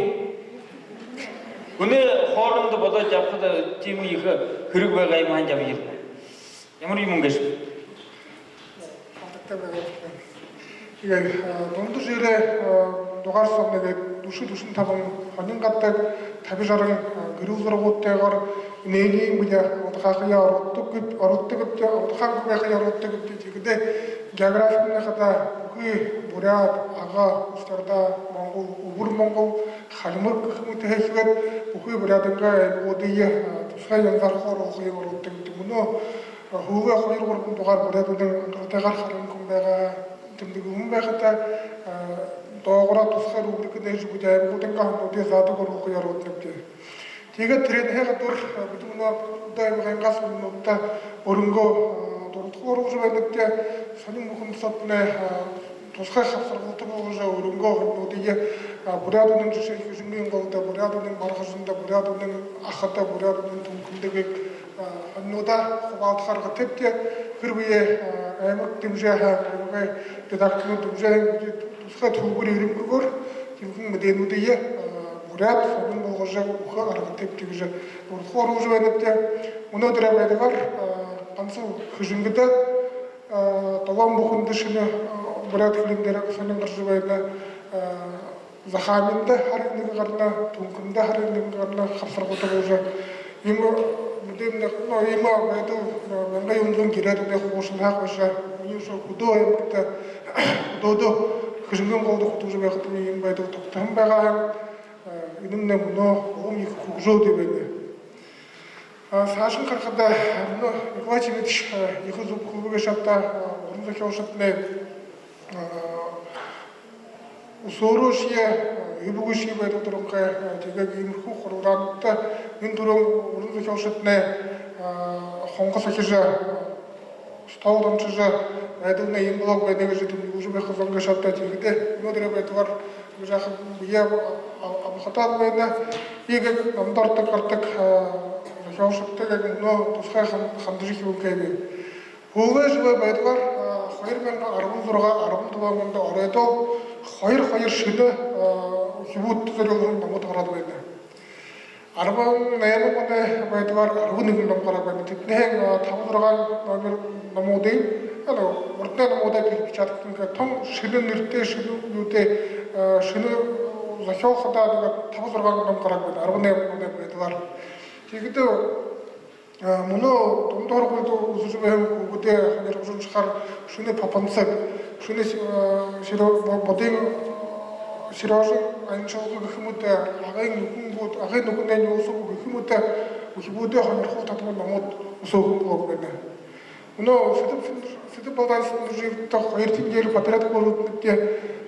Хүнэй хоорондо бодоод ябахада тиимэ ехэ хэрэг байгаа юм һаань ябая л. Ямар юм гээшэб? Алдагтай байгаа. Тиигээд, а, дунда жэрээ, а, дугаар соомнай гээд дүшэ, дүшэн табан һонин гарадаг, таби жаран, а, гэрэл зурагуудтайгаар. Энээниие бидэ алдахаахаяа оролдодог гэб-, оролдодог гэбди, алдахаангүй байхаяа оролдодог гэбди. Тиихэдээ географимнай хадаа бүхы Буряад, Ага, Усть-Орда, Монгол, Үбэр Монгол, Хальмаг гэхэ мэтэ хэшэгээд, бүхы Буряадайнгаа аймагуудые, а, тусхай янзаар хөөрэхэ юм оролдодог гэбди. Мүнөө, а, һүүлэй хоёр-гурбан дугаар Буряад үнэн анхаралтайгаар хараһан хүн байгаа, тэмдэглэһэн байхада, а, доогуураа тусхай рубриканай хэжэ, бидэ аймагуудайнгаа һонинуудые заадаг оруулхаяа оролдонобди. Тиигээд тэрэнһээ гадна, а, бидэ мүнөө Улаан-Үдэ аймагайнгаа һонинуудта өөрынгөө, а, дурадхал оруулжа байнабди. Һонин бүхэндэ соотнай, а, тусхай хабсаргалта болгожо, өөрынгөө һонинуудые, а, Буряад үнэн жэшээнь Хэжэнгын голдо, Буряад үнэн Баргажанда, Буряад үнэн Ахада, Буряад үнэн Түнхэндэ гээд, а, һонинуудаа хубаалдаха аргатайбди. Хэрбээ, а, аймаг дэмжээ һаа, аймагай редакторнууд дэмжээ һаа, тусхай түлбэри эреэнгүй, тиимэхэн мэдээнүүдые, а, буряад һонин болгожо үгэхэ аргатайбди гэжэ дурадхал оруулжа байнабди. Мүнөөдэрэй байдалаар, а, гансал Хэжэнгэдэ, а, долоон бүхэндэ шэнэ, а, буряад хэлэн дээрэ һонин гаража байна. А, Захааминда һарын нэгэ гарана, Түнхэндэ һарын нэгэ гарана, хабсаргалта болжо. Иимэ, мэдээжэ, ну, иимэ байдал, а, мянга юһэн зуун ерээд оной хуушанһаа хойшо, минии үшөө хүдөө аймагта, хүдөөдэ, Хэжэнгын голдо хүдэлжэ байхадамни иимэ байдал тогтоһон байгаа. А, энэмнай мүнөө улам ехэ хүгжөөд байна. А, саашань харахада, ну, Николай Чимитович, а, ехэ зүб хэлэбэ гээшэ ааб даа, а, уран зохёолшоднай, а, үсөөрөөшье, а, үбгэшье байдал дуранхай, а, тиигээд иимэрхүү хуралдаануудта, энэ түрүүн уран зохёолшоднай, а, хонго сахижа, а, стол дамжуулжа, байдалнай иимэ болоод байна гэжэ тэмдэглэжэ байха зон гээшэ ааб даа. Тиихэдээ мүнөөдэрэй байдалаар жаахан бэеэ аб-, аб-, абахатаал байна. Тиигээд номдо ордог гарадаг, а, зохёолшодтой гээд мүнөө тусхай хан-, хандажа эхилһэн юм. Һүүлэй жэлэй байдалаар, а, хоёр мянга арбан зургаа, арбан долоон ондо оройдоол хоёр-хоёр шэнэ, а, үхибүүдтэ зорюулһан номууд гараад байна. Арбан найман оной байдалаар арбан нэгэн ном гараад байна. Тэдэнэйхин, а, таба-зургаан номер номуудынь, а, ну, урданай номуудаа перепечатка гэхэ, тон шэнэ нэрэтэй, шэнэ юутэй, а, шэнэ зохёолшодтой нэгэ таба-зургаан ном гараад байна. Арбан найман оной байдалаар. Тиигээд Мүнөө дунда һургуулида үзэжэ байһан хүүгэдэй һонирхожо уншахаар, шэнэ Папанцаг, шэнэ Се-, э, Серё-, Бо-, Бодын, э, Серёжын аяншалга гэхэ мэтэ, Агын нүхэнгүүд, Агын нүхэнэй нюуса гү гэхэ мэтэ, үхибүүдэй һонирхол татаһан номууд үсөөхэн болоод байна. Мүнөө Сэдэб Сэндэр-, Сэдэб Балданов Сэндэржиевтэ хоёрдохи неделя подряд хөөрэлдэнэбди: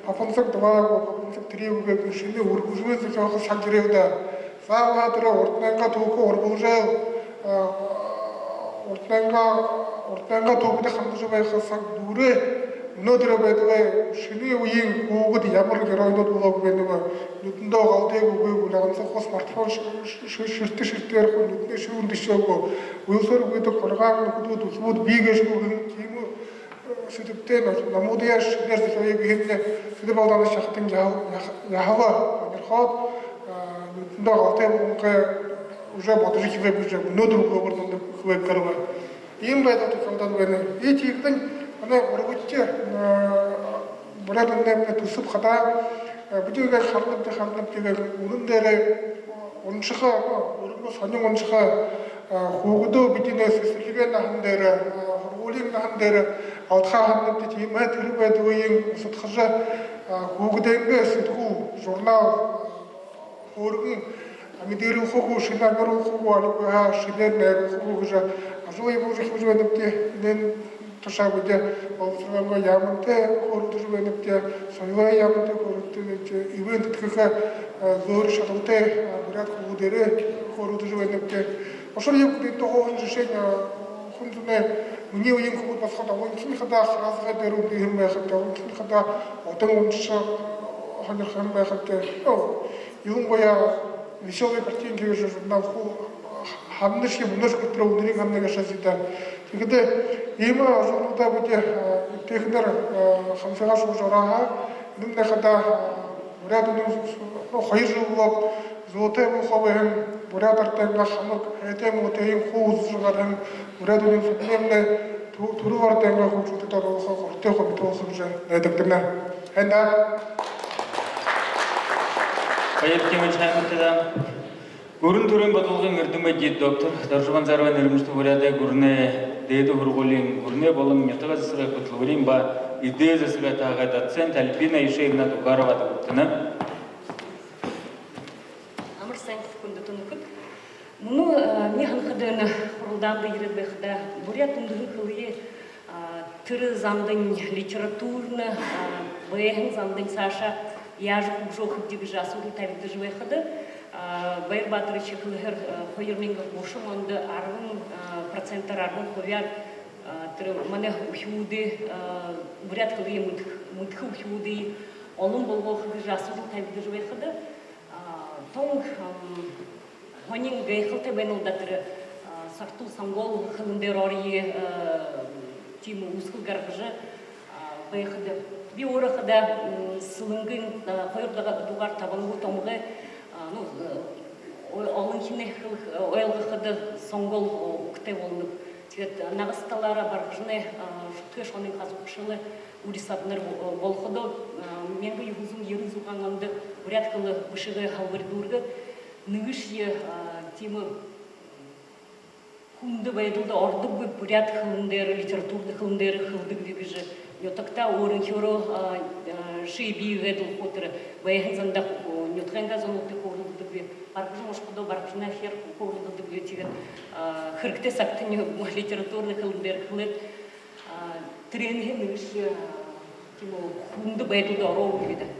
Папанцаг два гү, Папанцаг три гү гэжэ, шэнэ үргэлжэлүүлэн зохёохо саг ерээ даа. Заабол тэрэ урданайнгаа түүхэ урбалжайл, э, урданайнгаа, урданайнгаа түүхэдэ хандажа байха саг дүүрээ. Мүнөөдэр байдалай, шэнэ үеын хүүгэд ямар геройнууд болоод байнаб. Нюдэндөө галтай гү, үгы гү, лэ ганса хуу смартфон шэ-, шэ-, шэртэ шэртээр хуу нюдэнэй шүүн дэшээ гү, үйлсөөр гүйдэг хулгана нүхэдүүд, үхибүүд бии гээшэ гү гэһэн тиимэ, э, сэдэбтэй но-, номуудые шэнээр зохёоё гэһэнээ Сэдэб Балданов шахтан яһал-, яһ-, яһала һонирхоод, э, нюдэндөө галтай болонхой уже бодожо эхилээ гэжэ, мүнөөдэр үглөөгүүр дунда хэлээ гэрэлээ. Иимэ байдал тохёолдоод байна. И тиихэдэнь манай урбадахи, э, буряад үнэнэй түб хадаа, э, бидэ иигээд харанабди, харанабди гээд, үнэн дээрээ уншаха, э, өөрынгөө һонин уншаха, э, хүүгэдээ бидэнэй сэсэрлигэй наһан дээрэ, э, һургуулиин наһан дээрэ алдхаа һананабди. Тиимэ, тэрэ байдалыень усадхажа, э, хүүгэдэйнгээ сэдхүүл, журнал, э, хөөргэн амидыруулха гү, шэнэ амируулха гү, али гү һаа, шэнээр найруулха гү гэжэ ажал ябуулжа эхилжэ байнабди. Энээн тушаа бидэ болбосоргооной яамантай хөөрэлдэжэ байнабди, соёлой яамантай хөөрэлдэжэ байнабди, эбээн тэдхэхэ, э, зөөр шадалтай, э, буряад хүбүүдээрээ хөөрэлдэжэ байнабди. Ушар юуб гэхэдэ, тухайн жэшээнь, э, хүн зоной, минии үеын хүбүүд басагад, Олонхиин хадаа хараасгай дээрэ үндыһэн байхадаа, Олонхиин хадаа одон уншажа һонирхоһон байхадаа, ну, илангаяа «Весёлые картинки» гэжэ журнал хуу һананашье, мүнөөшье хүрэтэр үнэрынь һанана гээшэ даа. Тиихэдэ иимэ ажалнуудаа бидэ, э, эбтэйхэнээр, э, хамсагаа шүүжэ ороһоо, энэмнай хадаа, э, буряад үнэн, ну, хоёр жэл болоод зөөтэй болохо байһан, буряад арадайнгаа хамаг, һайтай муутайень хуу үзэжэ гараһан буряад үнэн зохёомнай тү-, түрэл арадайнгаа хүгжэлтэдэ оруулха гуртын хубита болохо гэжэ найдагдана. Һайн даа. Баяртай, мэндэ, һайн байна даа. Гүрэн түрын бодолгын эрдэм эдеэд доктор, Доржо Банзаровай нэрэмжэтэ Буряадай гүрэнэй дээдэ һургуулиин гүрэнэй болон нютагай засагай хүтэлбэриин ба эдэй засагай таһагай доцент Альбина Аюшеевна Дугаровада хүртэнэ. Амар сайн, хүндэтэ нүхэд. Мүнөө, э, минии һанахада, энэ хуралдаанда ерээд байхада, буряад үндэһэн хэлые, а, тэрэ замдань литературна, а, байһан замдань саашаа яажа хүгжөөхэ гэжэ асуудал табигдажа байхада, а, Баяр Баатаровичай хэлэһээр, а, хоёр мянга гушан ондо арбан, а, процентээр, арбан хубяар, а, тэрэ манай үхибүүдые, а, буряад хэлые мэд-, мэдэхэ үхибүүдые олон болгохо гэжэ асуудал табигдажа байхада, а, тон, ам, һонин гайхалтай байна лэ даа, тэрэ, а, Сартул сонгоол хэлэн дээрэ орохые, а, тиимэ үүсхэл гаргажа, а, байхада. Би өөрөө хадаа, м, Сэлэнгын, а, хоёрдугаар Табангу томогой, а, ну, э, о-, Олонхинай хэлэ, э, ойлгоходо сонгоол, о, үгтэй болоноб. Тиигээд, а, нагаса талаараа Баргажанай, а, Шүдхэй шонын хазуугшалай үри саднар бо-, э, болоходоо, а, мянга юһэн зуун ерэн зургаан ондо буряад хэлэ бэшэгэй һалбари дүүргээд, нэгэшье, а, тиимэ хүндэ байдалда ородоггүй буряад хэлэн дээрэ, литературна хэлэн дээрэ хэлэдэгби гэжэ нютагтаа өөрынхеэрээ, а, а, ши бии гээд лэ хуу тэрэ байһан зандаа, о, нютагайнгаа зонуудтай хөөрэлдэдэгби, Баргажан ошоходоо Баргажанайхяар хөөрэлдэдэгби, тиигээд, а, хэрэгтэй сагтань литературна хэлэн дээрэ хэлээд, а, тэрээнһээ нэгэшье, а, тиимэ хүндэ байдалда ороогүй даа.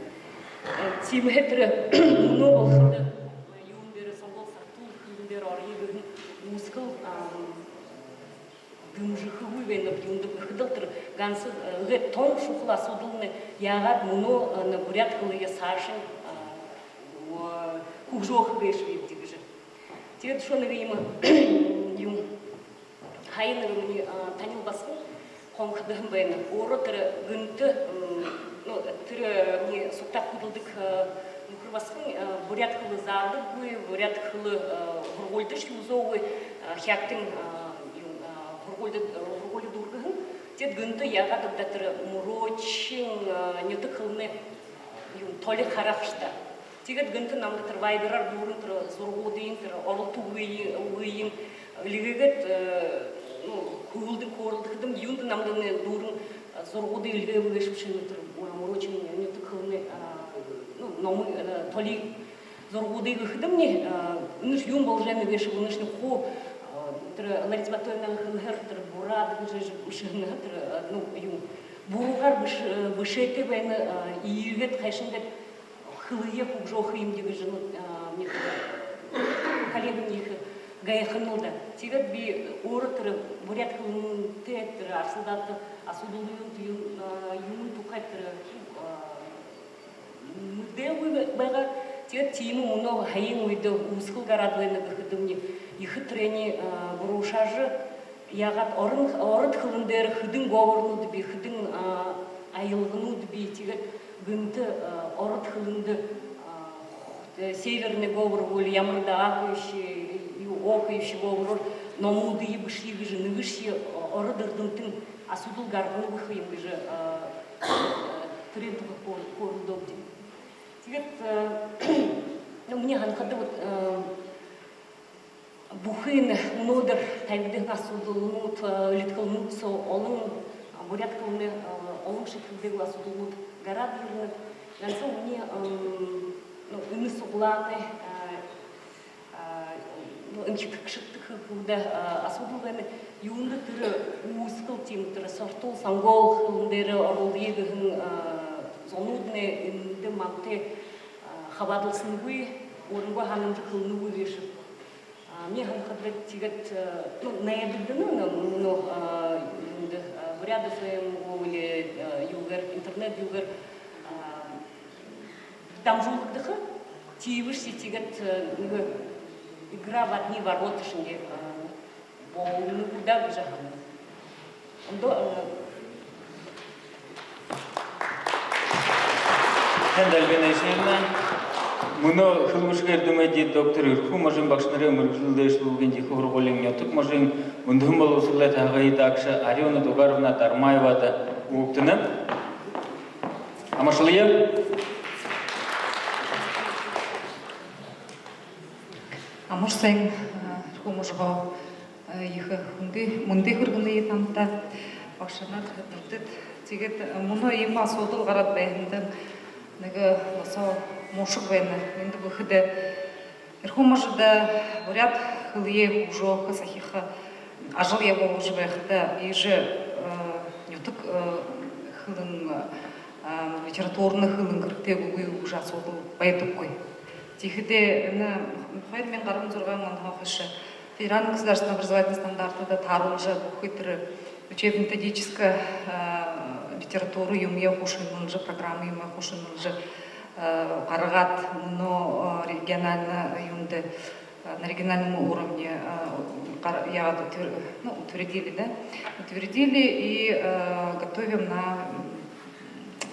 Э, тиимэһээ тэрэ мүнөө болоходо, а, юун дээрэ, сонгоол Сартул хэлэн дээрэ орохые гэһэн үүсхэл, а, дэмжэхэгүй байнаб. Юундэб гэхэдэл, тэрэ ганса, э, эгээ тон шухала асуудалнай: яагаад мүнөө, э, энэ буряад хэлые саашань, а, о, хүгжөөхэ гээшэбибди гэжэ. Тиигээд үшөө нэгэ иимэ, юм, һаяын нэгэ минии, а, танил басаган хонходоһон байна. Өөрөө тэрэ гэнтэ, м, ну, тэрэ, э, минии сугтаа хүдэлдэг, э, нүхэр басаган, э, буряад хэлэ заадаггүй, буряад хэлэ, э, һургуулидашье үзөөгүй, э, Хяагтын, э, юм, э, һургуули, э, һургуули дүүргэһэн. Тиигээд гэнтэ яагааб даа, тэрэ Мүрөөшын, э, нютаг хэлэнэй, юм, толи хараа ха юм даа. Тиигээд гэнтэ намда тэрэ вайбераар дүүрэн, тэрэ зурагуудыень, тэрэ оролто үгые, үгыень, Эльгээгээд, э, ну, хөөрэлдэхэ, хөөрэлдэхэдэм, юундэ намда энэ дүүрэн, э, зурагуудые эльгээбэ гээшэб шэнги, тэрэ, э, урочим нютаг хэлэнэй, э, ну, номые, э, толиин зурагуудые гэхэдэмни, э, энэш юун боложо байна гээшэб, энэшни хуу, э, тэрэ Лариса Батоевна хэлэһээр, тэрэ буряад гэжэ шэнги, тэрэ, э, ну, юун, буруугаар бэш-, э, бэшээтэй байна, э, иигээд хайшан гээд хэлэеэ хүгжөөхэ юм гэжэ, ну, а, минии, э, коллегамни ехэ гайхана лэ даа. Тиигээд би өөрөө тэрэ буряад хэлэнтэй тэрэ арсалдаатай асуудал юун, юун, а, юун тухай тэрэ, а, мэдээгүй байгаа. Тиигээд тиимэ мүнөө һаяын үедэ үүсхэл гараад байна гэхэдэмни, ехэ тэрэниие, а, буруушаажа, яагаад орон, ород хэлэн дээрэ хэдэн говорнууд бии, хэдэн, а, аялганууд бии, тиигээд гэнтэ, а, ород хэлэндэ, а, э, северный говор болбол ямар даа, окающий, ю-, окающий говор номуудые бэшэе гэжэ нэгэшье, а, ород эрдэмтэн асуудал гарганагүй юм гэжэ, а, э, тэрээн тухай хөөр-, хөөрэлдөөбди. Тиигээд, э, ну, минии һанахада, вот, э, бүхы энэ мүнөөдэр табигдаһан асуудалнууд, э, элидхэлнүүд соо олон, а, буряад хэлэнэй, э, олон шиидхэгдээгүй асуудалнууд гараад ерэнэ. Ганса минии, эм, ну, энэ суглаанай, э, э, ну, энэ хэтэрхэгшэдтэ хэ-, хэгдэ, э, асуудал байна. Юундэ тэрэ үүсхэл тиимэ, тэрэ сортол, сонгоол хэлэн дээрэ оруулая гэһэн, э, зонууднай эндэ мантай, э, хабаадалсанагүй, өөрынгөө һанамжа хэлэнэгүй гээшэ. А, минии һанахада, тиигээд, э, ну, найдагдана, ну, ну, а, юундэ, а, буряад эф эм гү, или, э, юугээр, интернет юугээр, а, дамжуулагдаха. Тиибэшье тиигээд, э, нэгэ игра в одни ворота шэнги, а, болоно гү даа гэжэ һананаб. Ондоо, э, Танда, Альбина Исаевна, мүнөө хэлэ бэшэгэй эрдэмэй доктор, Эрхүү можын багшанарай мэргэжэлдэ эшэлгын ехэ һургуулиин нютаг можын үндэһэн болбосоролой таһагай даагша Арюна Дугаровна Дармаевада үгтэнэ. Амаршалая. Амар сайн, э, Эрхүү можогоо, э, ехэ хүндэ, мэндэ хүргэнэб танда, багшанар, нүхэд. Тиигээд, э, мүнөө иимэ асуудал гараад байһандань нэгэ баһа муушаг байна. Юундэб гэхэдэ, Эрхүү можодо буряад хэлэеэ хүгжөөхэ, сахиха ажал ябуулжа байхада, иигэжэ, э, нютаг, э, хэлэн, э, литературна хэлэн хэрэгтэйб гү гэжэ асуудал байдаггүй. Тиихэдээ энэ хоёр мянга арбан зургаан онһоо хойшо федеральна государственна образовательна стандартада тааруулжа, бүхы тэрэ учебно-методическа, э, литература юумэеэ хуу шэнэлжэ, программа юумэеэ хуу шэнэлжэ, э, гаргаад, мүнөө, э, региональна юундэ, э, на региональном уровне, э, гар-, яагаад утвер-, ну, утвердили, да? Утвердили и, э, готовим на, м,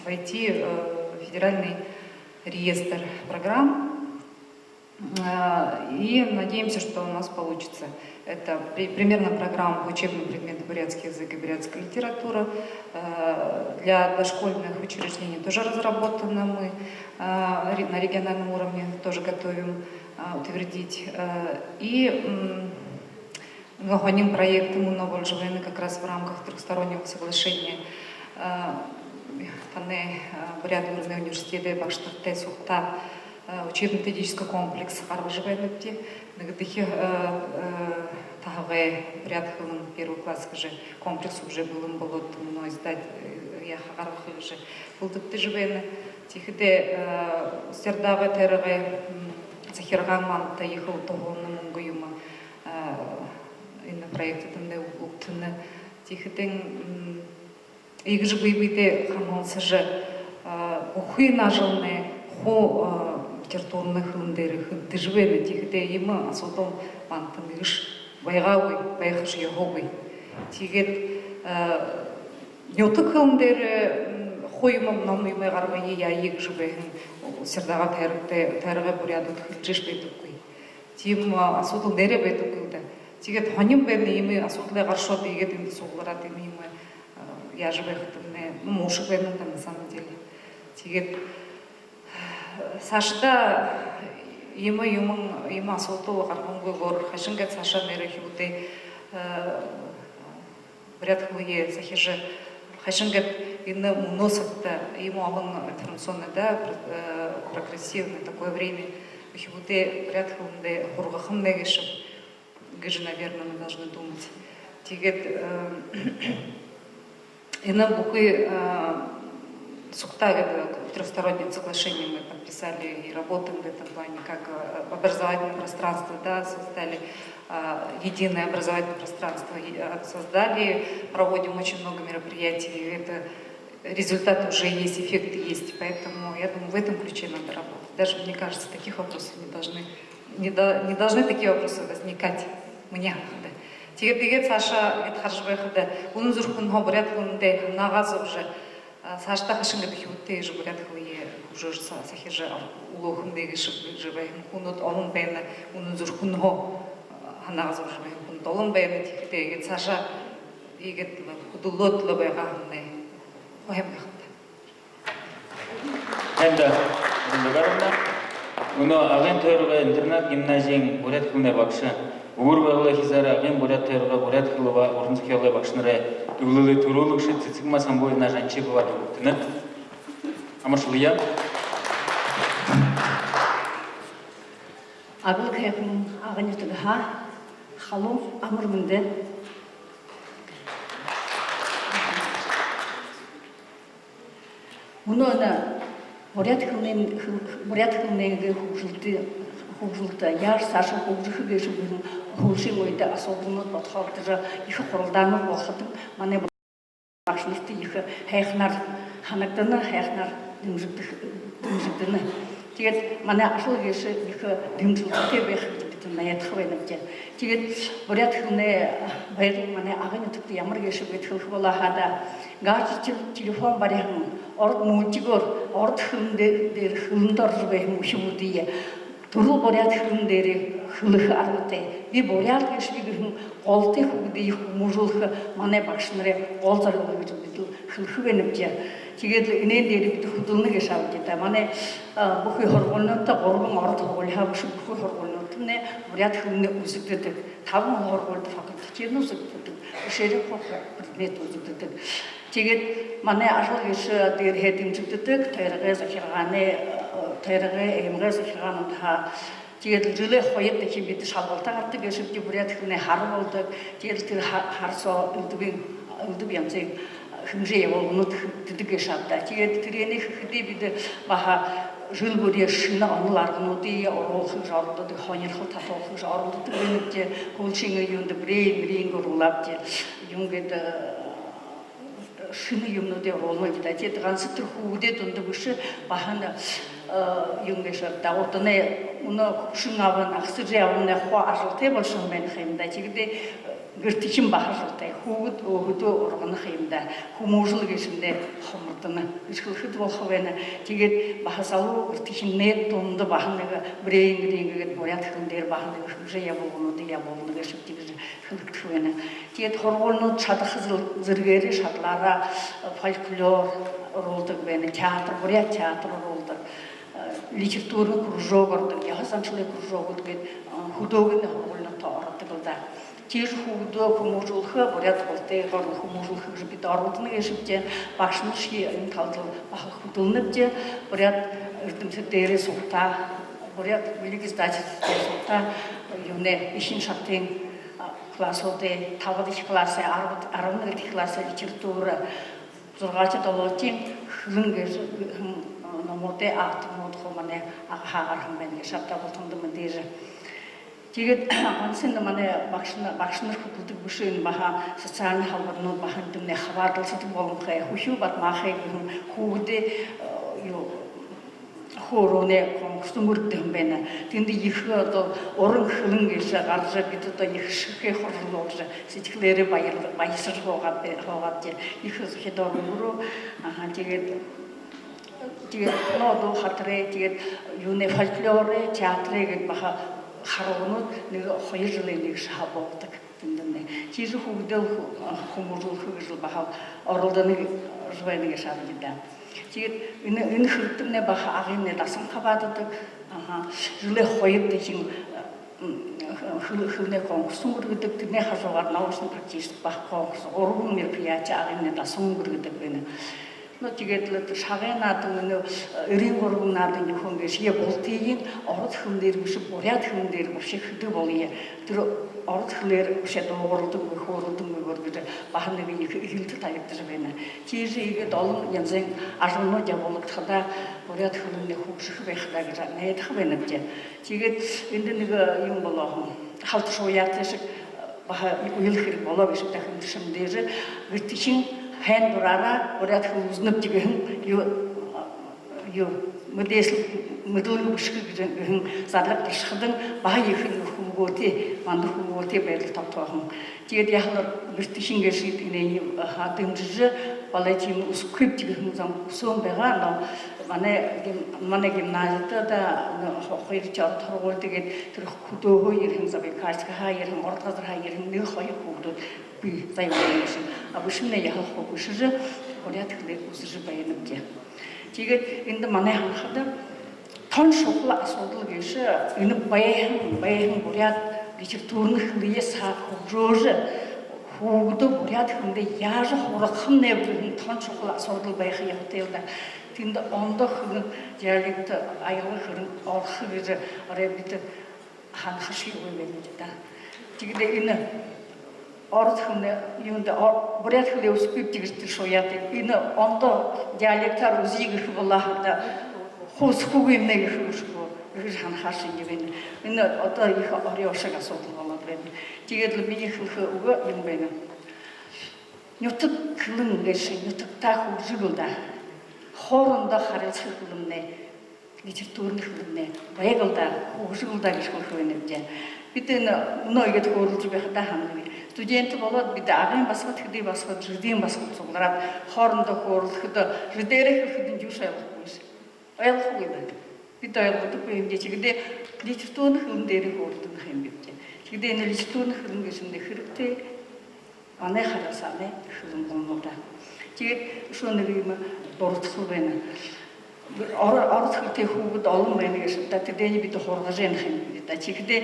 войти, э, в федеральный реестр программ. Э, и надеемся, что у нас получится. Это при-, примерно программа по учебным предметам бурятский язык и бурятская литература. Э, для дошкольных учреждений тоже разработана, мы, э, ре-, на региональном уровне тоже готовим, э, утвердить. Э, и, м, Һонин проект мүнөө боложо байна как раз в рамках трёхстороннего соглашения. Э, танай, э, Буряад гүрэнэй университедэй багшанартай сугтаа, э, учебно-методический комплекс гаргажа байнабди. Нэгэдэхи, э, э, таһагай буряад хэлэн первый класс гэжэ комплекс уже бэлэн болоод, мүнөө издать, э, яаха, гаргаха гэжэ бэлдэгдэжэ байна. Тиихэдээ, э, Сэрдагай тойрогой, м, захиргаан манда ехэл туһалһан мүнгэ юумэ, э, энэ проектдэмнай үгтэнэ. Тиихэдэнь, м, иигэжэ бэе бэедээ хамһалсажа, э, бүхы энэ ажалнай хуу, э, литературна хэлэн дээрэ хэгдэжэ байна. Тиихэдээ иимэ асуудал манда нэгэшье байгаагүй, байхашье ёһогүй. Тиигээд, э, нютаг хэлэн дээрэ, м, хуу юумэ, ном юумэ гаргая, яая гэжэ байһан Сэрдагай тойрогтой, тойрогой буряадууд хэлэжэшье байдаггүй. Тиимэ, а, асуудал нээрээ байдаггүй даа. Тиигээд һонин байна, иимэ асуудал гаршоод, иигээд эндэ суглараад, иимэ юумэ, а, яажа байхадамнай, ну, муушаг байна даа, на самом деле. Тиигээд саашадаа Иимэ юумэн, иимэ асуудал гаргангүйгөөр хайшан гээд саашаа нээрээ үхибүүдээ, э, буряад хэлые захижа, хайшан гээд энэ мүнөө сагта иимэ олон информационно, да, про-, э, прогрессивное такое время, үхибүүдээ буряад хэлэндээ һургахамнай гээшэб гэжэ, наверное, мы должны думать. Тиигээд, э, энэ бүхы, э, сугтаа гээд трёхстороннее соглашение мы подписали и работаем в этом плане, как, э, образовательное пространство, да, создали, э, единое образовательное пространство, и, э, создали, проводим очень много мероприятий, и это результат уже есть, эффект есть. Поэтому, я думаю, в этом ключе надо работать. Даже, мне кажется, таких вопросов не должны, не до-, не должны такие вопросы возникать. Мне, да. Тиигээд, тиигээд саашаа гээд хаража байхада, үнэн зүрхэнһөө буряад хэлэндээ һанаагаа зобожо, а, саашадаа хайшан гээд үхибүүдтээ иигэжэ буряад хэлые хүгжөөжэ, са-, сахижа, ор-, үлөөхэм гээшэб гэжэ байһан хүнүүд олон байна, үнэн зүрхэнһөө, а, һанаагаа зобожо байһан хүнүүд олон байна. Тиихэдээ иигээд саашаа иигээд хүдэлөөд лэ байгаа һаамнай һайн байха даа. Һайн даа, Ирина Гагаровна. Мүнөө Агын тойрогой интернат гимназиин буряад хэлэнэй багша, Үбэр Байгалай хизаарай Агын буряад тойрогой буряад хэлэ ба уран зохёолой багшанарай эблэлэй түрүүлэгшэ Цэцэгма Самбуевна Жанчиповаа дүгэртэнэ. Амаршалая. Аглаг һайхан Агын нютагһаа халуун амар мэндэ. Мүнөө энэ буряад хэлэнэй, хэл-, буряад хэлэнэй хүгжэлтэ, хүгжэлтэ яажа саашаа хүгжэхэ гээшэб гэһэн һүүлшын үедэ асуудалнууд бодхоолдожо, ехэ хуралдаанууд болоходонь, манай багшанарта ехэ һайханаар һанагдана, һайханаар дэмжэгдэх-, дэмжэгдэнэ. Тиигээд манай ажал гээшэ ехэ дэмжэлтэтэй байха гэжэ бидэ найдаха байнабди. Тиигээд буряад хэлэнэй байдал манай Агын нютагта ямар гээшэб гээд хэлэхэ болоо һаа даа, гаджет, тел-, телефон бариһан, ород мультигоор, ород хэлэн дэ-, дээрэ, хэлэндэ орожо байһан үхибүүдые түрэл буряад хэлэн дээрээ хэлэхэ аргатай, би буряад гээшэб гэһэн голтой хүүгэдые хүмүүжүүлхэ манай багшанарай гол зорилго гэжэ бидэл хэлэхэ байнабди. Тиигээд лэ энээн дээрэ бидэ хүдэлнэ гээшэбди даа. Манай, а, бүхы һургуулинуудта, гурбан ород һургуулиһаа бэшэ, бүхы һургуулинуудтамнай буряад хэлэнэй үзэгдэдэг. Табан һургуулида факультативна үзэгдэдэг, үшөө хуу предмет үзэгдэдэг. Тиигээд манай ажал гээшэ дээрэһээ дэмжэгдэдэг, тойрогой захиргаанай, э, тойрогой, аймагай захиргаануудһаа. Тиигээд лэ жэлэй хоёр дахин бидэ шалгалта гарадаг гээшэбди, буряад хэлэнэй һара болодог. Тиигээд лэ тэрэ һа-, һара соо элдэбын, элдэб янзын хэмжээ ябуулганууд хэгдэдэг гээшэб даа. Тиигээд тэрэнээ хэхэдээ бидэ баһа жэл бүри шэнэ онол аргануудые оруулха гэжэ оролдодог, һонирхол татуулха гэжэ оролдодог байнабди. Һүүлшын юундэ, брейн, ринг оруулаабди. Юун гээд, э, шэнэ юумэнүүдые оруулнабди даа. Тиигээд ганса тэрэ хүүгэдэй дунда бэшэ, баһа, э, юун гээшэб даа, урданай, мүнөө хүгшэн абань, ахасажа ябамнай хуу ажалтай болошоһон байна ха юм даа. Тиигээд, э, гэртэхин баһа ажалтай. Хүүгэд өөһэдөө ургана ха юм даа. Хүмүүжэл гээшэмнай хомордоно гэжэ хэлэхэдэ болохо байна. Тиигээд баһа залуу гэртэхинэй дунда баһа нэгэ брейн, ринг гээд буряад хэлэн дээрэ баһа нэгэ хэмжээ ябуулгануудые ябуулна гээшэбди гэжэ хэлэгдэхэ байна. Тиигээд һургуулинууд шадаха зэргээрээ шадалаараа фольклор оруулдаг байна, театр, буряад театр оруулдаг, э, литературна кружок ородог, ёһо заншалай кружогууд гээд, э, хүдөөгэй һургуулинуудта ородог лэ даа. Тиигэжэ хүүгэдээ хүмүүжүүлхэ, буряад голтойгоор хүмүүжүүлхэ гэжэ бидэ оролдоно гээшэбди. Багшанаршье энэ талада баһа хүдэлнэбди. Буряад эрдэмтэд дээрээ сугтаа, буряад бэлиг издательство дээрээ сугтаа, юунэй, эхин шатын, а, классуудай, табадахи классай, арбад-, арбан нэгэдэхи классай литература, зургаадахи, долоодохи хэлэн гэжэ, м, номуудай авторнууд хуу манай Агаһаа гараһан байна гээшэ, абтаа бултанда мэдээжэ. Тиигээд ганса энэ манай багшана-, багшанар хүдэлдэг бэшэ, энэ баһа социальна һалбарнууд баһа эндэмнай хабаадалсадаг болонхой. «Хүхюу Бадмаахай» гэһэн хүүгэдэй, э, юу, хөөрөөнэй конкурс үнгэргэгдэһэн байна. Тэндэ ехэ одоо уран хэлэн гээшэ гаража, бидэ одоо ехэ шэхэ һургуулжа, сэдьхэлээрээ баяр-, баясажа һуугаад бай-, һуугаабди. Ехэ зохидоор үнгэрөө. Аха, тиигээд, тиигээд кино, дуу, хатарай, тиигээд юунэй, фольклорой, театрай гээд баһа харуулганууд нэгэ хоёр жэлэй нэгэ шахуу болодог. Эндэмнай тиижэ хүүгэдээ хү-, хүмүүжүүлхэ гэжэл баһал оролдоно гэжэ байна гээшэ даа. Тиигээд энэ, энэ хэрэгтэмнай баһа Агын дасан хабаададаг. Аха, жэлэй хоёрдохи, м, хэл-, хэлэнэй конкурс үнгэргэдэг, тэрэнэй хажуугаар научно-практический баһа конкурс, гурбан мероприятие Агын дасан үнгэргэдэг байна. Ну, тиигээд лэ Шагай наадан, энэ, э, эрын гурбан наадан юухэн гээшэ, бултыень ород хэлэн дээрэ бэшэ, буряад хэлэн дээрэ вообще хэды болоё. Тэрэ ород хэлээр вообще дуугаралдаггүй, хөөрэлдэнгүй гээд баһа нэгэ ехэ эрилтэ табигдажа байна. Тиижэ иигээд олон янзын ажалнууд ябуулагдахадаа, буряад хэлэмнай хүгжэхэ байха даа гэжэ найдаха байнабди. Тиигээд эндэ нэгэ юун болоо һэн, халта шууяа тээшэг баһа үйлэ хэрэг болоо гээшэ даа, хэмтэ шэмдээжэ, гэртэхин һайн дураараа буряад хэлэ үзэнэбди гэһэн юу, юу, мэдээсэл, мэдэлгэ бэшэхэ гэһэн зарлиг ташахадань, баһа ехэ хүлэгөөтэй, манда хүлэгөөтэй байдал тогтоо һэн. Тиигээд яахалаа, гэртэхин гээшэ энээниие, аха, дэмжэжэ, болой тиимэ үзэхэгүйбди гэһэн зон үсөөн байгаа, но манай гим-, манай гимназида даа, ну, хо-, хоёрдохи ород һургуулида гээд тэрэ хүдөөһөө ерэһэн, Забайкальскһаа ерэһэн, Ород газарһаа ерэһэн нэгэ хоёр хүүгэдүүд бии, заявление бэшэһэн. А бэшэмнай яахалаа, бэшэжэ, буряад хэлээр үзэжэ байнабди. Тиигээд эндэ манай һанахада тон шухала асуудал гээшэ энэ байһан, байһан буряад литературна хэлэеэ саа хүгжөөжэ, хүүгэдээ буряад хэлэндээ яажа һургахамнайб гэһэн тон шухала асуудал байха ёһотой л даа. Тэндэ ондоо хэлэн, диалект, аялга хэлэн орохо гэжэ арай бидэ һанаха шэнги үгы байнабди даа. Тиигээд энэ ород хэлэнэй юундэ, о-, буряад хэлээ үзэхэгүйбди гэжэ тэрэ шууяа тээ, энэ ондоо диалектаар үзэе гэхэ болоо һаа даа, хуу үзэхэгүймнай гэхэ гүш гү гэжэ һанаха шэнги байна. Энэ одоо ехэ орёо шэг асуудал болоод байна. Тиигээд лэ минии хэлэхэ үгэ юун байна. Нютаг хэлэн гээшэ нютагтаа хүгжэг лэ даа. Хоорондоо харилсаха хэлэмнай, литературна хэлэмнай байг лэ даа, хүгжэг лэ даа гэжэ хэлэхэ байнабди. Бидэ энэ мүнөө иигээд хөөрэлдэжэ байхадаа һананаб. Студент болоод бидэ Агын басагад, Хэдын басагад, Жэдын басагад суглараад, хоорондоо хөөрэлдэхэдөө, Жэдээрээ хэлэхэдэнь юушье ойлгохогүйш. Ойлгохогүй байна. Бидэ ойлгодоггүй юм даа. Тиигээд литературна хэлэн дээрээ хөөрэлдэнэ ха юм бибди. Тиигээд энэ литературна хэлэн гээшэмнай хэрэгтэй манай харилсаанай хэлэн болоно даа. Тиигээд үшөө нэгэ юумэ дурадхал байна. Оро-, ород хэлэтэй хүүгэд олон байна гээшэ даа, тэдэниие бидэ һургажа байнабди даа. Тиихэдээ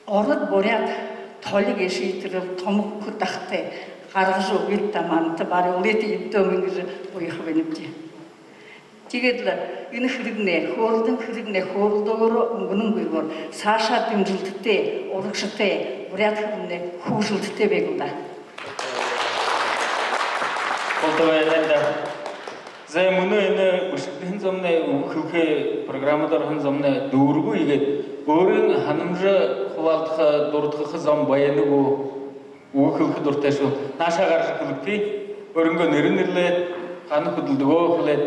ород, буряад толи гээшые тэрэл томо хүтэ ахатай гаргажа үгыт даа, манда барюулыт, эбдөө мэн гэжэ буяха байнабди. Тиигээд лэ энэ хэрэгнай, хөөрэлдэнэ хэрэгнай хөөрэлдөөгөөрөө үнгэнэнгүйгөөр саашаа дэмжэлтэтэй, урагшатай, буряад хэлэмнай хүгжэлтэтэй байг лэ даа. Булта баярлаа даа. За, мүнөө энэ бэшэгдэһэн зомнай, үгэ хэлэхэ программада ороһон зомнай дүүрээ. Иигээд өөрын һанамжа хубаалдаха, дурадхаха зон байна гү? Үгэ хэлэхэ дуратай шуу. Наашаа гаража хэлэгты. Өөрынгөө нэрэ нэрлээд, хаана хүдэлдэгөө хэлээд.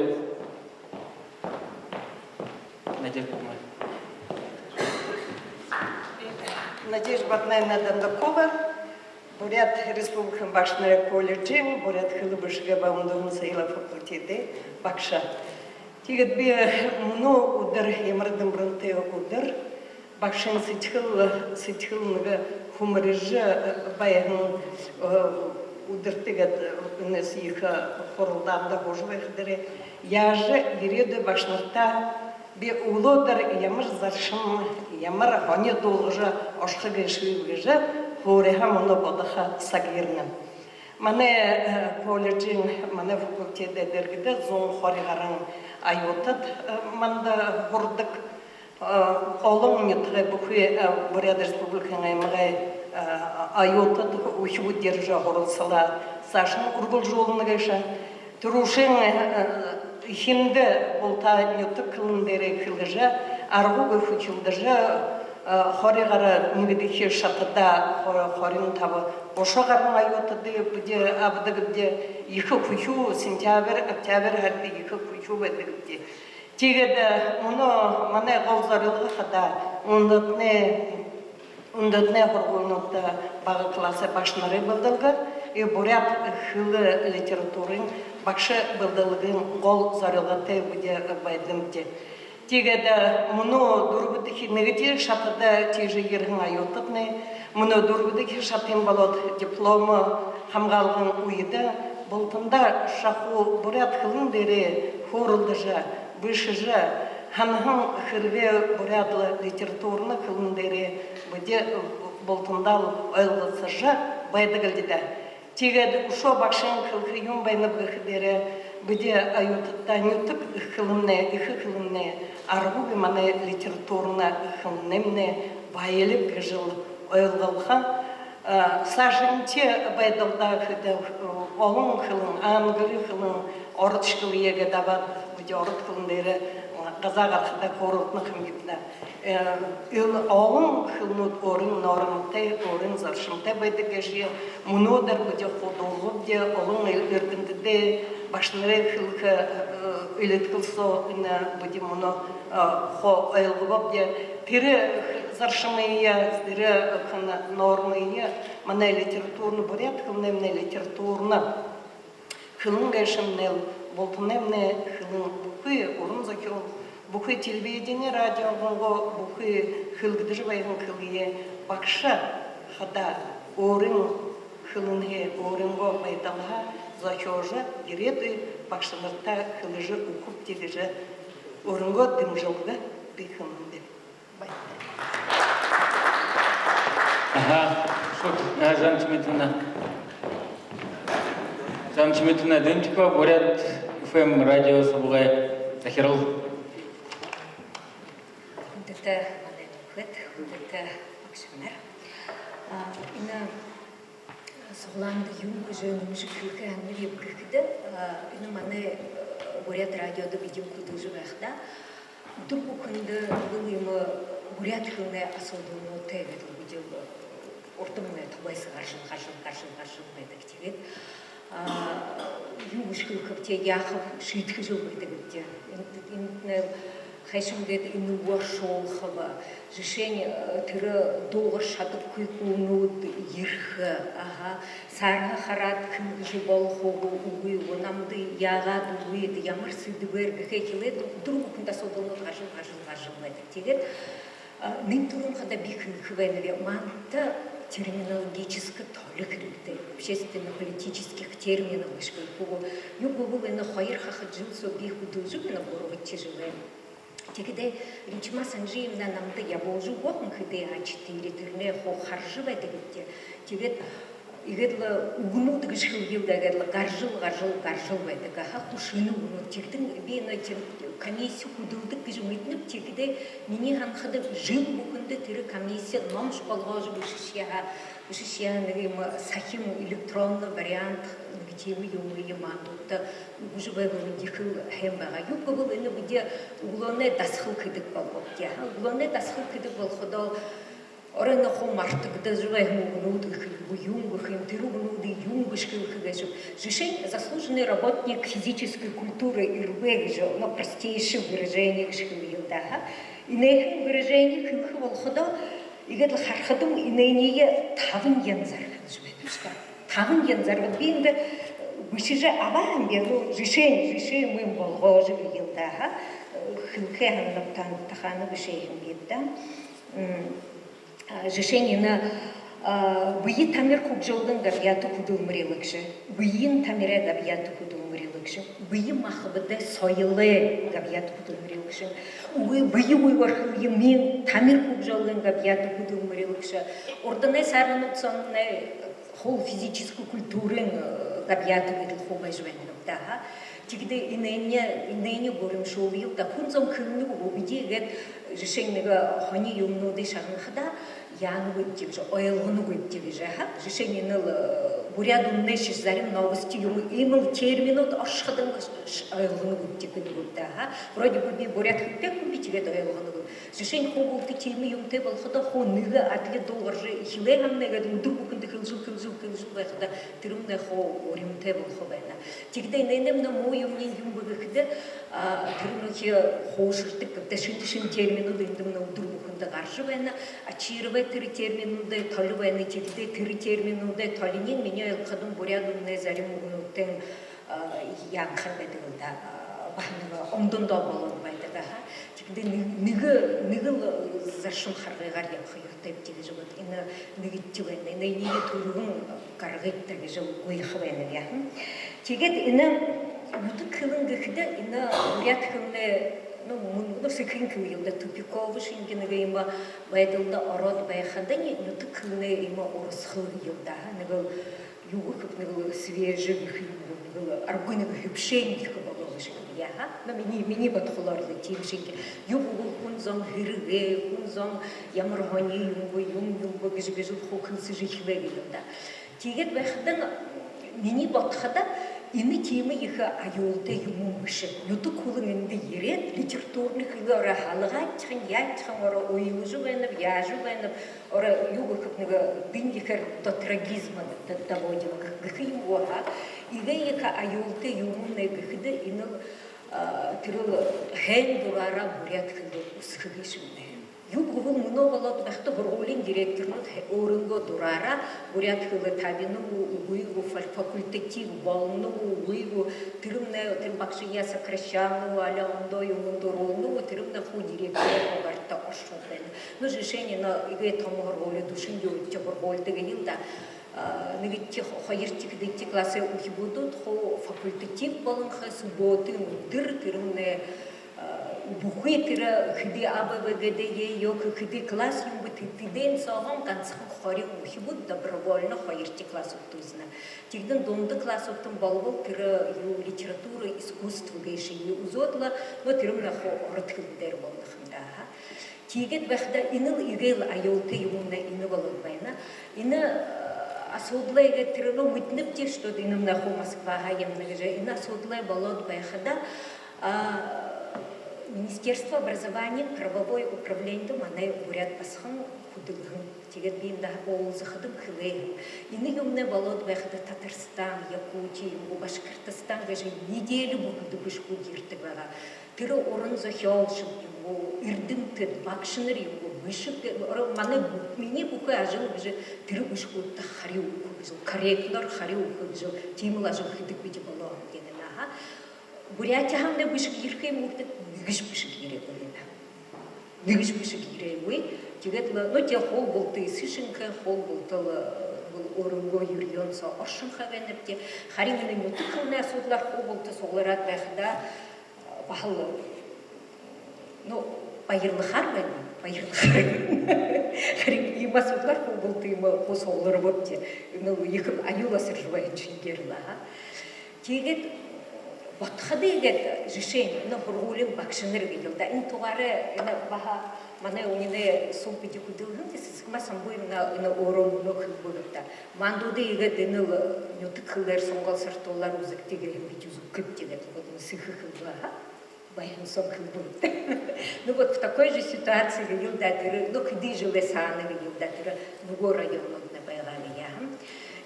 Надежда Батнаевна. Надежда Батнаевна Дондокова, Буряад Республикын багшанарай колледжын буряад хэлэ, бэшэгэй ба үндыһэн соёлой факультедэй багша. Тиигээд би мүнөө үдэр, ямар дэмбэрэнтэй үдэр, багшын сэдьхэл, сэдьхэл нэгэ хүмэржэ байһан, э, үдэр. Тиигээд энээнһээ ехэ хуралдаанда һуужа байхадаа, яажа ерээдүй багшанартаа би үглөөдэр ямар заршам, ямар һонин дуулгажа ошохо гээшэбиб гэжэ һууриһаа мүнөө бодохо саг ерэнэ. Манай, э, колледжын, манай факультедэй дэргэдэ зуун хори гаран оюутад, э, манда һурадаг. Э, олон нютагай, бүхы, э, Буряад Республикын аймагай, э, оюутад, үхибүүд ерэжэ һуралсалаа саашань үргэлжэлүүлнэ гээшэ. Түрүүшын, э, эхиндэ булта нютаг хэлэн дээрээ хэлэжэ, аргагүй хүхилдэжэ, э, хори гаран нэгэдэхи шатада хо-, хорин таба, гуша гаран оюутадые бидэ абадагбди. Ехэ хүхюу, сентябрь, октябрь һарада ехэ хүхюу байдагбди. Тиигээд, э, мүнөө манай гол зорилго хадаа үндэһэтэнэй, үндэһэтэнэй һургуулинуудта бага классай багшанарай бэлдэлгэ, и буряад хэлэ, литературын багша бэлдэлгын гол зорилготой бидэ байдагбди. Тиигээд, э, мүнөө дүрбэдэхи, нэгэдэхи шатада тиижэ ерэһэн оюутаднай мүнөө дүрбэдэхи шатын болоод диплом хамгаалгын үедэ Бултандаа шахуу буряад хэлэн дээрээ хөөрэлдэжэ, бэшэжэ, һанаһан хэрэгээ буряад литературна хэлэн дээрээ бидэ бултандаа ойлгосожо байдаг лэ даа. Тиигээд үшөө багшын хэлэхэ юун байнаб гэхэдээ, бидэ оюутадта нютаг хэлэмнай, эхэ хэлэмнай, аргагүй манай литературна хэлэмнай баялиг гэжэл ойлгуулха. Саашанхи байдалда гэхэдэ, олон хэлэн, англи хэлэн, ород шэглэе гээд абаад, бидэ ород хэлэн дээрээ газаа гарахада хөөрэлдэнэ юм гүбди даа. Энэ олон хэлэнүүд өөрын нормотой, өөрын заршамтай байдаг гээшэ. Мүнөөдэр бидэ худалдаа, олон эрдэмтэдэй, багшанарай хэлэхэ элидхэл соо энэ бидэ мүнөө хуу ойлгообди. Тэрэ заршамые, тэрэ хэн нормые манай литературна, буряад хэлэнэймнай литературна хэлэн гээшэмнай лэ бултанаймнай хэлэн. Бүхы уран зохёол, бүхы телевидени, радиогоо, бүхы хэлэгдэжэ байһан хэлые багша хадаа өөрын хэлэнһээ, өөрынгөө байдалһаа зохёожо, ерээдүй багшанартаа хэлэжэ үгэхэб гэжэ өөрынгөө дэмжэлгэ бии һэмди. Аха, шууд, а, Жанна Чимитовна. Жанна Чимитовна Дымчикова, Буряад ФМ радио субһаа захирал. Хүндэтэ манай нүхэд, хүндэтэ багшанар. А, энэ суглаанда юун гэжэ нэмэжэ хэлэхэ һананаб гэхэдэ, а, энэ манай, э, Буряад радиодо бидэ хүдэлжэ байхадаа, үдэр бүхэндэ нэгэл иимэ буряад хэлэнэй асуудалнуудтай гээд лэ бидэ, э, урдамнай тобойсо гаржал, гаржал, гаржал, гаржал байдаг. Тиигээд, а, юу гэжэ хэлэхэб, тиигээд яахаб, шиидхэжэл байдагбди. Энд, эндэнь хайшан гээд энэ үгэ оршуулхаб, жэшээнь, э, тэрэ дуугаржа шадахагүй хүнүүд ерэхэ, аха, саарһа хараад хэлэжэ болохо гү, үгы гү, намда яагаад үгы, ямар сэдэбээр гэхэ хэлээд, үдэр бүхэндэ асуудалнууд гаржал, гаржал, гаржал байдаг. Тиигээд, а, нэн түрүүн хадаа би хэлэхэ байнаб, манда терминологическа толи хэрэгтэй, общественно-политических терминов гэжэ хэлэхэ гү. Юуб гэбэл, энэ хоёр хахад жэл соо би хүдэлжэ байна, гурбадахи жэлээ. Тиихэдээ Ринчимаа Санжиевна намда ябуулжа үгөө һэн хэдэ А четыре, тэрэнээ хуу хаража байдагбди. Тиигээд иигээд лэ үгэнүүд гэжэ хэлэел даа, иигээд лэ гаржал, гаржал, гаржал байдаг. Аха, хуу шэнэ үгэнүүд. Тиихэдэнь би энэ комисси хүдэлдэг гэжэ мэдэнэб. Тиихэдээ минии һанахада жэл бүхэндэ тэрэ комисси номшье болгожо бэшэшье һаа, бэшэшье һаа, нэгэ иимэ сахим электронно вариант, нэгэ тиимэ юумэ мандуудта үгэжэ байбал, ехэл һайн байгаа. Юуб гэбэл, энэ бидэ үглөөнэй дасхал хэдэг болообди. Үглөөнэй дасхал хэдэг болоходоо, оройноо хуу мартагдажа байһан үгэнүүд гэхэ юм гү, юун гэхэ юм, тэрэ үгэнүүдые юун гэжэ хэлэхэ гээшэб. Жэшээнь, заслуженный работник физической культуры Р Б гэжэ, ну, простейшее выражение гэжэ хэлэел даа, аха. Энээхэн выражение хэлэхэ болоходоо, иигээд лэ харахадам, энээниие табан янзаар хэлэжэ байдаг юм шуу даа. Табан янзаар. Би эндэ бэшэжэ абаа һэм би, ну, жэшээнь, жэшээ юумэн болгожо гээл даа, аха. Хэлэхэ һананаб, таанадта хаана бэшээ һэм би даа. М, а, жэшээнь, энэ, а, бэе тамир хүгжөөлгын габьяата хүдэлмэрилэгшэ, бэеын тамирай габьяата хүдэлмэрилэгшэ, бэе махабадай соёлой габьяата хүдэлмэрилэгшэ, үгы, бэе үгы, орхил юумын тамир хүгжөөлгын габьяата хүдэлмэрилэгшэ, урданай саарһанууд соомнай хуу физическа культурын, э, габьяата гээд лэ хуу байжа байна гүб даа, аха. Тиихэдээ энээниие, энээниие гуримшуулаял даа. Хүн зон хэлэнэ гү, бидэ иигээд, жэшээнь, нэгэ һонин юумэнүүдые шагнахадаа, яанагүйбди гэжэ, ойлгоногүйбди гэжэ, аха. Жэшээнь, энэл, э, буряад үнэнэй шэшэ зарим новости юумэ, иимэл терминүүд оршоходонь ш-, ш-, ойлгоногүйбди гэнэ гүб даа, аха. Вроде бы би буряад хэлэтэй хүм би, тиигээд ойлгоногүйб. Жэшээнь, хуу булта тиимэ юумэтэй болоходоо, хуу нэгэ адли дуугаржа эхилээ һаамнай, иигээд үдэр бүхэндэ хэлэжэл, хэлэжэл, хэлэжэл байхада, тэрэмнай хуу гуримтай болохо байна. Тиихэдээ энээнэймнай муу юумэниинь юун бэ гэхэдэ, а, тэрэмнай хуу шэрдэг гэбтэ, шэнэ, шэнэ терминүүд эндэмнай үдэр бүхэндэ гаража байна. Очировой тэрэ терминүүдэй толи байна. Тиихэдээ тэрэ терминүүдэй толиниинь, минии ойлгоходом, буряад үнэнэй зарим үгэнүүдтэнь, а, яанхар байдаг лэ даа, а, баһа нэгэ ондондоо болоод байдаг, аха. Тиихэдээ нэгэ, нэгэ, нэгэл заршам харгыгаар ябаха ёһотойбди гэжэ, вот, энэ нэгэдэхи байна. Энээниие түргэн гаргыт даа гэжэ гуйха байнаб яахан. Тиигээд энэ нютаг хэлэн гэхэдэ энэ буряад хэлэнэй, ну, мүн-, ну, сэхын хэлэн юм даа, тупиковый шэнги нэгэ юм байдалда ороод байхадань нютаг хэлэнэй юм урасхал юм даа. Нэгэл юу гэхэб, нэгэл свежий гэхэ юм гү, нэгэл аргагүй нэгэ хэбшээнь гэхэ болоо гээшэ гэхэб даа. Ну, минии, минии бодохолоор лэ тиимэ шэнги. Юу гэбэл хүн зон һэргээ, хүн зон ямар һонин юм гү, юм юм гү гэжэ, гэжэл хуу хэлсэжэ эхилээ гээ юм даа. Тиигээд байхадань минии бодоходо энэ тиимэ ехэ аюултай юумэн бэшэ. Нютаг хэлэн эндэ ерээд, литературна хэлэ ороо халгаачихань, яачихань ороо уйлажа байнаб, яажа байнаб, ороо юу гэхэб, нэгэ дэн ехээр до трагизма д-, доводим гэ-, гэхэ юм гү, аа. Иигээ ехэ аюултай юумэн гэхэдэ энэл, а, тэрэл һайн дураараа буряад хэлэ үсхэгы шэнги. Юу гэбэл мүнөө болоод байхада һургуулиин директорнууд хэ-, өөрынгөө дураараа буряад хэлэ табина гү, үгы гү, фа-, факультатив болоно гү, үгы гү, тэрэмнай, тэрэ багшые сокращана гү, али ондоо юумэндэ оруулна гү, тэрэмнай хуу директор хубаарта оршоод байна. Ну, жэшээнь, ну, иигээ томо һургуули, дүшэн юһэдэхи һургуулида гээл даа. А, нэгэдэхи, хо-, хоёрдохи, хэдыдэхи классай үхибүүд хуу факультатив болонхой, субботын үдэр, тэрэмнай, а, бүхы тэрэ хэды А, Б, В, Г, Д, Е, ёк, хэды класс юм бэ, тэ-, тэдэн сооһоо гансахан хорин үхибүүд добровольно хоёрдохи классуудта үзэнэ. Тиигээд дунда классуудтань болбол тэрэ юу, литература, искусство гээшые үзөөд лэ, ну, тэрэмнай хуу ород хэлэн дээрэ болоно ха юм даа. Тиигээд байхада энэл иигээл аюултай юумэмнай энэ болоод байна. Энэ, э, асуудалай иигээд тэрэ, ну, мэдэнэбди, что энэмнай хуу Москваһаа юм гэжэ. Энэ асуудалай болоод байхада, а, Министерство образования правовой управлениедэ манай буряад басаган хүдэлһэн. Тиигээд би эндэ уулзахадам хэлээ һэн. Энэ юумэмнай болоод байхада Татарстан, Якутия юм гү, Башкортостан гэжэ неделю бүхэндэ бэшэгүүд ерэдэг байгаа. Тэрэ уран зохёолшод юм гү, эрдэмтэд, багшанар юм гү, бэшэг, ороо манай бү-, минии бүхы ажал гэжэ тэрэ бэшэгүүдтэ харюу үгэхэ гэжэл, корректноор харюу үгэхэ гэжэл, тиимэл ажал хэдэг бидэ болоо һэм гээнэ, аха. Буряадһаамнай бэшэг ерэхэ юм гү гэхэдэ, нэгэшье бэшэг ерээгүй байна. Нэгэшье бэшэг ерээгүй. Тиигээд лэ, ну, тээ хуу булта эсэшэнхэй, хуу булта лэ, э, өөрынгөө юрын соо оршонхой байнабди. Харин энэ нютаг хэлэнэй асуудалаар хуу булта суглараад байхада, баһал, ну, баярлахаар байна, баярлахаар байна. Харин иимэ асуудалаар хуу булта иимэ хуу сугларбабди. Ну, ехэ аюул асаржа байһан шэнгеэр лэ, аха. Тиигээд бодоходо иигээд жэшээнь, энэ һургуулиин багшанар гээл даа. Энэ тугаараа, энэ баһа манай үнинэй суг бидэ хүдэлһэн, тээ Сэсэгма Самбуевна энэ өөрөө мүнөө хэлэбэ гээл даа. Мандуудые иигээд энэл нютаг хэлээр сонголсортуулаар үзэгты гэһэн, бидэ үзэгбди гээд, вот, сэхэ хэлэбэ, аха. Баян соонь хэлэбэ. Ну вот в такой же ситуации гээл даа тэрэ, ну, хэды жэлэй саана гээл даа тэрэ нүгөө районууднай байгаа гээ яаһан.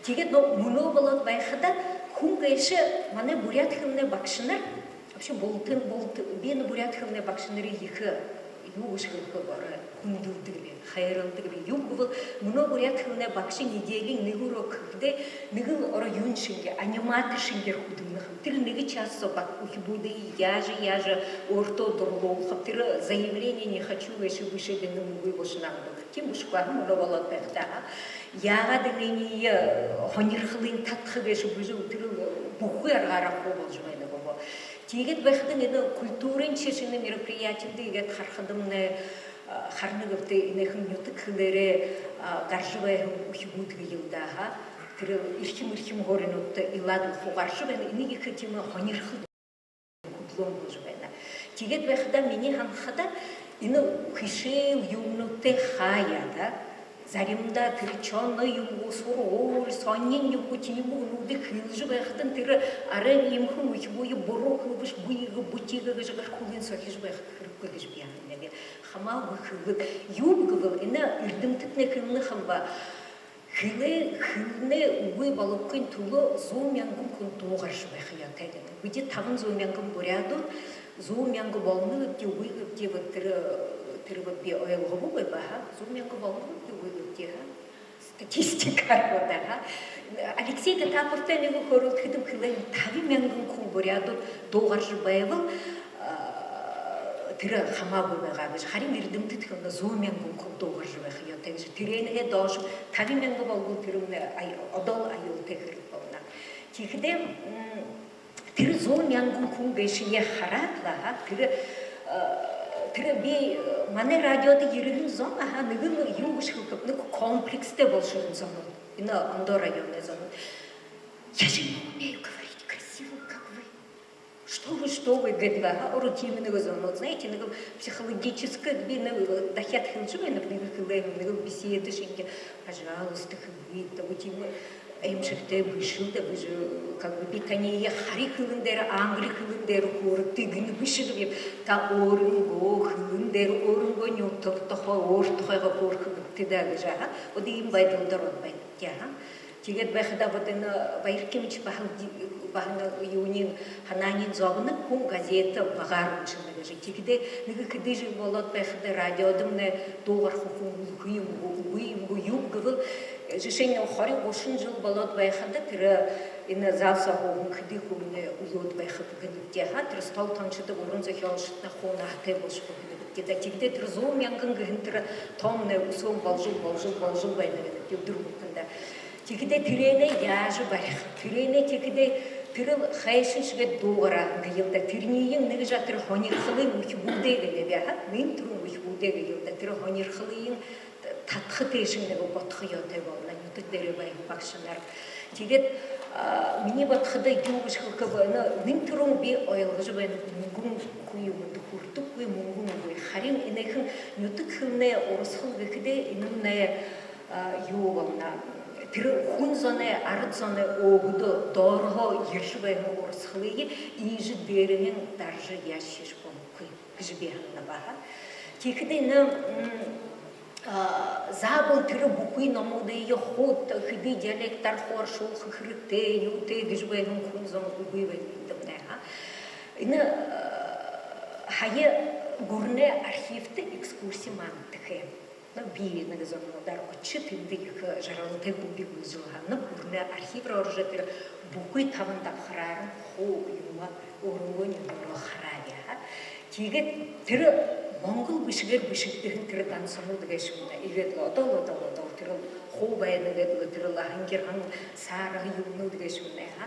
Тиигээд, ну, мүнөө болоод байхада хүн гээшэ манай буряад хэлэнэй багшанар, вообще бултын, булт-, би энэ буряад хэлэнэй багшанарые ехэ юу гэжэ хэлэхэб, ороо хүндэлдэгби, хайрладагби. Юу гэбэл мүнөө буряад хэлэнэй багша неделиин нэгэ урок хэхэдээ нэгэл ороо юун шэнги, аниматор шэнгеэр хүдэлнэ ха юм. Тэрэ нэгэ час соо бага үхибүүдые яажа, яажа өөртөө дурлуулхаб, тэрэ заявление «не хочу» гээшэ бэшээд, энэмнай үгы болошоно гү, тиимэ бэшэ гү, мүнөө болоод байхада, аха. Яагаад энээниие һонирхолынь татаха гээшэб гэжэ, тэрэл бүхы аргаараа хуу боложо байна гү. Тиигээд байхадань энэ культурын шэнэ мероприятиндэ иигээд харахадамнай, а, харана гээбта, энээхэн нютаг хэлээрээ, а, гаража байһан үхибүүд гээл даа, аха. Тэрэл эрхим-эрхим һууринуудта илаад лэ хуу гаража байна. Энэ ехэ тиимэ һонирхол хүдэлөөн боложо байна. Тиигээд байхада минии һанахада энэ хэшээл юумэнүүдтэ хаяад, заримдаа тэрэ шоно юм гү, һургуули, һонин юм гү, тиимэ үгэнүүдые хэлэжэ байхадань тэрэ арай иимэхэн үхибүүе буруу хэлэбэш, бэеэ, бэеэ гэжэ гархуулынь сохижо байха хэрэггүй гэжэ би һананаб. Хамаагүй хэлэе. Юу гэбэл энэ эрдэмтэднай хэлэнэ ха юм ба, хэлэ-, хэлэнэй үгы болохын түлөө зуун мянган хүн дуугаржа байха ёһотой гэнэ. Бидэ табан зуун мянган буряадууд зуун мянга болоно гүбди, үгы гүбди, вот тэрэ, тэрэ вот би ойлгоогүй байба, аха. Зуун мянга болоно гүбди, үгы гүбди, аха. Статистикаар бодоходо, аха. Алексей Гатаповтай нэгэ хөөрэлдэхэдэм хэлээ һэн, табан мянган хүн буряадууд дуугаржа байбал, а, тэрэ хамаагүй байгаа гэжэ. Харин эрдэмтэд хэлэнэ, зуун мянган хүн дуугаржа байха ёһотой гэжэ. Тэрээнһээ доошо табан мянга болбол тэрэмнай ай-, одоол аюултай хэрэг болоно. Тиихэдэ тэрэ зуун мянган хүн гээшые хараад лэ, аха, тэрэ, тэрэ би, манай радиодо ерэһэн зон, аха, нэгэн юу гэжэ хэлэхэб, нэгэ комплекстэй болошоһон зон. Энэ Ондоо районной зон. Я же не умею говорить красиво, как вы. Что вы, что вы, гээд лэ, аха, ород тиимэ нэгэ зон. Вот, знаете, нэгэ психологическэ, би нэгэ дахяад хэлэжэ байнаб, нэгэ хэлэеэ, нэгэ беседа шэнги, пожалуйста, хэлыт даа, вот тиимэ аймшагтай бэшэл даа, би же, как бы, би таниие хари хэлэн дээрэ, англи хэлэн дээрэ хөөрэгты гэнэ бэшэ гээб. Та өөрынгөө хэлэн дээрэ, өөрынгөө нютаг тухай, өөр тухайгаа хөөрэгты даа гэжэ, аха. Вот иимэ байдалда ороод байнабди, аха. Тиигээд байхадаа, вот энэ Баяр Кимович баһал ди-, баһал юуниинь, һанаанайнь зобоно: хүн газетэ багаар уншана гэжэ. Тиихэдээ нэгэ хэды жэл болоод байхада радиодомнай дуугарха хүн үлэхэ юм гү, үгы юм гү, юуб гэбэл, жэшээнь, хорин, гушан жэл болоод байхада тэрэ энэ зал соо һууһан хэды хүмнай үлөөд байха гэнэбди, аха, тэрэ стол тоншодог уран зохёолшоднай хуу наһатай болошохо гэнэбди даа. Тиихэдээ тэрэ зуун мянган гэһэн тэрэ тоомнай үсөөн болжол, болжол, болжол байна гэнэбди үдэр бүхэндэ. Тиихэдээ тэрээнээ яажа бариха? Тэрээнээ тиихэдээ тэрэл хайшан шэгээд дуугараа гээ юм даа. Тэрэниинь нэгэ жаа тэрэ һонирхолой үхибүүдэй гээ юм, аха, нэн түрүүн үхибүүдэй гээ юм даа. Тэрэ һонирхолыень татаха тээшэнь нэгэ бодохо ёһотой болоно нютаг дээрэ байһан багшанар. Тиигээд, а, минии бодоходо юу гэжэ хэлэхэб, нэ-, нэн түрүүн би ойлгожо байнаб, мүнгэн хүн юумэндэ хүртэхэгүй, мүнгэн үгы. Харин энээхэн нютаг хэлэнэй урасхал гэхэдээ энэмнай, а, юу болоно, тэрэ хүн зоной, арад зоной өөһэдөө доороһоо ерэжэ байһан урасхалые иижэ дээрэһээнь даража яажа һэжэ болохогүй гэжэ би һананаб, аха. Тиихэдээ энэ, м, а, заабол тэрэ бүхы номуудые хуу хэды диалектаар хуу оршуулха хэрэгтэй, юутэй гэжэ байһан хүн зон үгы байна юм даа, аха. Энэ, а, һая гүрэнэй архивта экскурси мандахаа. Но, би нэгэ зонуудаар ошожо, тэндэ ехэ жаргалтай хүн бии гэжэл һананаб. Гүрэнэй архив руу орожо, тэрэ бүхы табан дабхараарнь хуу юумэ өөрынгөө нюдөөрөө хараа, аха. Тиигээд тэрэ монгол бэшэгээр бэшэгдэһэн тэрэ дансанууд гээшэ юм даа. Иигээд лэ одоол, одоол, одоол тэрэл хуу байна, иигээд лэ тэрэл һангирһан саарһа юумэнүүд гээшэ юм даа, аха.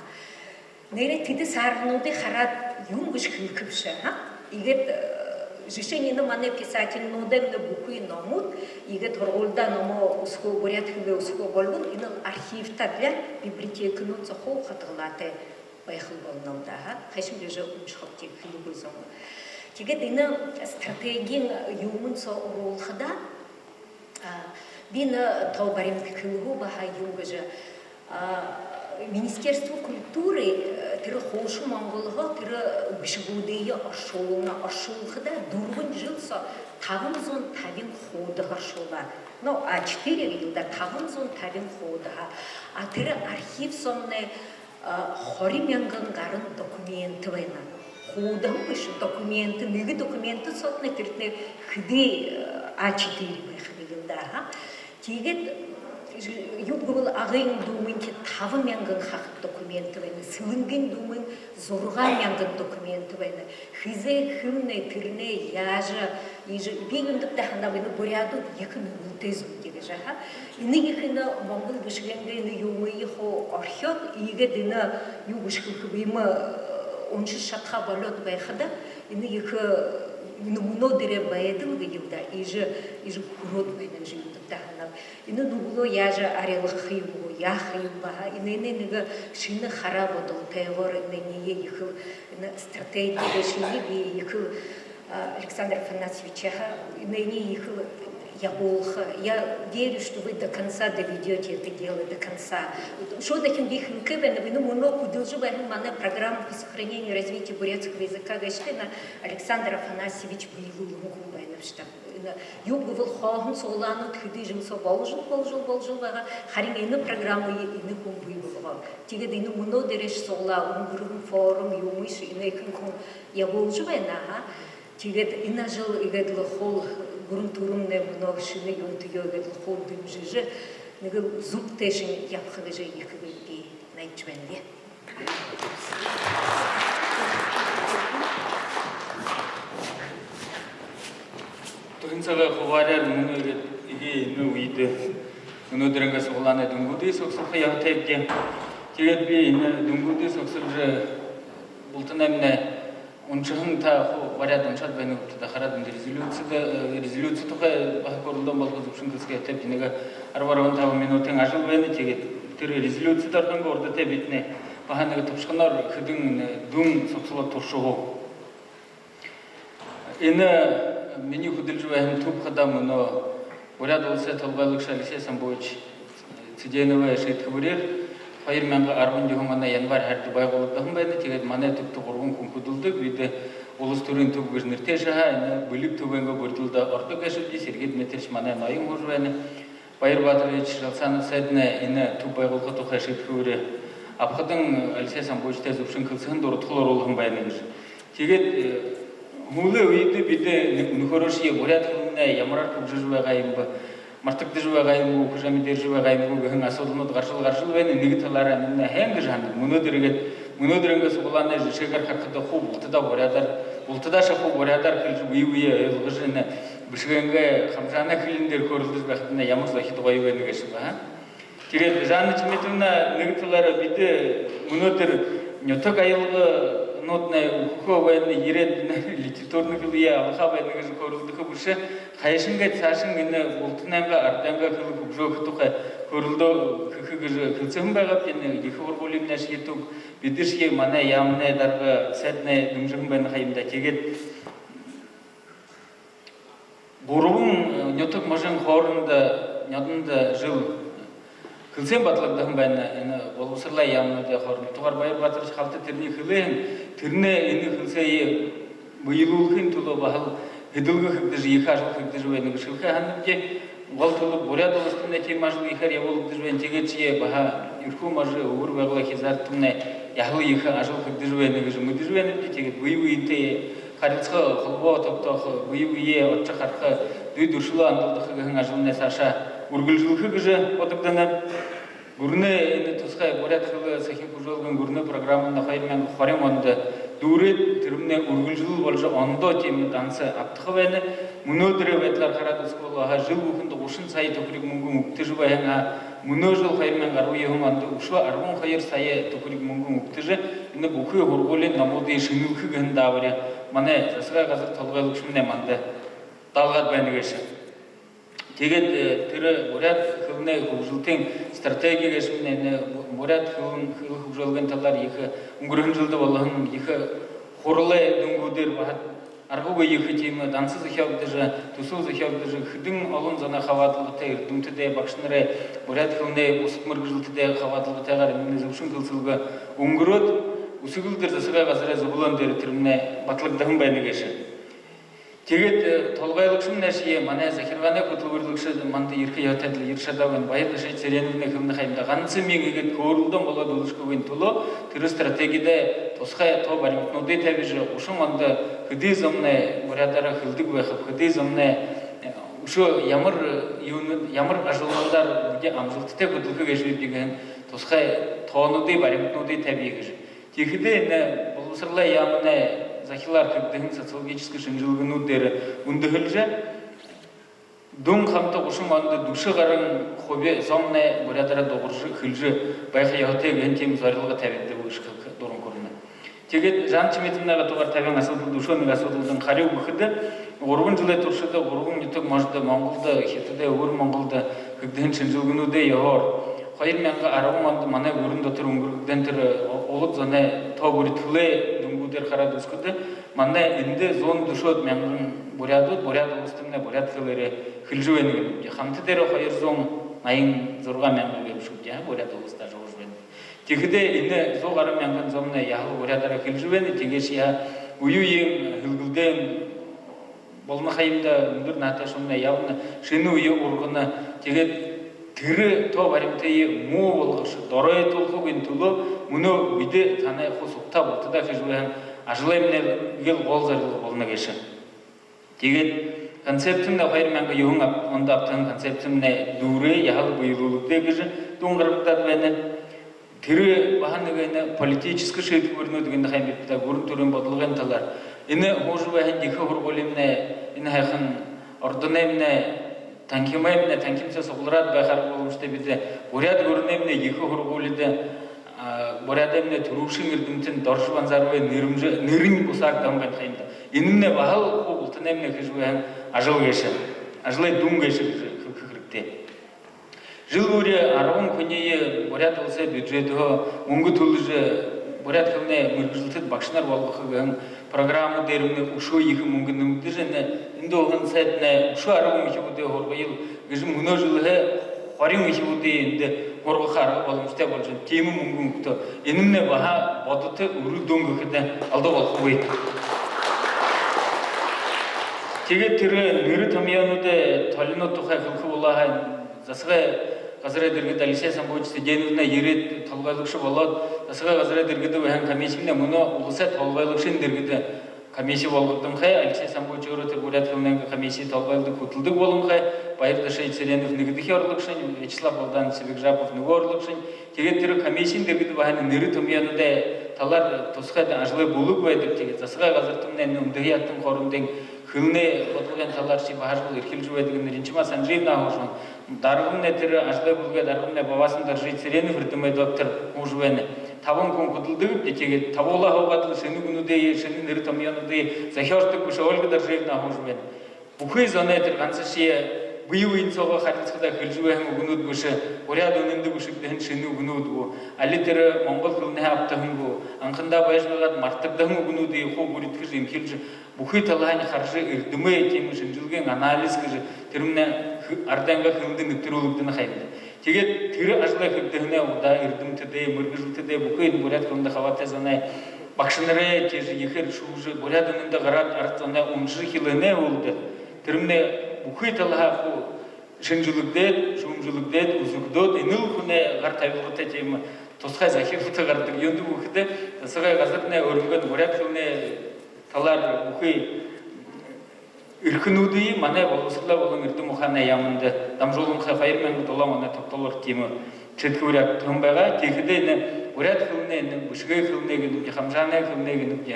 Нээрээ тэдэ саарһануудые хараад юун гэжэ хэлэхэбши, аха. Иигээд, э, жэшээнь, энэ манай писательнүүдэй бүхы номууд, иигээд һургуулидаа номоо үсэхөө, буряад хэлээ үсэхөө болбол, энэл архивта, для библиотекэнүүд соо хуу хадгалаатай байхал болоно даа, аха. Хайшан гэжэ уншахаб, тиигээд хэлэгүй зон. Тиигээд энэ стратегиин юумэн соо оруулхадаа, а, би энэ тоо баримт хэлэһүү баһа юун гэжэ, а, Министерство культуры, э, тэрэ хуушан монголһоо тэрэ бэшэгүүдые оршуулна. Оршуулхадаа дүрбэн жэл соо табан зуун табин хуудаһа оршуулаа. Ну, А четыре гээл даа, табан зуун табин хуудаһа. А тэрэ архив соомнай, а, хорин мянган гаран документ байна. Хуудаһан бэшэ, документ, нэгэ документ соотнай тэрэтнай хэды, э, А четыре байха гээл даа, аха. Тиигээд, э, юуб гэбэл, Агын дүүмынхид табан мянган хахад документ байна. Сэлэнгын дүүмын зургаан мянган документ байна. Хэзээ, хэмнай, тэрэнээ яажа, иижэ, би юундэб даа һанааб, энэ буряадууд ехэ нүгэлтэй зондо гэжэ, аха. Энэ ехэ, энэ монгол бэшэгэнэй энэ юумые хуу орхёод, иигээд энэ юу гэжэ хэлэхэб, иимэ, э, уншажа шадаха болёод байхада, энэ ехэ, э, энэ мүнөө дээрэ байдал гээл даа, иижэ, иижэ хүрөөд байна гэжэ юундэб даа һанааб. Энэ нүгэлөө яажа арилгаха юм гү, яаха юм бэ, аха. Энээнэй нэгэ шэнэ хараа бодолтойгоор энээниие ехэл, энэ стратеги гээшые би ехэл, а, Александр Афанасьевич, аха, энээниие ехэл ябуулха. Я верю, что вы до конца доведёте это дело, до конца. Үшөө дахин би хэлэхэ байнаб, энэ мүнөө хүдэлжэ байһан манай программа по сохранению и развитию бурятского языка гээшэ, энэ Александр Афанасьевич бэелүүлһэн хүн байна бшуу даа. Энэ юуб гэбэл, хооһон суглаанууд хэды жэл соо боложол, боложол, боложол байгаа. Харин энэ программые энэ хүн бии болгоо. Тиигээд энэ мүнөө дээрэш суглаа, үнгэрһэн форум юумыеш энэ ехэнхи хүн ябуулжа байна, аха. Тиигээд энэ ажал иигээд лэ хуу гүрэн түрэмнай мүнөө шэнэ юумэтэеэ иигээд лэ хуу дэмжэжэ, нэгэл зүб тээшэнь ябаха гэжэ ехэ би найдажа байнаб. Тухин сагай хубааряар мүнөө иигээд эгээ энэ үедэ мүнөөдэрэй суглаанай дүнгүүдые сугсалха ёһотойбди. Тиигээд би энэ дүнгүүдые согсолжо, бултанаймнай уншаһан, та хуу баряад уншаад байнагүт даа, хараад, эндэ резолюцида, э, резолюци тухай баһа хөөрэлдөөн болохо, зүбшэн хэлсэхэ ёһотойб. Тиигээд нэгэ арба-арбан табан минутын ажал байна. Тиигээд тэрэ резолюцида орохын урда тээ бидэнэй баһа нэгэ тобшохоноор хэдэн, э, дүн согсолоод туршаха. Энэ минии хүдэлжэ байһан түб хадаа мүнөө Буряад Уласай толгойлогшо Алексей Самбуевич Цыденовай шиидхэбэреэр хоёр мянга арбан юһэн оной январь һарада байгуулагдаһан байна. Тиигээд манай түбтэ гурбан хүн хүдэлдэг. Бидэ улас түрын түб гэжэ нэрэтэй шагаа, энэ бэлиг түбэйнгөө бүридэлдэ ородог гээшэбди. Сергей Дмитриевич манай ноён һуужа байна. Баир Баторович Жалсанов сайднай энэ түб байгуулха тухай шиидхэбэреэ абахадань, Алексей Самбуевичтай зүбшэн хэлсэһэн, дурадхал оруулһан байна гэжэ. Тиигээд, э, һүүлэй үедэ бидэ нү-, нүхэрөөшье буряад хэлэмнай ямараар хүгжэжэ байгаа юм бэ, мартагдажа байгаа юм гү, үхижэ амидаржа байгаа юм гү гэһэн асуудалнууд гаражал гаражал байна. Нэгэ талаараа минии һайн гэжэ һанадаг. Мүнөөдэр иигээд, мүнөөдэрэйнгөө суглаанай жэшээгээр харахада, хуу бултадаа буряадаар, бултадаашье хуу буряадаар хэлэжэ, бэе бэеэ ойлгожо, энэ бэшэгэнгээ хамжаанай хэлэн дээрэ хөөрэлдэжэ байхадань ямар зохид гоё байна гээшэб, аа? Тиигээд, Жанна Чимитовна, нэгэ талаараа бидэ мүнөөдэр нютаг аялганууднай үхэхөө байна, ерээд литературна хэлэеэ абахаа байна гэжэ хөөрэлдэхэ бэшэ. Хайшан гээд саашань энэ бултанайнгаа, арадайнгаа хэлэ хүгжөөхэ тухай хөөрэлдөө хэхэ гэжэ хэлсэһэн байгаабди. Энэ ехэ һургуулимнай шье түб, бидэшье, манай яаманай дарга, сайднай дэмжэһэн байна ха юм даа. Тиигээд гурбан, э, нютаг можын хоорондо нёдондо жэл хэлсээн баталагдаһан байна. Энэ болбосоролой яамануудай хоорондо. Нютагаар Баир Баторович халта тэрэниие хэлээ һэн, тэрэнэй энэ хэлсээе бэелүүлхын түлөө баһал хүдэлгэ хэгдэжэ, ехэ ажал хэгдэжэ байна гэжэ хэлэхэ һананабди. Гол түлөө Буряад Уластамнай тиимэ ажал ехээр ябуулагдажа байна. Тиигээдшье баһа Эрхүү можо, Үбэр Байгалай хизаардамнай яһала ехэ ажал хэгдэжэ байна гэжэ мэдэжэ байнабди. Тиигээд бэе бэетэй харилсаха, холбоо тогтоохо, бэе бэеэ олжо хараха, дүй дүршэлөө андалдаха гэһэн ажалнай саашаа үргэлжэлхэ гэжэ бодогдоно. Гүрэнэй энэ тусхай буряад хэлэ сахим хүгжөөлгын гүрэнэй программамнай хоёр мянга хорин ондо дүүрээд, тэрэмнай үргэлжэлэл боложо, ондоо тиимэ данса абтаха байна. Мүнөөдэрэй байдалаар хараад үзэхэ болоо һаа, жэл бүхэндэ гушан сая түхэриг мүнгэн үгтэжэ байһан, а мүнөө жэл, хоёр мянга арбан юһэн ондо үшөө арбан хоёр сая түхэриг мүнгэн үгтэжэ, энэ бүхы һургуулиин номуудые шэнэлхэ гэһэн даабари манай засагай газар толгойлогшомнай манда даалгаад байна гээшэ. Тиигээд, э, тэрэ буряад хэлэнэй хүгжэлтын стратеги гээшэмнай, энэ бу-, буряад хэлэн, хэлэ хүгжөөлгын талаар ехэ, үнгэрһэн жэлдэ болоһон ехэ хуралай дүнгүүдээр баһа аргагүй ехэ тиимэ данса зохёогдожо, түсэл зохёогдожо, хэдэн олон зоной хабаадалгатай, эрдэмтэдэй, багшанарай, буряад хэлэнэй бусад мэргэжэлтэдэй хабаадалгатайгаар энэ зүбшэн хэлсэлгэ үнгэрөөд, Үсэгэлдэр засагай газарай зүблөөн дээрэ тэрэмнай баталагдаһан байна гээшэ. Тиигээд, э, толгойлогшомнайшье, манай захиргаанай хүтэлбэрилэгшэ манда ерэхэ ёһотойбди, ерэжэ шадаагүй байна. Баяр Дашиевич Цыреновнай хэлэнэ ха юм даа, ганса миин иигээд хөөрэлдөөн болоод үлэшэхэгүйн түлөө тэрэ стратегидэ тусхай тоо баримтануудые табижа, гушан ондо хэды зомнай буряадаараа хэлэдэг байхаб, хэды зомнай, э, үшөө ямар, э, юунэ, ямар ажалнуудаар бидэ амжалтатай хүдэлхэ гээшэбибди гэһэн тусхай тоонуудые, баримтануудые табия гэжэ. Тиихэдээ энэ болбосоролой яаманай захилаар хэгдэһэн социологическа шэнжэлгэнүүд дээрэ үндэһэлжэ, дүн хамта гушан ондо дүшэ гаран хуби зомнай буряадаараа дуугаржа, хэлэжэ байха ёһотой гэһэн тиимэ зорилго табигдаба гэжэ хэлэхэ дуран хүрэнэ. Тиигээд Жанна Чимитовнагай тугаар табиһан асуудалда, үшөө нэгэ асуудалдань харюу үгэхэдэ, гурбан жэлэй туршада гурбан нютаг можодо, Монголдо, Хитадта, Үбэр Монголдо хэгдэһэн шэнжэлгэнүүдэй ёһоор, хоёр мянга арбан ондо манай гүрэн дотор үнгэргэгдэһэн тэрэ о-, улад зоной тоо бүридхэлэй дүнгүүдээр хараад үзэхэдэ, манай эндэ зуун дүшөөд мянган буряадууд Буряад Уластамнай буряад хэлээрээ хэлэжэ байна гээбди. Хамта дээрээ хоёр зуун наян зургаан мянга гээбшүүбди, а, Буряад Уластаа ажаһуужа байна. Тиихэдээ энэ зуу гаран мянган зомнай яһала буряадаараа хэлэжэ байна. Тиигээшье яһа, үе үеын хэлгэлдээн болоно ха юм даа, үндэр наһатайшуумнай ябана, шэнэ үе ургана. Тиигээд тэрэ тоо баримтые муу болгожо, доройтуулхагүйн түлөө мүнөө бидэ танай хуу сугтаа, бултадаа хэжэ байһан ажалаймнай эгээл гол зорилго болоно гээшэ. Тиигээд концепцимнай, хоёр мянга юһэн ап-, ондо абтаһан концепцимнай дүүрээ, яһала бэелүүлэгдээ гэжэ дүн гаргагдаад байна. Тэрэ баһа нэгэ энэ политическа шиидхэбэринүүд гэнэ ха юм бибди даа, гүрэн түрын бодолгын талаар. Энэ һуужа байһан ехэ һургуулимнай, энэ һайхан ордоноймнай, танхимаймнай, танхим соо суглараад байхаар, боломжотой бидэ Буряад гүрэнэймнай ехэ һургуулида А, Буряадаймнай түрүүшын эрдэмтэн Доржо Банзаровай нэрэмжэ, нэрэнь бусаарагдаа һэн байна ха юм даа. Энэмнай баһал хуу бултанаймнай хэжэ байһан ажал гээшэ, ажалай дүн гээшэ гэжэ хэлэхэ хэрэгтэй. Жэл бүри арбан хүниие Буряад Уласай бюджедһээ мүнгэ түлэжэ, буряад хэлэнэй мэргэжэлтэд багшанар болгохо гэһэн программа дээрэмнай үшөө ехэ мүнгэ нэмэгдэжэ, энэ, эндэ уһан сайтнай үшөө арбан үхибүүдые һургая гэжэ, мүнөө жэлһээ хорин үхибүүдые эндэ һургаха арга боломжотой болжо байна. Тиимэ мүнгэн үгтөө. Энэмнай баһа бодото үрэ дүн гэхэдэ алдуу болохогүй. Тиигээд тэрэ нэрэ томьёонуудай толинууд тухай хэлэхэ болоо һаа, засагай газарай дэргэдэ Алексей Самбуевич Цыденовнай ерээд толгойлогшо болоод, засагай газарай дэргэдэ байһан комиссимнай мүнөө уласай толгойлогшын дэргэдэ комисси болгогдонхой. Алексей Самбуевич өөрөө тэрэ буряад хэлэнэй комиссиин толгойлдог, хүтэлдэг болонхой. Баир Дашиевич Цыренов нэгэдэхи орлогшонь, Вячеслав Балданович Цыбикжапов нүгөө орлогшонь. Тиигээд тэрэ комиссиин дэргэдэ баһа нэрэ томьёонуудай талаар тусхай ажалай бүлэг байдаг. Тиигээд засагай газартамнай энэ үндэһэ яһатан хоорондын хэлэнэй бодлогой талаар шье баһа ажал эрхилжэ байдаг Ринчима Санжиевна һуужа байна. Даргамнай, тэрэ ажалай бүлэгэй даргамнай Бавасан Доржиевич Цыренов эрдэмэй доктор һуужа байна. Табан хүн хүдэлдэгбди. Тиигээд табуулаа һуугаад лэ шэнэ үгэнүүдые, шэнэ нэрэ томьёонуудые зохёожодог бэшэ Ольга Доржиевна һуужа байна. Бүхы зоной тэрэ гансашье бэе бэеэн соогоо харилсахадаа хэлэжэ байһан үгэнүүд бэшэ, буряад үнэндэ бэшэгдэһэн шэнэ үгэнүүд гү, али тэрэ монгол хэлэнһээ абтаһан гү, анхандаа байжа байгаад мартагдаһан үгэнүүдые хуу бүридхэжэ, эмхилжэ, бүхы талаһаань хаража, эрдэмэй тиимэ шэнжэлгын анализ хэжэ, тэрэмнай хэ-, арадайнгаа хэлэндэ нэбтэрүүлэгдэнэ ха юм даа. Тиигээд тэрэ ажалай хэгдэһэнэй урда эрдэмтэдэй, мэргэжэлтэдэй, бүхы энэ буряад хэлэндэ хабаатай зоной, багшанарай тиижэ ехээр шүүжэ, буряад үнэндэ гараад, арад зоной уншажа эхилһэнэй һүүлдэ тэрэмнай бүхы талаһаа хуу шэнжэлэгдээд, шүүмжэлэгдээд, үзэгдөөд, энэл хүнэй гар табилгатай тиимэ тусхай захиралта гарадаг. Юундэб гэхэдэ, засагай газарнай өөрынгөө буряад хэлэнэй талаар бүхы эрхэнүүдые манай Болбосоролой болон эрдэм ухаанай яаманда дамжууланхай. Хоёр мянга долоон оной тогтоолоор тиимэ шиидхэбэри абтаһан байгаа. Тиихэдээ энэ буряад хэлэнэй, энэ бэшэгэй хэлэнэй гэнэбди, хамжаанай хэлэнэй гэнэбди,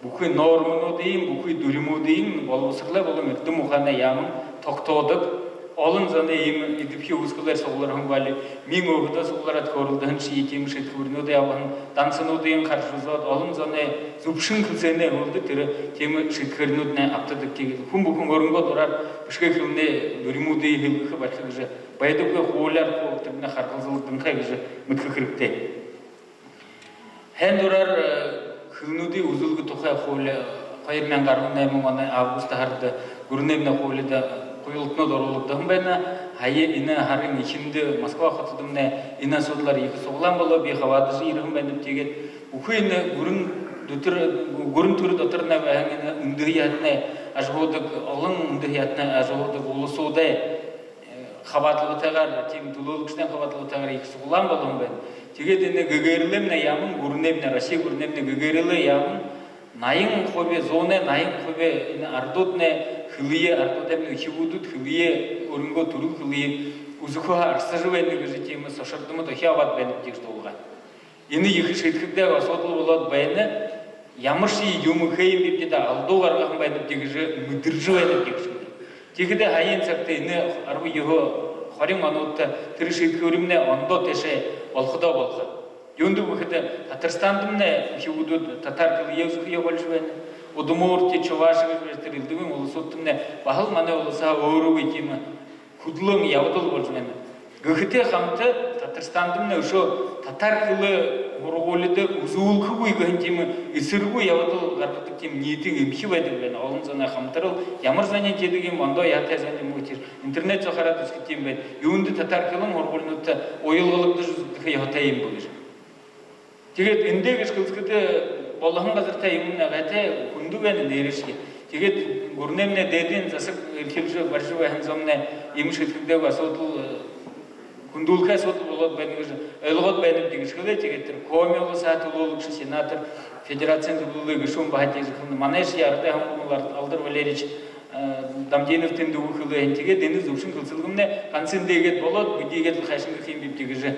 бүхы нормонуудыень, бүхы дүримүүдыень Болбосоролой болон эрдэм ухаанай яаман тогтоодог. Олон зоной иимэ эдэбхи үүсхэлээр суглараһан баали, миин өөһэдөө суглараад хөөрэлдэһэн шье тиимэ шиидхэбэринүүдые абаһан, дансануудыень хаража үзөөд, олон зоной зүбшэн хэлсэһэнэй һүүлдэ тэрэ тиимэ шиидхэбэринүүднай абтадаг. Тиигээд хүн бүхэн өөрынгөө дураар бэшэгэй хэлэнэй дүримүүдые хэлэхэ, бариха гэжэ байдаггүй, хуулиар хуу тэрэмнай харгалзалданхай гэжэ мэдэхэ хэрэгтэй. Һайн дураар, э, хэлэнүүдые үзүүлгэ тухай хуули, хоёр мянга арбан найман оной август һарада гүрэнэймнай хуулида, э, хубилалтанууд оруулагдаһан байна. Һая энэ һарын эхиндэ Москва хотодомнай энэ асуудалаар ехэ суглаан болоо, би хабаадажа ерэһэн байнаб. Тиигээд бүхы энэ гүрэн дүтэр, гүрэн түрэ доторнай байһан энэ үндэһэ яһатанай ажаһуудаг, олон үндэһэ яһатанай ажаһуудаг уласуудай, э, хабаадалгатайгаар, тиимэ түлөөлэгшэдэй хабаадалгатайгаар ехэ суглаан болоһон байна. Тиигээд энэ гэгээрэлэймнай яаман, гүрэнэймнай, Росси гүрэнэймнай гэгээрэлэй яаман наян хуби, зуунай наян хуби энэ арадууднай хэлэеэ, арадуудаймнай үхибүүдүүд хэлэеэ, өөрынгөө түрэл хэлэеэ үзэхөө арсажа байна гэжэ тиимэ сошордомо дохёо абаад байнабди гэжэ дуулгаа. Энэ ехэ шиидхэгдээгүй асуудал болоод байна. Ямаршье юумэ хээ юм бибди даа, алдуу гаргаһан байнабди гэжэ мэдэржэ байнабди гэжэ. Тиихэдээ һаяын сагта энэ арбан юһэ, хорин онуудта тэрэ шиидхэбэримнай ондоо тээшээ болоходоо болохо. Юундэб гэхэдэ, Татарстандамнай үхибүүдүүд татар хэлэеэ үзэхэеэ болижо байна. Удмурти, чуваши гэжэ тэрэ элдэбын уласуудтамнай баһал манай уласһаа өөрөгүй тиимэ хүдэлөөн ябадал болжо байна. Гэхэтэй хамта Татарстандамнай үшөө татар хэлэ һургуулида үзүүлхэгүй гэһэн тиимэ эсэргүү ябадал гаргадаг, тиимэ ниитын эмхи байдаг байна. Олон зоной хамтарал, ямар зониинь тиидэг юм, ондоо яһатай зониинь юм гү, тэрэ интернет соо хараад үзэхэдэ тиимэ байна. Юундэ татар хэлэн һургуулинуудта уялгалагдаһан, үзэгдэхэ ёһотой юм бэ гэжэ. Тиигээд эндэ гэжэ хэлэхэдэ, болоһон газарта юумэн гайтай, хүндэ байна, нээрээшье. Тиигээд гүрэнэймнай дээдын засаг эрхилжэ барижа байһан зомнай иимэ шиидхэгдээгүй асуудал, э, хүндүүлхэ асуудал болоод байна гэжэ ойлгоод байнабди гэжэ хэлээ. Тиигээд тэрэ Коми уласһаа түлөөлэгшэ, сенатор, федерациин түлөөлэй гэшүүн баһа тиижэ хэлэнэ. Манайшье арадай һамган Алдар Валерьевич, э, Дамдинов тэндэ үгэ хэлээ һэн. Тиигээд энэ зүбшэн хэлсэлгэмнай ганса эндэ иигээд болоод, бидэ иигээд лэ хайшан гэхэ юм бибди гэжэ, э,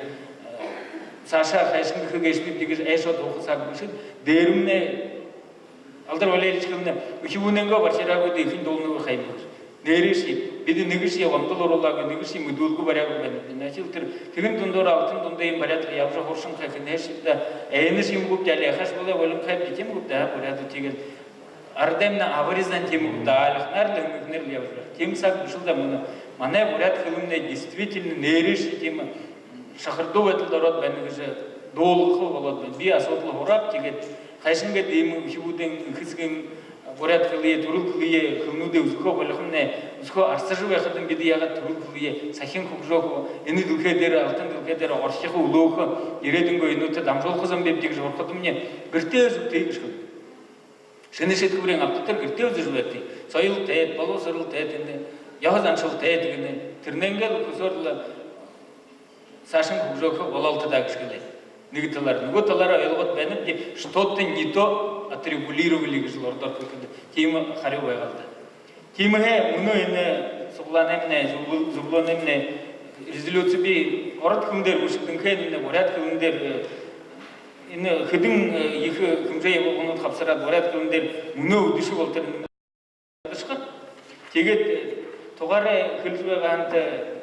саашаа хайшан гэхэ гээшэбибди гэжэ айшоод һууха саг бэшэ. Дээрэмнай Алдар Валерьевич хэлэнэ: «Үхибүүнэйнгөө бархираагүйдэ эхинь дуулнагүйб ха юм», – гэжэ. Нээрээшье. Бидэ нэгэшье гомдол оруулаагүй, нэгэшье мэдүүлгэ баряагүй байнабди. Значит, тэрэ, тиигэһэн дундуур алтан дундын буряад ябажа һууршанхай, хэнһээшье даа, энэ шье юм гүбди, али яахаш болоо, болинхай бди юм гүбди, буряадууд тиигээд арадаймнай абари зон тиимэ гүбди, али ханаар лэ, хэнээр лэ ябажа. Тиимэ саг бэшэл даа мүнөө. Манай буряад хэлэмнай действительно нээрээшье тиимэ шахардуу байдалда ороод байна гэжэ дуулаха болоод байна. Би асуудал һурааб, тиигээд хайшан гээд иимэ үхибүүдэй, эхэсэгэй буряад хэлэеэ, түрэл хэлэеэ, хэлэнүүдээ үзэхөө болихомнай, үзэхөө арсажа байхадань, бидэ яагаад түрэл хэлэеэ сахин хүгжөөхэ, энэ дэлхэй дээрэ, алтан дэлхэй дээрэ орхихо, үлөөхэ, ерээдүйнгөө энээндэ дамжуулха зон бэебди гэжэ һурахадамни, гэртээ зугты гэжэ хэлэнэ. Шэнэ шэдхэбэриин абтатар гэртээ үзэжэ байгты. Соёлтойт, болбосоролтойт, энэ ёһо заншалтайт гэнэ. Тэрэнэйнгээ хүсөөр лэ саашань хүгжөөхэ болоолто даа гэжэ хэлээ. Нэгэ талаараа. Нүгөө талаараа ойлгоод байнабди, что-то не то отрегулировали гэжэ ородоор хэлэхэдэ. Тиимэ харюу байгаал даа. Тиимэһээ мүнөө энэ суглаанаймнай, зүб-, зүблөөнэймнай резолюци би ород хэлэн дээрэ бэшэгдэнхэй, энэ буряад хэлэн дээрэ, э, энэ хэдэн, э, ехэ хэмжээ ябуулганууд хабсараад, буряад хэлэн дээрэ мүнөө үдэшэ болотор энэ ядашаха. Тиигээд, э, тугаараа хэлэжэ байгаа һаань,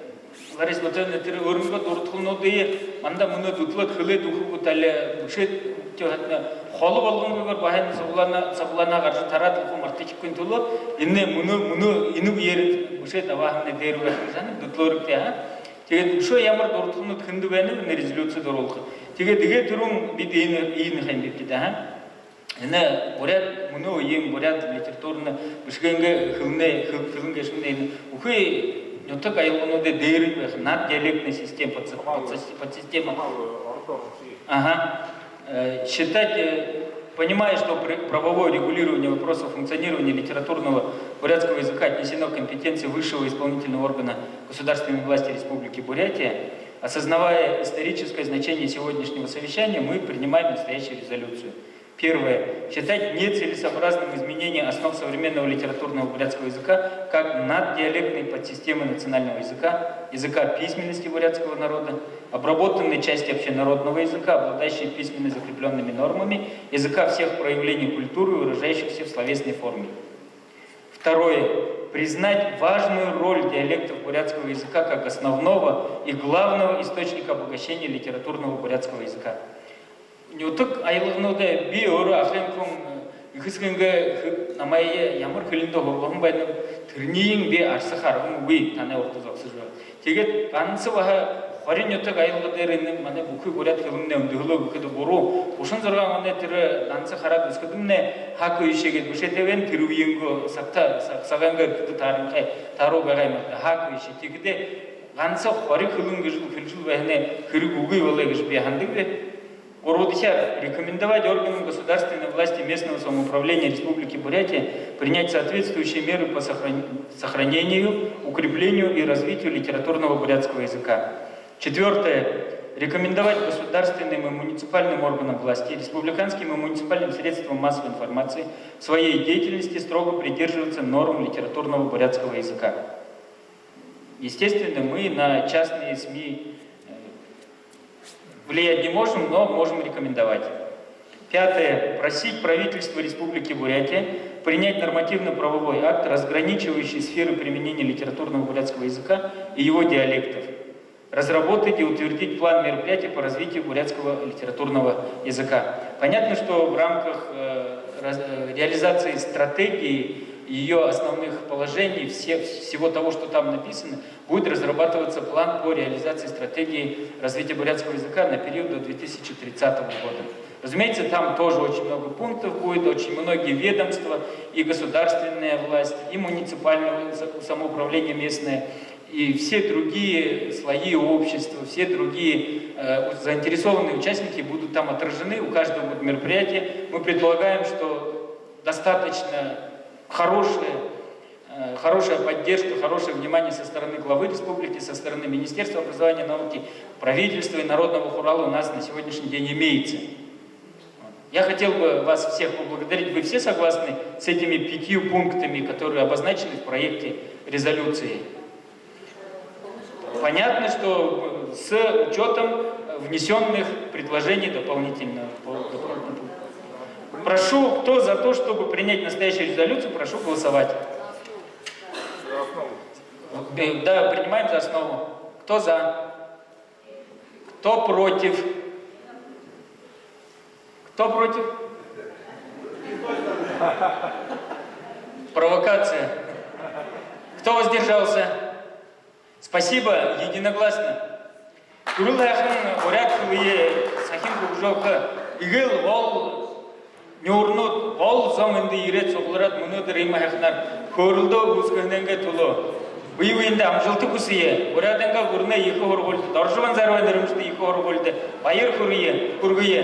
Лариса Батоевна, тэрэ өөрынгөө дурадхалнуудые манда мүнөө дүтэлөөд, хэлээд үгэхэ гүт, али бэшээд үгтөө һаатнай, холо болгонгүйгөөр баһа энэ суглаанаа, суглаанаа гаража тараад үгэхэ мартахагүйн түлөө энэ мүнөө, мүнөө энэ үеэр бэшээд абаһамнай дээрэ байха гэжэ һанаа, дүтэлөөрэгты, аа. Тиигээд үшөө ямар дурадхалнууд хэндэ байнаб энэ резолюцида оруулха. Тиигээд эгээ түрүүн бидэ энэ, энэ хэмжээндэ, аа. Энэ буряад, мүнөө үеын буряад литературна бэшэгэй хэлэнэй, хэл-, хэлэн гээшэмнай энэ бүхы нютаг аялгануудай дээрэнь байха, наддиалектная система, подс-, подс-, подсистема. Ага. Э, считать, э, понимая, что пр-, правовое регулирование вопросов функционирования литературного бурятского языка отнесено к компетенции высшего исполнительного органа государственной власти Республики Бурятия, осознавая историческое значение сегодняшнего совещания, мы принимаем настоящую резолюцию. Первое. Считать нецелесообразным изменение основ современного литературного бурятского языка как наддиалектной подсистемы национального языка, языка письменности бурятского народа, обработанной части общенародного языка, обладающей письменно закреплёнными нормами, языка всех проявлений культуры, выражающихся в словесной форме. Второе. Признать важную роль диалектов бурятского языка как основного и главного источника обогащения литературного бурятского языка. Нютаг аялгануудай би өөрөө ахын хүн, э, эхэсэгынгээ хэ-, намайе ямар хэлэндэ һургаһан байнаб, тэрэниие би арсаха арган үгы, танай урда зогсожо байгаа. Тиигээд ганса баһа Хори нютаг аялга дээрэ энэ манай бүхы буряад хэлэмнай үндэһэлөө гэхэдэ буруу. Гушан зургаан оной тэрэ ганса хараад үзэхэдэмнай, Хакуевич гээд бэшээтэй байна, тэрэ үеынгөө сагта, саг-, сагайнгаа эрхэдэ тааранхай, тааруу байгаа юм даа, Хакуевич. Тиихэдээ ганса Хори хэлэн гэжэл хэлэжэл байһан хэрэг үгы болоо гэжэ би һанадаг би. Гурбадахяар, рекомендовать органам государственной власти, местного самоуправления Республики Бурятия принять соответствующие меры по сохран-, сохранению, укреплению и развитию литературного бурятского языка. Четвёртое. Рекомендовать государственным и муниципальным органам власти, республиканским и муниципальным средствам массовой информации в своей деятельности строго придерживаться норм литературного бурятского языка. Естественно, мы на частные СМИ, э, влиять не можем, но можем рекомендовать. Пятое. Просить правительство Республики Бурятия принять нормативно-правовой акт, разграничивающий сферы применения литературного бурятского языка и его диалектов. Разработать и утвердить план мероприятий по развитию бурятского литературного языка. Понятно, что в рамках, э, раз-, э, реализации стратегии, её основных положений, все, всего того, что там написано, будет разрабатываться план по реализации стратегии развития бурятского языка на период до две тысячи тридцатого года. Разумеется, там тоже очень много пунктов будет, очень многие ведомства, и государственная власть, и муниципальное за-, самоуправление местное, и все другие слои общества, все другие, э, заинтересованные участники будут там отражены, у каждого будет мероприятие. Мы предполагаем, что достаточно хорошее, э, хорошая поддержка, хорошее внимание со стороны главы республики, со стороны Министерства образования и науки, правительства и Народного хурала у нас на сегодняшний день имеется. Вот. Я хотел бы вас всех поблагодарить. Вы все согласны с этими пятью пунктами, которые обозначены в проекте резолюции? Понятно, что с учётом внесённых предложений дополнительно. Прошу, кто за то, чтобы принять настоящую резолюцию, прошу голосовать. Да, принимаем за основу. Кто за? Кто против? Кто против? Провокация. Кто воздержался? Спасибо, единогласно. Түрэл һайхан буряад хэлые сахин хүгжөөхэ, эгээл гол нюурнууд, гол зон эндэ ерээд суглараад, мүнөөдэр иимэ һайханаар хөөрэлдөө үүсгэһэнэйнгээ түлөө бэе бэедээ амжалта хүсэе. Буряадайнгаа гүрэнэй ехэ һургуулида, Доржо Банзаровай нэрэмжэтэ ехэ һургуулида баяр хүргэе, хүргэе.